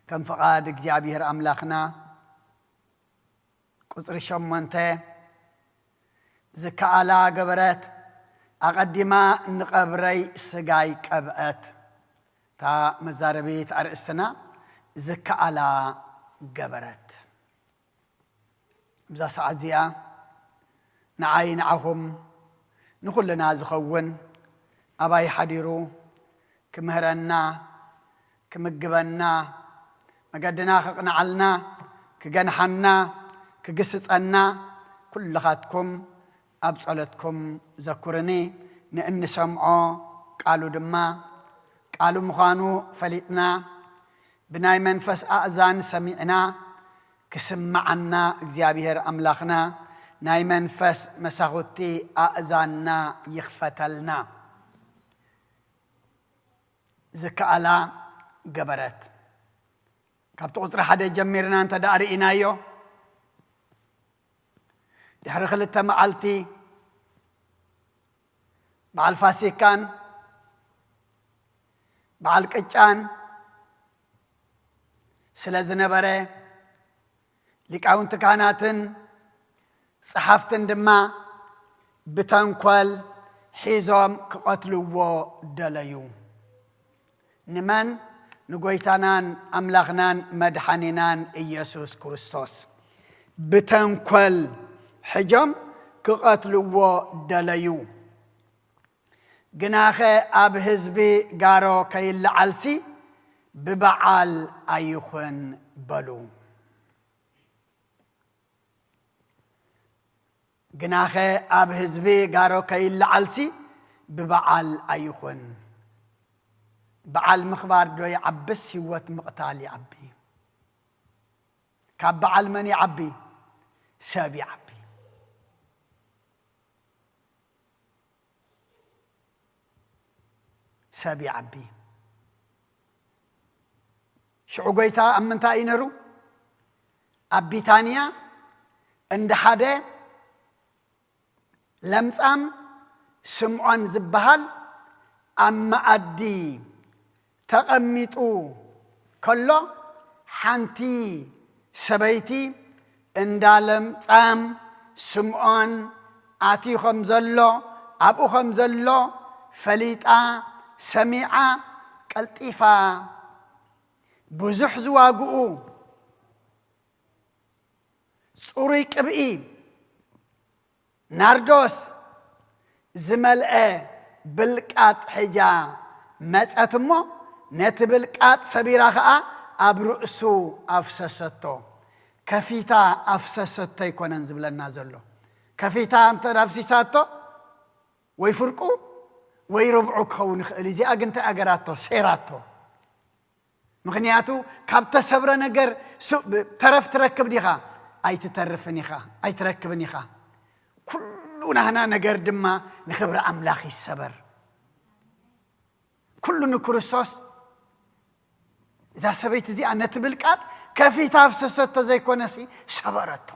ከም ፍቓድ እግዚኣብሔር ኣምላኽና፣ ቁጽሪ ሸሞንተ፣ ዝከኣላ ገበረት። ኣቐዲማ ንቐብረይ ስጋይ ቀብአት። እታ መዛረቢት ኣርእስትና ዝከኣላ ገበረት። እብዛ ሰዓት እዚኣ ንዓይ ንዓኹም ንኹልና ዝኸውን ኣባይ ሓዲሩ ክምህረና፣ ክምግበና፣ መገድና ክቕንዓልና፣ ክገንሓና፣ ክግስጸና፣ ኩልኻትኩም ኣብ ጸሎትኩም ዘኩርኒ። ንእንሰምዖ ቃሉ ድማ ቃሉ ምዃኑ ፈሊጥና፣ ብናይ መንፈስ ኣእዛን ሰሚዕና፣ ክስምዓና እግዚኣብሔር ኣምላኽና ናይ መንፈስ መሳኹቲ ኣእዛንና ይኽፈተልና። ዝከኣላ ገበረት። ካብቲ ቁጽሪ ሓደ ጀሚርና እንተ ደኣ ርኢናዮ፣ ድሕሪ ክልተ መዓልቲ በዓል ፋሲካን በዓል ቅጫን ስለ ዝነበረ፣ ሊቃውንቲ ካህናትን ጸሓፍትን ድማ ብተንኮል ሒዞም ክቐትልዎ ደለዩ። ንመን? ንጎይታናን ኣምላኽናን መድሓኒናን ኢየሱስ ክርስቶስ ብተንኮል ሕጆም ክቐትልዎ ደለዩ። ግናኸ ኣብ ህዝቢ ጋሮ ከይለዓልሲ ብበዓል ኣይኹን በሉ። ግናኸ ኣብ ህዝቢ ጋሮ ከይለዓልሲ ብበዓል ኣይኹን። በዓል ምኽባር ዶ ይዓብስ ህይወት ምቕታል ይዓቢ? ካብ በዓል መን ይዓቢ? ሰብ ይዓቢ። ሰብ ይዓቢ። ሽዑ ጎይታ ኣብ ምንታይ እዩ ነሩ? ኣብ ቢታንያ እንዳ ሓደ ለምጻም ስምዖን ዝበሃል ኣብ መኣዲ ተቐሚጡ ከሎ፣ ሓንቲ ሰበይቲ እንዳ ለምጻም ስምዖን ኣትዩ ከም ዘሎ፣ ኣብኡ ከም ዘሎ ፈሊጣ፣ ሰሚዓ፣ ቀልጢፋ ብዙሕ ዝዋግኡ ጽሩይ ቅብኢ ናርዶስ ዝመልአ ብልቃጥ ሒዛ መጸት እሞ፣ ነቲ ብልቃጥ ሰቢራ ኸኣ ኣብ ርእሱ ኣፍሰሰቶ። ከፊታ ኣፍሰሰቶ ኣይኮነን ዝብለና ዘሎ። ከፊታ እንተ ኣፍሲሳቶ፣ ወይ ፍርቁ ወይ ርብዑ ክኸውን ይኽእል እዩ። እዚኣ ግን እንታይ ኣገራቶ? ሴራቶ። ምኽንያቱ ካብ ተሰብረ ነገር ሱ-፣ ተረፍ ትረክብ ዲኻ? ኣይትተርፍን ኢኻ፣ ኣይትረክብን ኢኻ። ኩሉ ናህና ነገር ድማ ንኽብሪ ኣምላኽ ይሰበር። ኩሉ ንክርስቶስ። እዛ ሰበይቲ እዚኣ ነቲ ብልቃጥ ከፊታ ኣፍሰሰቶ ዘይኮነሲ ሰበረቶ።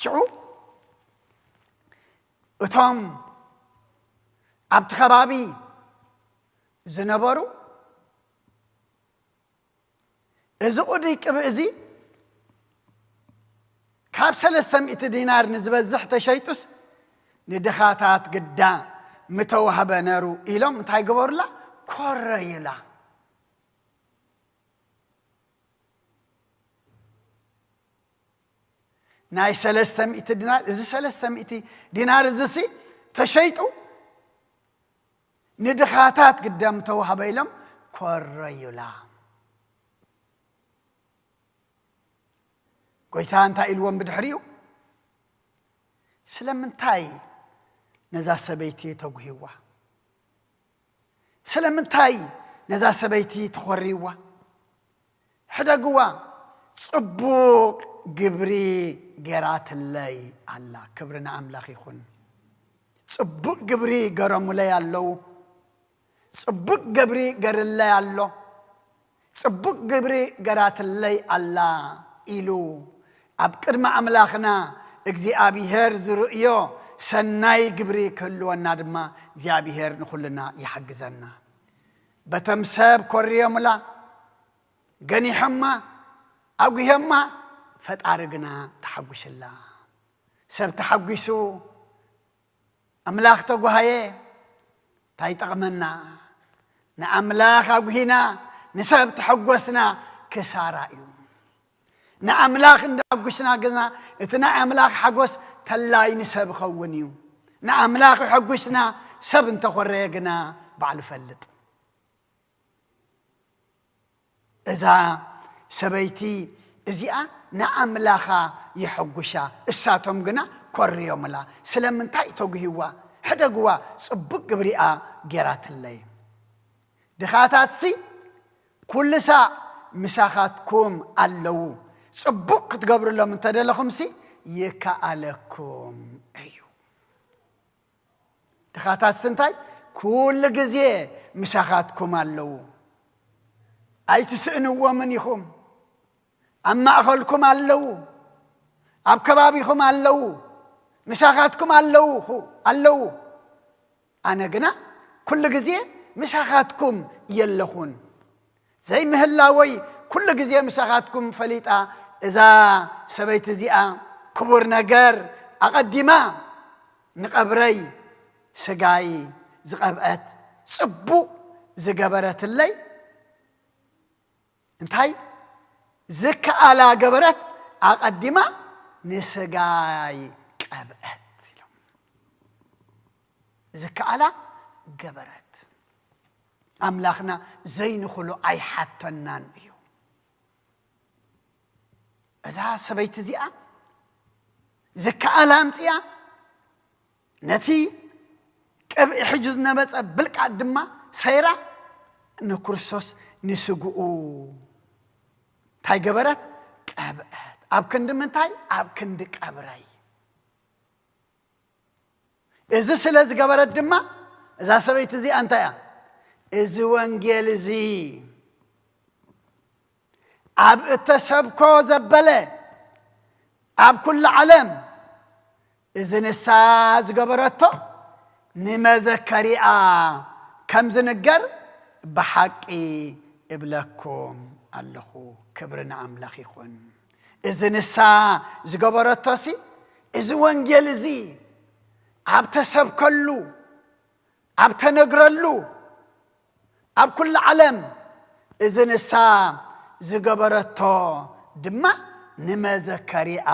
ሽዑ እቶም ኣብቲ ከባቢ ዝነበሩ፣ እዚ ቁዲ ቅብእ እዚ ካብ ሰለስተ ሚእቲ ዲናር ንዝበዝሕ ተሸይጡስ፣ ንድኻታት ግዳ ምተዋህበ ነሩ ኢሎም እንታይ ገበሩላ? ኮረዩላ። ናይ ሰለስተ ሚእቲ ዲናር፣ እዚ ሰለስተ ሚእቲ ዲናር እዚሲ ተሸይጡ ንድኻታት ግዳ ምተዋህበ ኢሎም ኮረዩላ። ጎይታ እንታይ ኢልዎም ብድሕሪኡ? ስለምንታይ ነዛ ሰበይቲ ተጉህይዋ? ስለምንታይ ነዛ ሰበይቲ ትኾርይዋ? ሕደግዋ፣ ጽቡቕ ግብሪ ገራትለይ ኣላ። ክብሪ ንኣምላኽ ይኹን። ጽቡቕ ግብሪ ገረሙለይ ኣለዉ። ጽቡቕ ግብሪ ገርለይ ኣሎ። ጽቡቕ ግብሪ ገራትለይ ኣላ ኢሉ ኣብ ቅድሚ ኣምላኽና እግዚኣብሔር ዝርእዮ ሰናይ ግብሪ ክህልወና ድማ እግዚኣብሔር ንኹልና ይሓግዘና። በቶም ሰብ ኮርዮምላ፣ ገኒሖማ፣ ኣጉሄማ፣ ፈጣሪ ግና ተሓጒሱላ። ሰብ ተሓጒሱ፣ ኣምላኽ ተጓሃየ፣ እንታይ ይጠቕመና? ንኣምላኽ ኣጉሂና፣ ንሰብ ተሐጎስና፣ ክሳራ እዩ። ንኣምላኽ እንዳሓጉስና ግና፣ እቲ ናይ ኣምላኽ ሓጎስ ተላይ ንሰብ ይኸውን እዩ። ንኣምላኽ የሐጉስና፣ ሰብ እንተኾረየ ግና፣ ባዕሉ ፈልጥ። እዛ ሰበይቲ እዚኣ ንኣምላኻ የሐጉሻ፣ እሳቶም ግና ኮርዮምላ። ስለምንታይ ተጉህዋ? ሕደግዋ፣ ጽቡቕ ግብሪኣ ጌራትለይ። ድኻታትሲ ኩሉ ሳዕ ምሳኻትኩም ኣለዉ። ጽቡቕ ክትገብሩሎም እንተደለኹምሲ ይከኣለኩም እዩ። ድኻታትሲ እንታይ? ኩሉ ግዜ ምሳኻትኩም ኣለዉ። ኣይትስእንዎምን ኢኹም። ኣብ ማእኸልኩም ኣለዉ። ኣብ ከባቢኹም ኣለዉ። ምሳኻትኩም ኣለዉ፣ ኣለዉ። ኣነ ግና ኩሉ ግዜ ምሳኻትኩም የለኹን። ዘይምህላወይ ኩሉ ግዜ ምሳኻትኩም ፈሊጣ፣ እዛ ሰበይቲ እዚኣ ክቡር ነገር ኣቐዲማ ንቐብረይ ስጋይ ዝቐብአት፣ ጽቡቕ ዝገበረትለይ፣ እንታይ ዝከኣላ ገበረት? ኣቐዲማ ንስጋይ ቀብአት ኢሎም። ዝከኣላ ገበረት። ኣምላኽና ዘይንኽሎ ኣይሓተናን እዩ። እዛ ሰበይቲ እዚኣ ዝከኣላ ኣምፅኣ፣ ነቲ ቅብኢ ሕጂ ዝነበፀ ብልቃጥ ድማ ሰይራ ንክርስቶስ ንስግኡ እንታይ ገበረት? ቀብአት። ኣብ ክንዲ ምንታይ? ኣብ ክንዲ ቀብረይ። እዚ ስለ ዝገበረት ድማ እዛ ሰበይቲ እዚኣ እንታይ እያ? እዚ ወንጌል እዚ ኣብ እተሰብኮ ዘበለ ኣብ ኩሉ ዓለም፣ እዚ ንሳ ዝገበረቶ ንመዘከሪኣ ከም ዝንገር ብሓቂ እብለኩም ኣለኹ። ክብሪ ንኣምላኽ ይኹን። እዚ ንሳ ዝገበረቶሲ፣ እዚ ወንጌል እዚ ኣብ ተሰብከሉ፣ ኣብ ተነግረሉ፣ ኣብ ኩሉ ዓለም እዚ ንሳ ዝገበረቶ ድማ ንመዘከሪኣ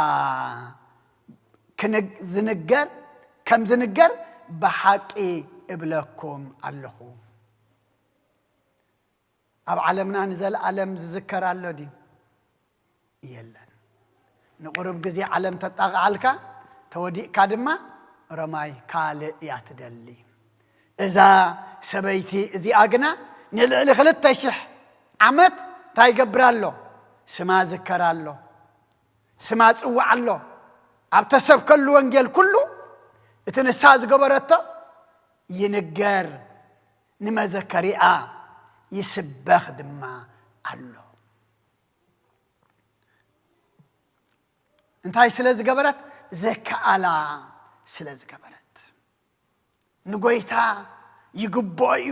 ክንግ-፣ ዝንገር፣ ከም ዝንገር ብሓቂ እብለኩም ኣለኹ። ኣብ ዓለምና ንዘለኣለም ዝዝከር ኣሎ ድዩ? የለን። ንቑሩብ ግዜ ዓለም ተጣቕዓልካ፣ ተወዲእካ ድማ ረማይ ካልእ እያ ትደሊ። እዛ ሰበይቲ እዚኣ ግና ንልዕሊ ክልተ ሽሕ ዓመት እንታይ ይገብር ኣሎ? ስማ ዝከር ኣሎ፣ ስማ ጽዋዕ ኣሎ። ኣብ ተሰብከሉ ወንጌል ኩሉ እቲ ንሳ ዝገበረቶ ይንገር፣ ንመዘከሪኣ ይስበኽ ድማ ኣሎ። እንታይ ስለ ዝገበረት? ዘከኣላ ስለ ዝገበረት። ንጎይታ ይግብኦ እዩ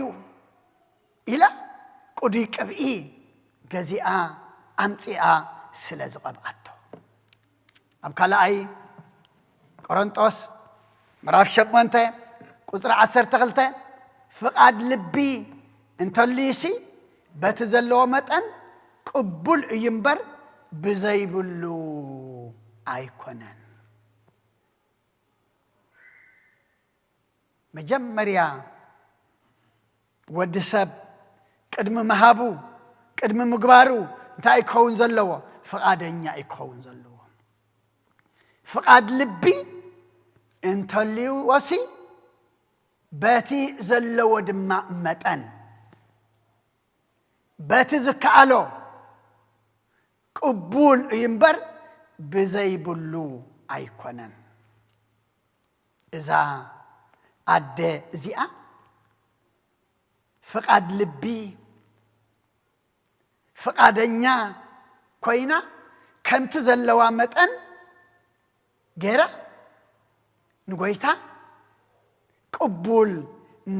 ኢላ ቅዱይ ቅብኢ ገዚኣ ኣምጺኣ ስለ ዝቐብኣቶ። ኣብ ካልኣይ ቆሮንጦስ ምዕራፍ ሸሞንተ ቁጽሪ ዓሰርተ ክልተ፣ ፍቓድ ልቢ እንተልዩሲ በቲ ዘለዎ መጠን ቅቡል እዩ እምበር ብዘይብሉ ኣይኮነን። መጀመርያ ወዲ ሰብ ቅድሚ ምሃቡ፣ ቅድሚ ምግባሩ እንታይ እዩ ክኸውን ዘለዎ? ፍቓደኛ እዩ ክኸውን ዘለዎ። ፍቓድ ልቢ እንተልዩዎሲ በቲ ዘለዎ ድማ መጠን፣ በቲ ዝከኣሎ ቅቡል እዩ እምበር ብዘይብሉ ኣይኮነን። እዛ ኣደ እዚኣ ፍቓድ ልቢ፣ ፍቓደኛ ኮይና ከምቲ ዘለዋ መጠን ገይራ ንጎይታ ቅቡል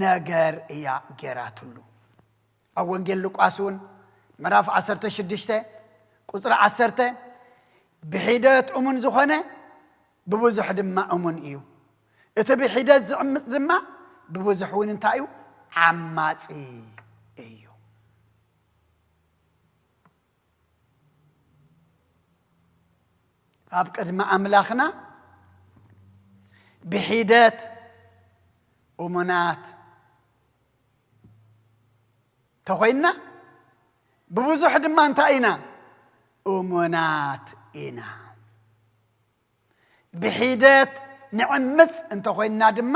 ነገር እያ ገይራትሉ። ኣብ ወንጌል ሉቃስ እውን ምዕራፍ ዓሰርተ ሽዱሽተ ቁጽሪ ዓሰርተ፣ ብሒደት እሙን ዝኾነ ብብዙሕ ድማ እሙን እዩ፣ እቲ ብሒደት ዝዕምጽ ድማ ብብዙሕ እውን እንታይ እዩ? ዓማጺ እዩ። ኣብ ቅድሚ ኣምላኽና ብሒደት እሙናት ተኾይንና፣ ብብዙሕ ድማ እንታይ ኢና? እሙናት ኢና። ብሒደት ንዕምጽ እንተኾይንና ድማ፣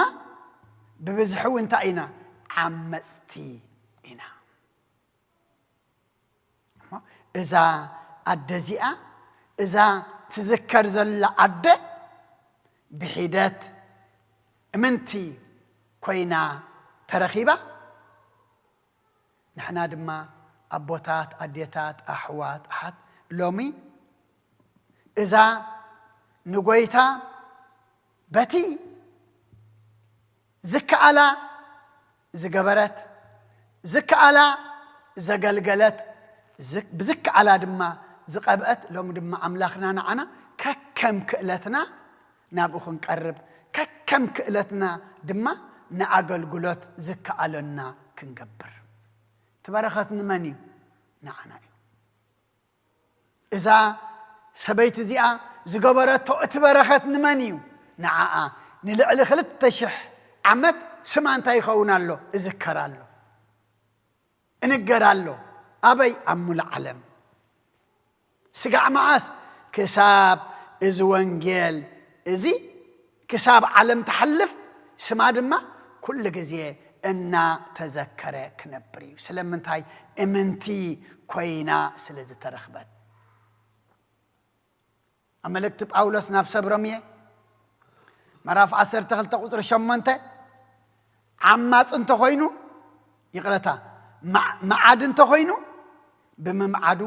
ብብዝሒ እውን እንታይ ኢና? ዓመጽቲ ኢና። እሞ እዛ ኣደ እዚኣ፣ እዛ ትዝከር ዘላ ኣደ፣ ብሒደት እምንቲ ኮይና ተረኺባ። ንሕና ድማ ኣቦታት፣ ኣዴታት፣ ኣሕዋት፣ ኣሓት፣ ሎሚ እዛ ንጎይታ በቲ ዝከኣላ ዝገበረት፣ ዝከኣላ ዘገልገለት፣ ዝ-፣ ብዝከኣላ ድማ ዝቐብአት፣ ሎም ድማ ኣምላኽና ንዓና ከከም ክእለትና ናብኡ ክንቀርብ፣ ከከም ክእለትና ድማ ንኣገልግሎት ዝከኣለና ክንገብር። እቲ በረኸት ንመን እዩ? ንዓና እዩ። እዛ ሰበይቲ እዚኣ ዝገበረቶ እቲ በረኸት ንመን እዩ? ንዓኣ። ንልዕሊ ክልተ ሽሕ ዓመት ስማ እንታይ ይኸውን ኣሎ? እዝከር ኣሎ። እንገር ኣሎ። ኣበይ? ኣብ ሙሉእ ዓለም። ስጋዕ መዓስ? ክሳብ እዚ ወንጌል እዚ ክሳብ ዓለም ትሓልፍ፣ ስማ ድማ ኩሉ ግዜ እናተዘከረ ክነብር እዩ። ስለምንታይ? እምንቲ ኮይና ስለ ዝተረኽበት። ኣብ መልእክቲ ጳውሎስ ናብ ሰብ ሮሜ ምዕራፍ ዓሰርተ ክልተ ቁጽሪ ሸሞንተ፣ ዓማፅ እንተኾይኑ፣ ይቕረታ፣ መዓ- መዓድ እንተኾይኑ፣ ብምምዓዱ፣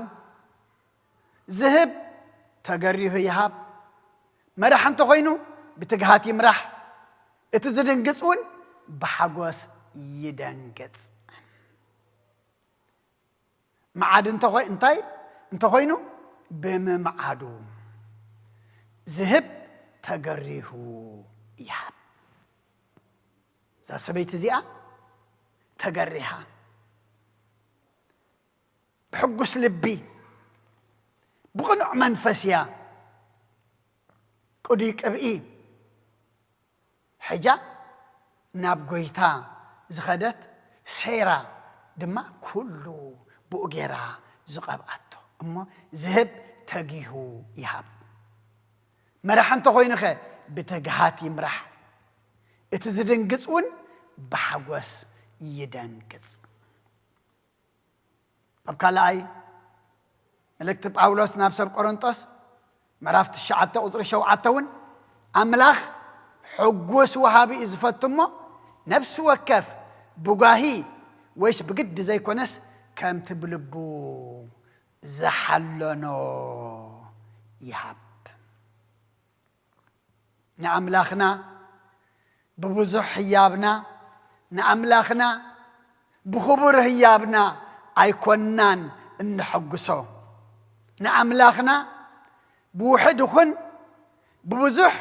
ዝህብ ተገሪሁ ይሃብ። መራሕ እንተኾይኑ፣ ብትግሃት ይምራሕ። እቲ ዝድንግፅ እውን ብሓጎስ ይደንግፅ። መዓድ እንተኾይ- እንታይ እንተኾይኑ፣ ብምምዓዱ፣ ዝህብ ተገሪሁ ይሃብ። እዛ ሰበይቲ እዚኣ ተገሪሃ፣ ብሕጉስ ልቢ፣ ብቕኑዕ መንፈስ እያ ቅዱይ ቅብኢ ሒዛ ናብ ጎይታ ዝኸደት፣ ሴራ ድማ ኩሉ ብኡ ጌራ ዝቐብኣቶ። እሞ ዝህብ ተጊሁ ይሃብ። መራሕ እንተኾይኑኸ ብትግሃት ይምራሕ። እቲ ዝድንግጽ እውን ብሓጎስ ይደንግጽ። ኣብ ካልኣይ መልእክቲ ጳውሎስ ናብ ሰብ ቆሮንጦስ ምዕራፍ ትሽዓተ ቁጽሪ ሸውዓተ እውን፣ ኣምላኽ ሕጉስ ወሃቢ እዩ ዝፈቱ እሞ፣ ነፍሲ ወከፍ ብጓሂ ወይስ ብግዲ ዘይኮነስ፣ ከምቲ ብልቡ ዝሓለኖ ይሃብ። ንኣምላኽና ብብዙሕ ህያብና፣ ንኣምላኽና ብኽቡር ህያብና ኣይኮናን እንሐጉሶ። ንኣምላኽና ብውሕድ ይኹን ብብዙሕ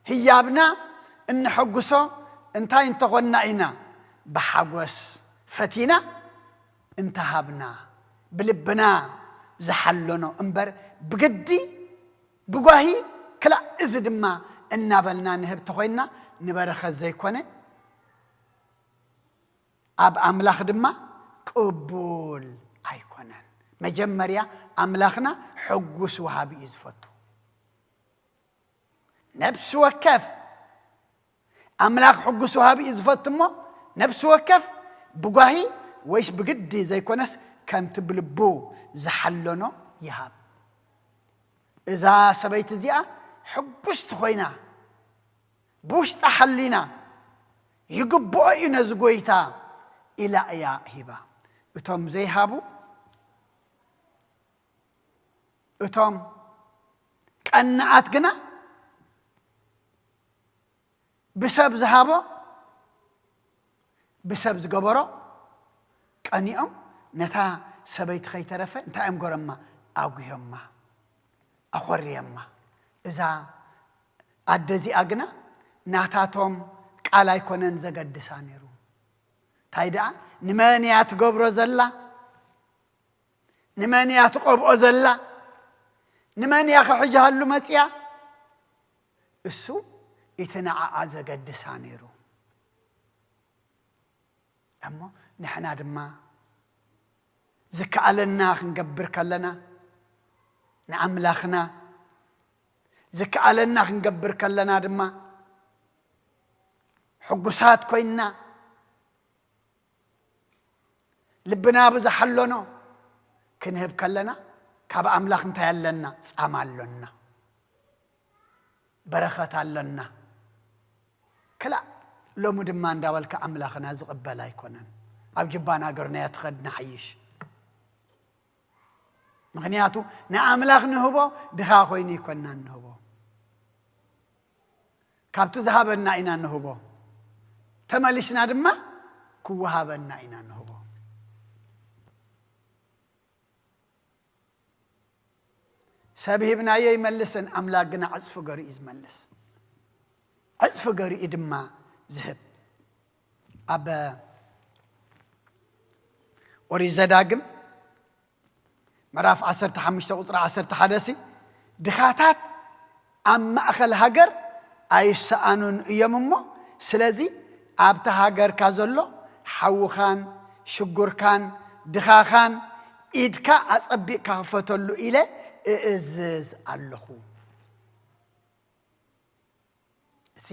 ህያብና እንሐጉሶ እንታይ እንተኾንና ኢና? ብሓጎስ ፈቲና እንተሃብና፣ ብልብና ዝሓለኖ እምበር፣ ብግዲ ብጓሂ ክላእ እዚ ድማ እናበልና ንህብ ተኾይንና፣ ንበረኸት ዘይኮነ፣ ኣብ ኣምላኽ ድማ ቅቡል ኣይኮነን። መጀመርያ ኣምላኽና ሕጉስ ወሃቢ እዩ ዝፈቱ። ነፍሲ ወከፍ ኣምላኽ ሕጉስ ወሃቢ እዩ ዝፈቱ እሞ፣ ነፍሲ ወከፍ ብጓሂ ወይስ ብግዲ ዘይኮነስ፣ ከምቲ ብልቡ ዝሓለኖ ይሃብ። እዛ ሰበይቲ እዚኣ ሕጉስቲ ኮይና፣ ብውሽጣ ሓሊና፣ ይግብኦ እዩ ነዚ ጎይታ ኢላ እያ ሂባ። እቶም ዘይሃቡ፣ እቶም ቀናኣት ግና፣ ብሰብ ዝሃቦ፣ ብሰብ ዝገበሮ ቀኒኦም፣ ነታ ሰበይቲ ከይተረፈ እንታይ እዮም ገሮማ? ኣጉዮማ፣ ኣኾርየማ። እዛ ኣደ እዚኣ ግና ናታቶም ቃል ኣይኮነን ዘገድሳ ነይሩ። እንታይ ደኣ፣ ንመን እያ ትገብሮ ዘላ? ንመን እያ ትቐብኦ ዘላ? ንመን እያ ክሕጃሃሉ መጽያ? እሱ እቲ ንዓኣ ዘገድሳ ነይሩ። እሞ ንሕና ድማ ዝከኣለና ክንገብር ከለና፣ ንኣምላኽና ዝከኣለና ክንገብር ከለና ድማ፣ ሕጉሳት ኮይንና፣ ልብና ብዝሓለኖ ክንህብ ከለና፣ ካብ ኣምላኽ እንታይ ኣለና? ጻማ ኣሎና፣ በረኸት ኣሎና። ክላእ ሎሚ ድማ እንዳበልካ ኣምላኽና ዝቕበል ኣይኮነን። ኣብ ጅባን ሃገርና እያ ትኸድ ንሓይሽ። ምኽንያቱ ንኣምላኽ ንህቦ ድኻ ኮይኑ ኣይኮንና ንህቦ። ካብቲ ዝሃበና ኢና ንህቦ። ተመሊስና ድማ ክወሃበና ኢና ንህቦ። ሰብ ሂብናዮ ይመልስን፣ ኣምላኽ ግና ዕጽፊ ገሩ እዩ ዝመልስ። ዕጽፊ ገሩ እዩ ድማ ዝህብ። ኣብ ኦሪት ዘዳግም ምዕራፍ ዓሰርተ ሓሙሽተ ቁጽሪ ዓሰርተ ሓደ ሲ፣ ድኻታት ኣብ ማእከል ሃገር ኣይሰኣኑን እዮም እሞ፣ ስለዚ ኣብቲ ሃገርካ ዘሎ ሓውኻን ሽጉርካን ድኻኻን ኢድካ ኣጸቢቕካ ክፈተሉ ኢለ እእዝዝ ኣለኹ። እዚ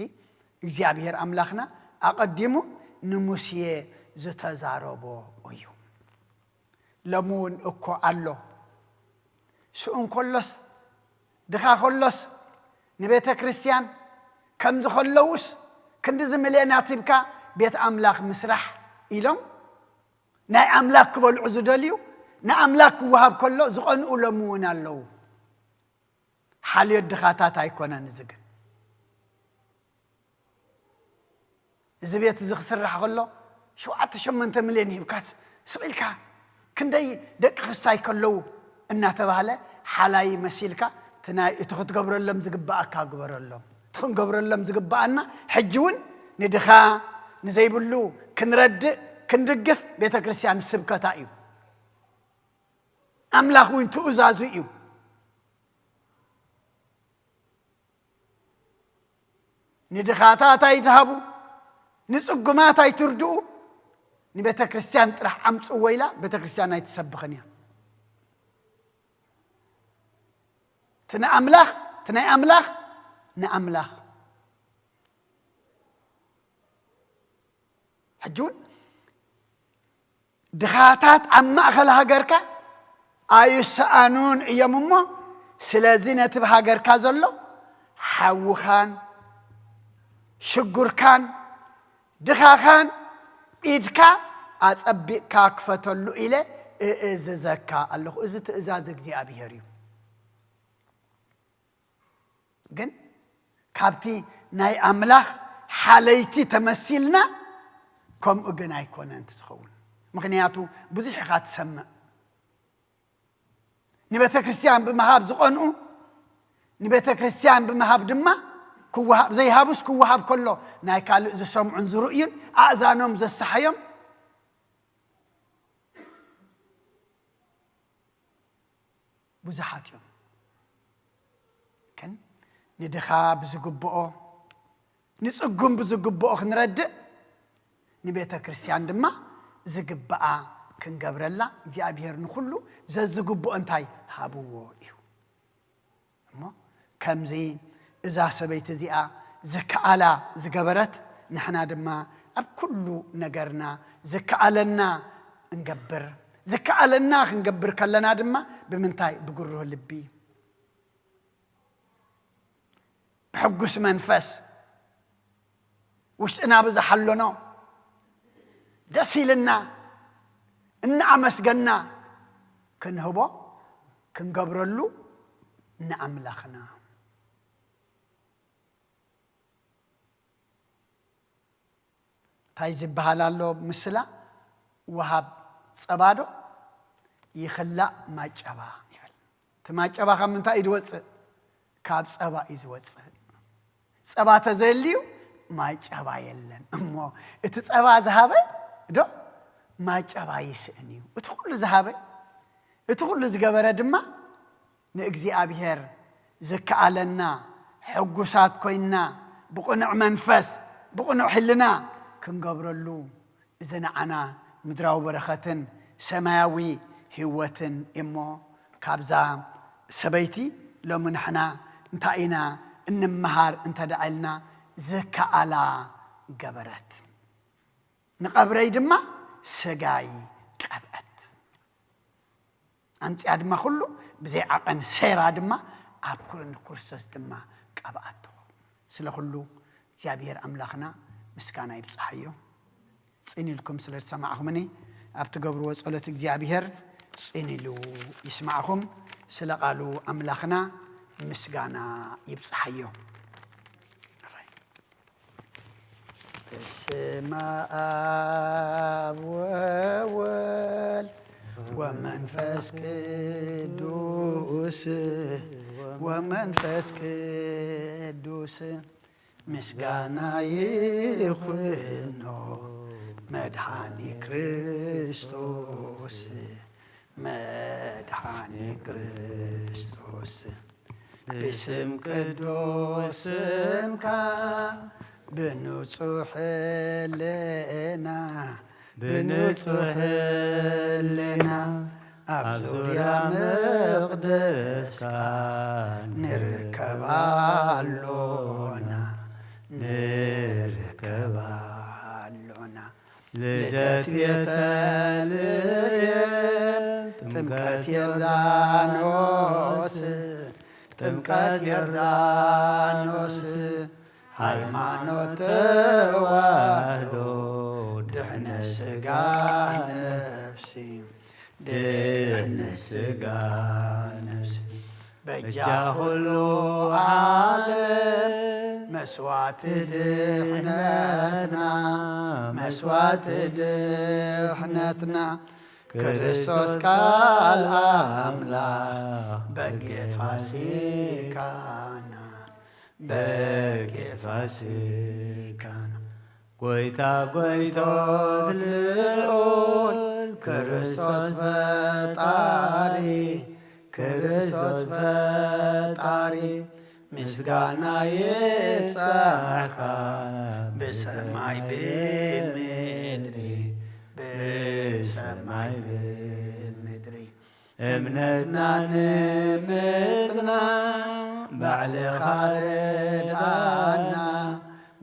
እግዚኣብሔር ኣምላኽና ኣቐዲሙ ንሙሴ ዝተዛረቦ እዩ። ሎሚ እውን እኮ ኣሎ። ስኡን ከሎስ፣ ድኻ ከሎስ፣ ንቤተ ክርስቲያን ከምዚ ከለውስ፣ ክንድዚ ሚልዮናት ሂብካ፣ ቤት ኣምላኽ ምስራሕ ኢሎም ናይ ኣምላኽ ክበልዑ ዝደልዩ፣ ንኣምላኽ ክወሃብ ከሎ ዝቐንኡ ሎሚ እውን ኣለዉ። ሓልዮት ድኻታት ኣይኮነን። እዚ ግን እዚ ቤት እዚ ክስራሕ ከሎ ሸውዓተ ሸሞንተ ሚልዮን ሂብካስ ስቕ ኢልካ ክንደይ ደቂ ክስታይ ከለዉ እናተባህለ ሓላይ መሲልካ እቲ ናይ እቲ ክትገብረሎም ዝግባኣካ ግበረሎም። እቲ ክንገብረሎም ዝግባኣና ሕጂ እውን ንድኻ ንዘይብሉ ክንረድእ ክንድግፍ ቤተ ክርስቲያን ስብከታ እዩ። ኣምላኽ እውን ትእዛዙ እዩ። ንድኻታት ኣይትሃቡ፣ ንጽጉማት ኣይትርድኡ፣ ንቤተ ክርስቲያን ጥራሕ ኣምጽእዎ ኢላ ቤተ ክርስቲያን ኣይትሰብኽን እያ። እቲ ንኣምላኽ፣ እቲ ናይ ኣምላኽ ንኣምላኽ። ሕጂ እውን ድኻታት ኣብ ማእኸል ሃገርካ ኣይሰኣኑን እዮም እሞ፣ ስለዚ ነቲ ብሃገርካ ዘሎ ሓውኻን ሽጉርካን ድኻኻን ኢድካ ኣጸቢቕካ ክፈተሉ ኢለ እእዝዘካ ኣለኹ። እዚ ትእዛዝ እግዚኣብሔር እዩ። ግን ካብቲ ናይ ኣምላኽ ሓለይቲ ተመሲልና ከምኡ ግን ኣይኮነን እቲ ዝኸውን። ምኽንያቱ ብዙሕ ኢኻ ትሰምዕ። ንቤተ ክርስቲያን ብምሃብ ዝቐንኡ፣ ንቤተ ክርስቲያን ብምሃብ ድማ ክወሃብ፣ ዘይሃቡስ ክወሃብ ከሎ ናይ ካልእ ዝሰምዑን ዝርእዩን ኣእዛኖም ዘሰሓዮም ብዙሓት እዮም። ግን ንድኻ ብዝግብኦ፣ ንጽጉም ብዝግብኦ ክንረድእ፣ ንቤተ ክርስቲያን ድማ ዝግብኣ ክንገብረላ እግዚኣብሔር ንኹሉ ዘዝግብኦ እንታይ ሃብዎ እዩ። እሞ ከምዚ እዛ ሰበይቲ እዚኣ ዝከኣላ ዝገበረት፣ ንሕና ድማ ኣብ ኩሉ ነገርና ዝከኣለና እንገብር። ዝከኣለና ክንገብር ከለና ድማ ብምንታይ? ብግሩህ ልቢ፣ ብሕጉስ መንፈስ፣ ውሽጥና ብዝሓለኖ ደስ ኢልና እናኣመስገና ክንህቦ ክንገብረሉ ንኣምላኽና። እንታይ ዝበሃል ኣሎ ምስላ? ወሃብ ጸባ ዶ ይኽላእ ማጨባ ይብል። እቲ ማጨባ ካብ ምንታይ እዩ ዝወጽእ? ካብ ጸባ እዩ ዝወጽእ። ጸባ ተዘልዩ ማጨባ የለን። እሞ እቲ ጸባ ዝሃበ ዶ ማጨባ ይስእን እዩ? እቲ ኩሉ ዝሃበ፣ እቲ ኩሉ ዝገበረ ድማ ንእግዚኣብሔር ዝከኣለና፣ ሕጉሳት ኮይንና፣ ብቕኑዕ መንፈስ፣ ብቕኑዕ ህልና ክንገብረሉ፣ እዚ ንዓና ምድራዊ በረኸትን ሰማያዊ ህይወትን እሞ፣ ካብዛ ሰበይቲ ሎሚ ንሕና እንታይ ኢና እንመሃር እንተ ደኣ ኢልና፣ ዝከኣላ ገበረት። ንቐብረይ ድማ ስጋይ ቀብአት። ኣምጺኣ ድማ ኩሉ ብዘይ ዓቐን ሰይራ ድማ ኣብ ኩሉ ንክርስቶስ ድማ ቀብኣቶ። ስለ ኩሉ እግዚኣብሔር ኣምላኽና ምስጋና ይብጽሓዮ። ጽን ኢልኩም ስለ ዝሰማዕኹምኒ፣ ኣብ ትገብርዎ ጸሎት እግዚኣብሔር ጽን ኢሉ ይስማዕኹም። ስለ ቃሉ ኣምላኽና ምስጋና ይብጽሓዮ። በስመ አብ ወወልድ ወመንፈስ ቅዱስ፣ ወመንፈስ ቅዱስ ምስጋና ይኹኖ መድኃኒ ክርስቶስ፣ መድኃኒ ክርስቶስ። ብስም ቅዱስ ስምካ ብንጹሕ ህልና፣ ብንጹሕ ህልና ኣብ ዙርያ መቕደስካ ንርከብ ኣሎና፣ ንርከብ ኣሎና። ልደት ቤተልሔም፣ ጥምቀት ዮርዳኖስ፣ ጥምቀት ዮርዳኖስ፣ ሃይማኖት ተዋህዶ ድሕነት ስጋ ነፍሲ፣ ድሕነት ስጋ ነፍሲ፣ በጃ ኩሉ ዓለም መስዋዕቲ ድሕነትና፣ መስዋዕቲ ድሕነትና፣ ክርስቶስ ቃል ኣምላኽ በጊዕ ፋሲካና፣ በጊዕ ፋሲካና። ጎይታ ጎይቶት ልዑል ክርስቶስ ፈጣሪ፣ ክርስቶስ ፈጣሪ፣ ምስጋና ይብጻሕካ ብሰማይ ብምድሪ፣ ብሰማይ ብምድሪ። እምነትና ንምጽና ባዕልኻ ርድኣና፣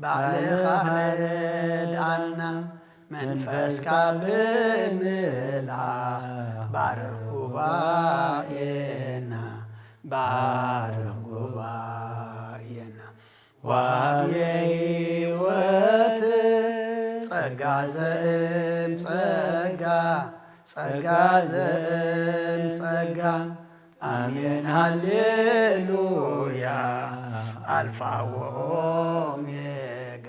ባዕልኻ ርድኣና። መንፈስካ ብምልኣኽ ባርኽ ጉባኤና፣ ባርኽ ጉባኤና። ወሃብየ ህይወት ጸጋ ዘእም ጸጋ፣ ጸጋ ዘእም ጸጋ። ኣሜን ሃሌሉያ። ኣልፋ ወኦሜጋ፣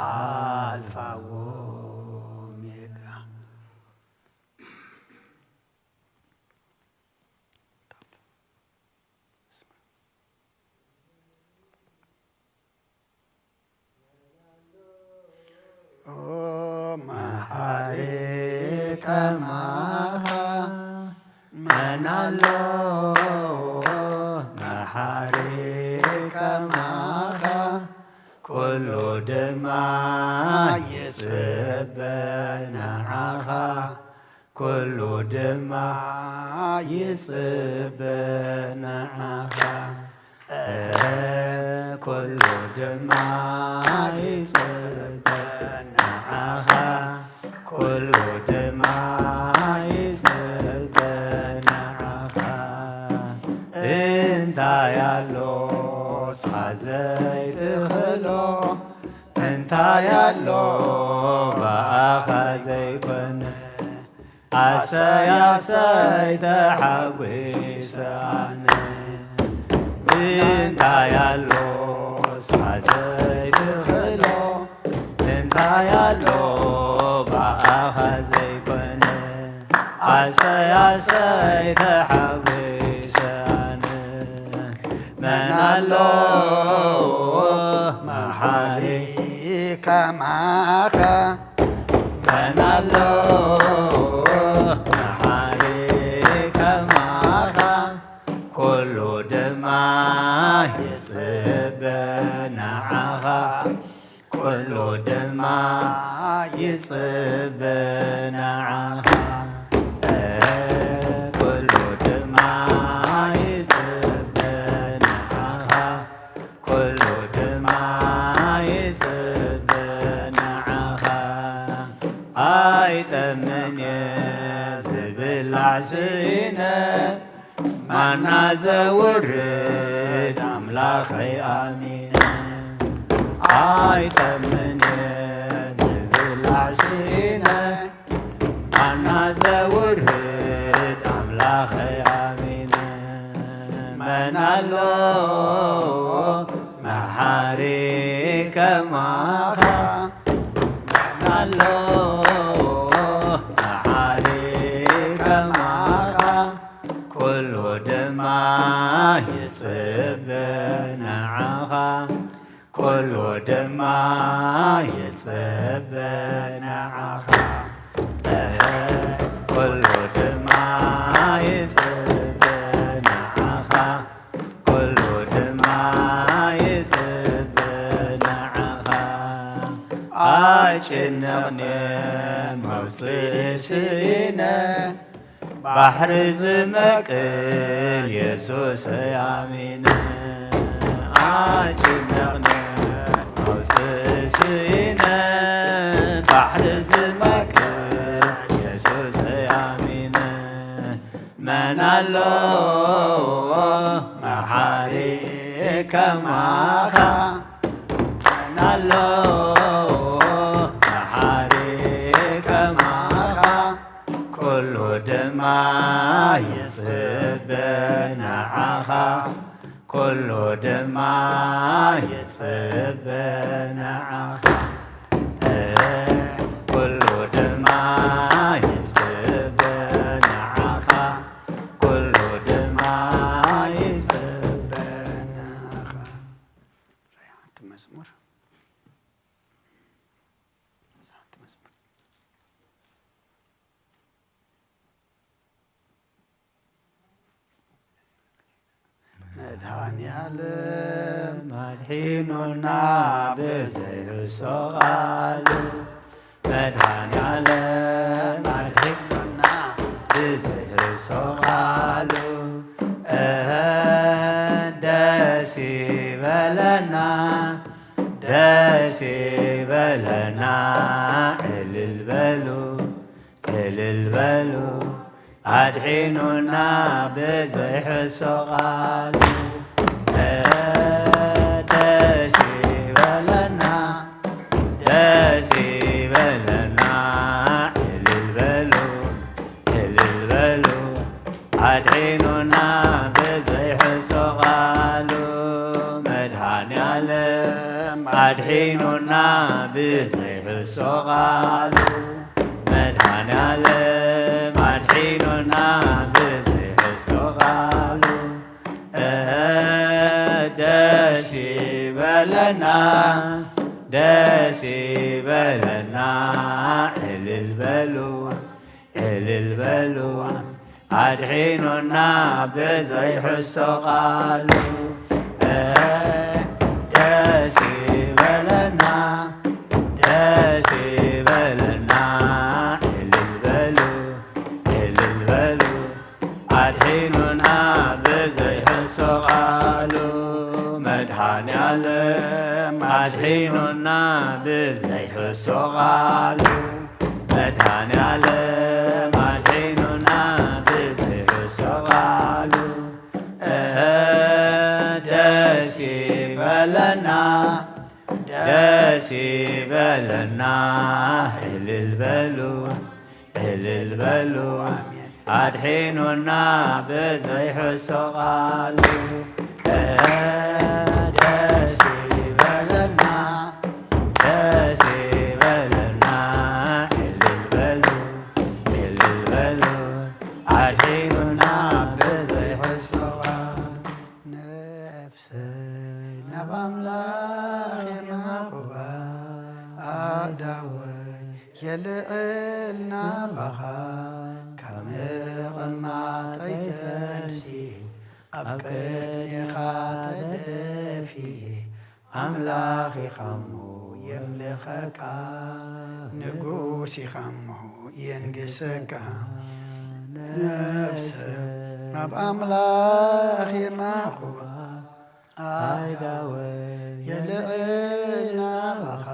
ኣልፋ ወኦሜጋ። ኦ መሓሪ ከማኻ መን ኣሎ? መሓሪ ከማኻ ኩሉ ድማ ይጽበ ንዓኻ። ኩሉ ድማ ይጽበ ንዓኻ። እህ፣ ኩሉ ድማ ይጽበ ንዓኻ። ኩሉ ድማ ይጽበ ንዓኻ። እንታይ ኣሎ ንስኻ ዘይትኽእሎ? እንታይ ኣሎ ብኣኻ ዘይኮነ? ኣሰይ ኣሰይ ተሓጒሰ ኣነ። እንታይ ኣሎ ንስኻ ዘይትኽእሎ? እንታይ ኣሎ ብኣኻ ዘይኮነ? ኣሰይ ኣሰይ ተሓጒሰ ኣነ። መን ኣሎ መሓሪ ከማኻ? መን ኣሎ መሓሪ ከማኻ? ኩሉ ድማ ይጽበ ንዓኻ። ኩሉ ድማ ይጽበ ንዓኻ። ኩሉ ድማ ይጽበ ንዓኻ። ኩሉ ድማ ይጽበ ንዓኻ። ኣይጠምን እየ ዝብላዕ ስኢነ፣ ማና ዘውርድ ኣምላኸይ ኣሚነ። ኣይጠምን እየ ዝብላዕ ስኢነ፣ ማና ዘውርድ ኣምላኸይ ኣሚነ። መን ኣሎ መሓሪ ከማኻ? መን ኣሎ መሓሪ ከማኻ? ኩሉ ድማ ይጽበ ንዓኻ። ኩሉ ድማ ይጽበ ንዓኻ። ኩሉ ድማ ይጽበ ንዓኻ። ኩሉ ድማ ይጽበ ንዓኻ። ኣይጭነቕን መውጽኢ ስኢነ፣ ባሕሪ ዝመቅል የሱሰይ ኣሚነ። ኣይጭነቕን መውጽኢ ስኢነ፣ ባሕሪ ዝመቅል የሱሰይ ኣሚነ። መን ኣሎ መሓሪ ከማኻ? መን ኣሎ መሓሪ ይጽበ ንዓኻ፣ ኩሉ ድማ ይጽበ ንዓኻ። ኩሉ ድማ ይጽበ ንዓኻ፣ ኩሉ ድማ ይጽበ ንዓኻ። ራይ ሓንቲ መዝሙር፣ ሓንቲ መዝሙር። መድኃኔዓለም ኣድሒኑና ብዘይሕሶ ቃሉ፣ መድኃኔዓለም ኣድሒኑና ብዘይሕሶ ቃሉ፣ እህ፣ ደስ ይበለና፣ ደስ ይበለና፣ እልል በሉ፣ እልል በሉ፣ ኣድሒኑና ብዘይሕሶ ቃሉ። ደስ ይበለና፣ ደስ ይበለና፣ እልል በሉ፣ እልል በሉ፣ ኣድሒኑና ብዘይሕሶ ቃሉ። መድኃኔዓለም ኣድሒኑና ብዘይሕሶ ቃሉ። መድኃኔዓለም ኣድሒኑና ብዘይሕሶ ቃሉ። እህ፣ ደስ ይበለና፣ ደስ ይበለና፣ እልል በሉ፣ እልል በሉ፣ ኣድሒኑና ብዘይሕሶ ቃሉ። ደስ ይበለና፣ ደስ ይበለና፣ እልል በሉ፣ እልል በሉ፣ ኣድሒኑና ብዘይሕሶ ቃሉ። መድኃኔዓለም ኣድሒኑና ብዘይሕሶ ቃሉ። መድኃኔዓለም ኣድሒኑና ብዘይሕሶ ቃሉ። እህ፣ ደስ ይበለና፣ ደስ ይበለና፣ እልል በሉ፣ እልል በሉ፣ ኣሜን። ኣድሒኑና ብዘይሕሶ ቃሉ። ደስ ይበለና፣ ደስ ይበለና፣ እልል በሉ፣ እልል በሉ፣ ኣድሒኑና ብዘይሕሶ ቃሉ። ነፍሰይ ናብ ኣምላኽ የማዕቁባ፣ ኣእዳወይ የልዕል ናባኻ፣ ካብ ምቕማጠይ ተንሲእ፣ ኣብ ቅድሜኻ ተደፊ፣ ኣምላኽ ኢኻሞ የምልኸካ፣ ንጉስ ኢኻሞ የንግሰካ። ነፍሰይ ናብ ኣምላኽ የማዕቁባ፣ ኣእዳወይ የልዕል ናባኻ፣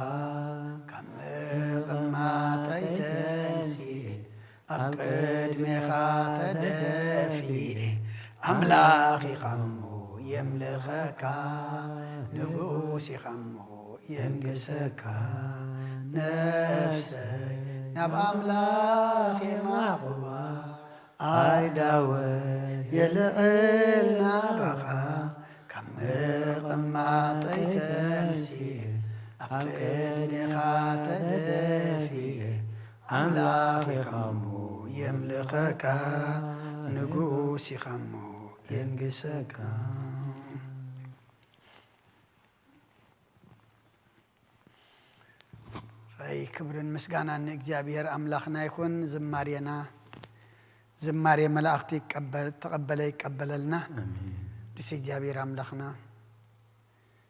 ካብ ምቕማጠይ ተንሲእ፣ ኣብ ቅድሜኻ ተደፊኤ። ኣምላኽ ኢኻሞ የምልኸካ፣ ንጉስ ኢኻሞ የንግሰካ። ነፍሰይ ናብ ኣምላኽ የማዕቁባ፣ ኣእዳወይ የልዕል ናባኻ፣ ካብ ምቕማጠይ ተንሲእ፣ ኣብ ቅድሜኻ ተደፊኤ። ኣምላኽ ኢኻሞ የምልኸካ፣ ንጉስ ኢኻሞ የንግሰካ። ራይ ክብርን ምስጋናን ንእግዚኣብሔር ኣምላኽና ይኹን። ዝማሬና ዝማሬ መላእኽቲ ይቀበል-፣ ተቐበለ ይቀበለልና። ኣሜን። ቅዱስ እግዚኣብሔር ኣምላኽና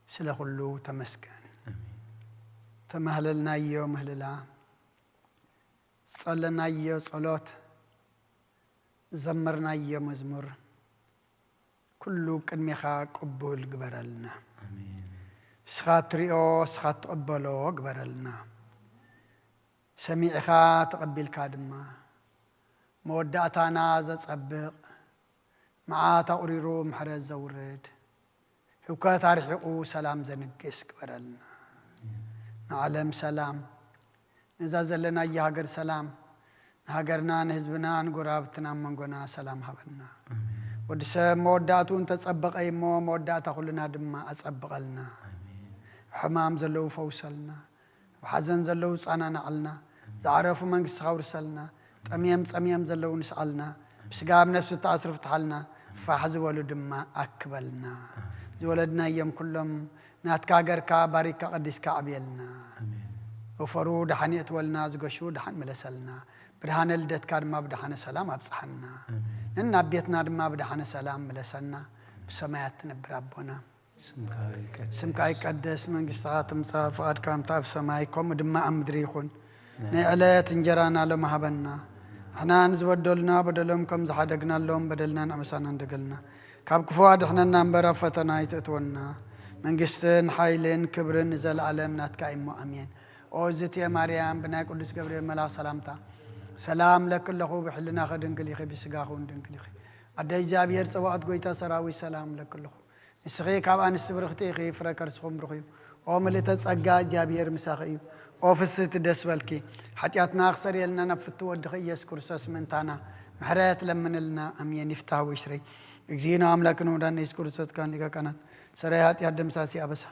ስለ ኩሉ ተመስገን። ኣሜን። ተማህለልናዮ ምህልላ፣ ጸለናዮ ጸሎት፣ ዘመርናዮ መዝሙር፣ ኩሉ ቅድሜኻ ቅቡል ግበረልና። ኣሜን። ንስኻ ትሪኦ፣ ንስኻ ትቕበሎ ግበረልና። ሰሚዕኻ ተቐቢልካ ድማ፣ መወዳእታና ዘጸብቕ፣ መዓት ኣቑሪሩ ምሕረት ዘውርድ፣ ህውከት ኣርሒቑ ሰላም ዘንግስ ግበረልና። ንዓለም ሰላም፣ ነዛ ዘለናያ ሃገር ሰላም፣ ንሃገርና፣ ንህዝብና፣ ንጎረባብትና፣ ኣብ መንጎና ሰላም ሃበና። ወዲ ሰብ መወዳእትኡ እንተጸበቐ እሞ፣ መወዳእታ ኩልና ድማ ኣጸብቐልና። ሕማም ዘለዉ ፈውሰልና፣ ኣብ ሓዘን ዘለዉ ጻናናዕልና፣ ዝዓረፉ መንግስትኻ ኣውርሰልና፣ ጠምየም ጸምየም ዘለዉ ንስኣልና፣ ብስጋ ኣብ ነፍሲ እተኣስሩ ፍትሓልና፣ ፋሕ ዝበሉ ድማ ኣክበልና። ዝወለድናዮም ኩሎም ናትካ ሃገርካ ባሪካ ቀዲስካ ኣዕብየልና። ወፈሩ ደሓን የእትወልና፣ ዝገሹ ደሓን ምለሰልና፣ ብድሓነ ልደትካ ድማ ብድሓነ ሰላም ኣብጽሓና። ነናብ ቤትና ድማ ብድሓነ ሰላም ምለሰና። ብሰማያት ትነብር ኣቦና፣ ስምካ ይቀደስ። ስምካ ይቀደስ፣ መንግስትኻ ትምጻእ፣ ፍቓድካ ከምታ ኣብ ሰማይ ከምኡ ድማ ኣብ ምድሪ ይኹን። ናይ ዕለት እንጀራና ሎም ሃበና። ንሕና ንዝበደሉና በደሎም ከም ዝሓደግናሎም በደልና ንኣመሳና እንደገልና። ካብ ክፉ ኣድሕነና እምበር ኣብ ፈተና ኣይትእትወና። መንግስትን ሓይልን ክብርን ንዘለኣለም ናትካ እሞ ኣሜን። ኦ ዝትየ ማርያም፣ ብናይ ቅዱስ ገብርኤል መልኣኽ ሰላምታ ሰላም ለኪ ኣለኹ። ብሕልናኺ ድንግል ኢኺ፣ ብስጋኺ እውን ድንግል ኢኺ። ኣደ እግዚኣብሔር ጸባኦት፣ ጎይታ ሰራዊት፣ ሰላም ለኪ ኣለኹ። ንስኺ ካብ ኣንስቲ ብርኽቲ ኢኺ፣ ፍረ ከርስኹም ብሩኽ እዩ። ኦ ምልእተ ጸጋ፣ እግዚኣብሔር ምሳኺ እዩ። ኦ ፍስህቲ፣ ደስ በልኪ። ሓጢኣትና ክሰርየልና ናብ ፍቱ ወድኺ ኢየሱስ ክርስቶስ ምእንታና ምሕረት ለምንልና። ኣሜን። ይፍታህ ወይሽረይ። እግዚእነ ኣምላክነ ወመድኃኒነ ኢየሱስ ክርስቶስ፣ ካህን ሊቀ ካህናት፣ ሰራይ ኃጢአት፣ ደምሳሲ ኣበሳ፣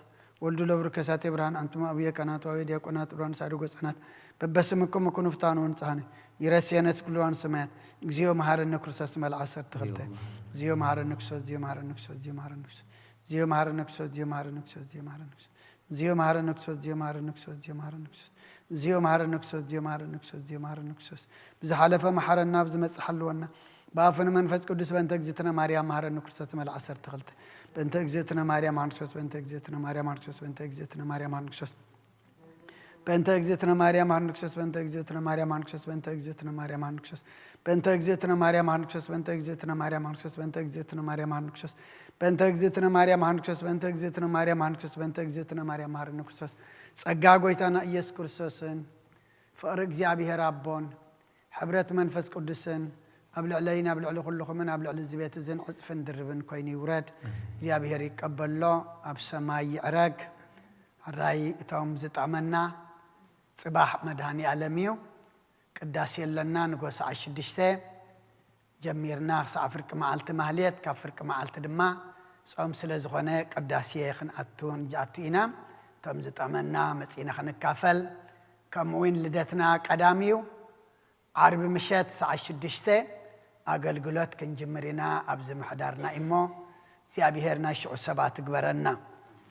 ወልዱ ለብሩ ከሳቴ ብርሃን፣ አንትሙ አብየ ካህናት ወአብየ ዲያቆናት፣ ብርሃን ሳድጎ ጸናት፣ በበስምኩም ኩኑ ፍታኑ ወንጽሃነ። ይረስየነ ስኩልዋን ሰማያት። እግዚኦ መሐረነ ክርስቶስ መልዓ ሰርተ ክልተ። እግዚኦ መሐረነ ክርስቶስ፣ እግዚኦ መሐረነ ክርስቶስ፣ እግዚኦ መሐረነ ክርስቶስ። እግዚኦ መሐረነ ክርስቶስ፣ እግዚኦ መሐረነ ክርስቶስ፣ እግዚኦ መሐረነ ክርስቶስ። እግዚኦ መሐረነ ክርስቶስ፣ እግዚኦ መሐረነ ክርስቶስ፣ እግዚኦ መሐረነ ክርስቶስ። እግዚኦ መሐረነ ክርስቶስ፣ እግዚኦ መሐረነ ክርስቶስ፣ እግዚኦ መሐረነ ክርስቶስ። ብዝሓለፈ መሐረና፣ ብዝመጽእ ሓልወና። ብኣፉ ንመንፈስ ቅዱስ በእንተ እግዝእትነ ማርያም መሐረነ ክርስቶስ መልዓ ሰርተ ክልተ። በእንተ እግዝእትነ ማርያም መሐረነ ክርስቶስ፣ በእንተ እግዝእትነ ማርያም መሐረነ ክርስቶስ፣ በእንተ እግዝእትነ ማርያም መሐረነ ክርስቶስ። በእንተ እግዝእትነ ማርያም መሐረነ ክርስቶስ፣ በእንተ እግዝእትነ ማርያም መሐረነ ክርስቶስ፣ በእንተ እግዝእትነ ማርያም መሐረነ ክርስቶስ። በእንተ እግዝእትነ ማርያም መሐረነ ክርስቶስ፣ በእንተ እግዝእትነ ማርያም መሐረነ ክርስቶስ፣ በእንተ እግዝእትነ ማርያም መሐረነ ክርስቶስ። በእንተ እግዝእትነ ማርያም መሐረነ ክርስቶስ፣ በእንተ እግዝእትነ ማርያም መሐረነ ክርስቶስ፣ በእንተ እግዝእትነ ማርያም መሐረነ ክርስቶስ። ጸጋ ጎይታና ኢየሱስ ክርስቶስን ፍቕሪ እግዚኣብሔር ኣቦን ሕብረት መንፈስ ቅዱስን ኣብ ልዕለይን ኣብ ልዕሊ ኩልኹምን ኣብ ልዕሊ እዚ ቤት እዝን ዕጽፍን ድርብን ኮይኑ ይውረድ። እግዚኣብሔር ይቀበሎ፣ ኣብ ሰማይ ይዕረግ። ሕራይ እቶም ዝጠመና ጽባሕ መድኃኔ ዓለም እዩ። ቅዳሴ ኣለና ንጎ ሰዓት ሽዱሽተ ጀሚርና ክሳዕ ፍርቂ መዓልቲ ማህሌት፣ ካብ ፍርቂ መዓልቲ ድማ ጾም ስለ ዝኾነ ቅዳሴ ክንኣቱ ንኣቱ ኢና። እቶም ዝጠመና መጺና ክንካፈል። ከምኡ እውን ልደትና ቀዳም እዩ። ዓርቢ ምሸት ሰዓት ሽዱሽተ ኣገልግሎት ክንጅምር ኢና ኣብዚ ምሕዳርና እሞ እግዚኣብሔር ናይ ሽዑ ሰባት ግበረና።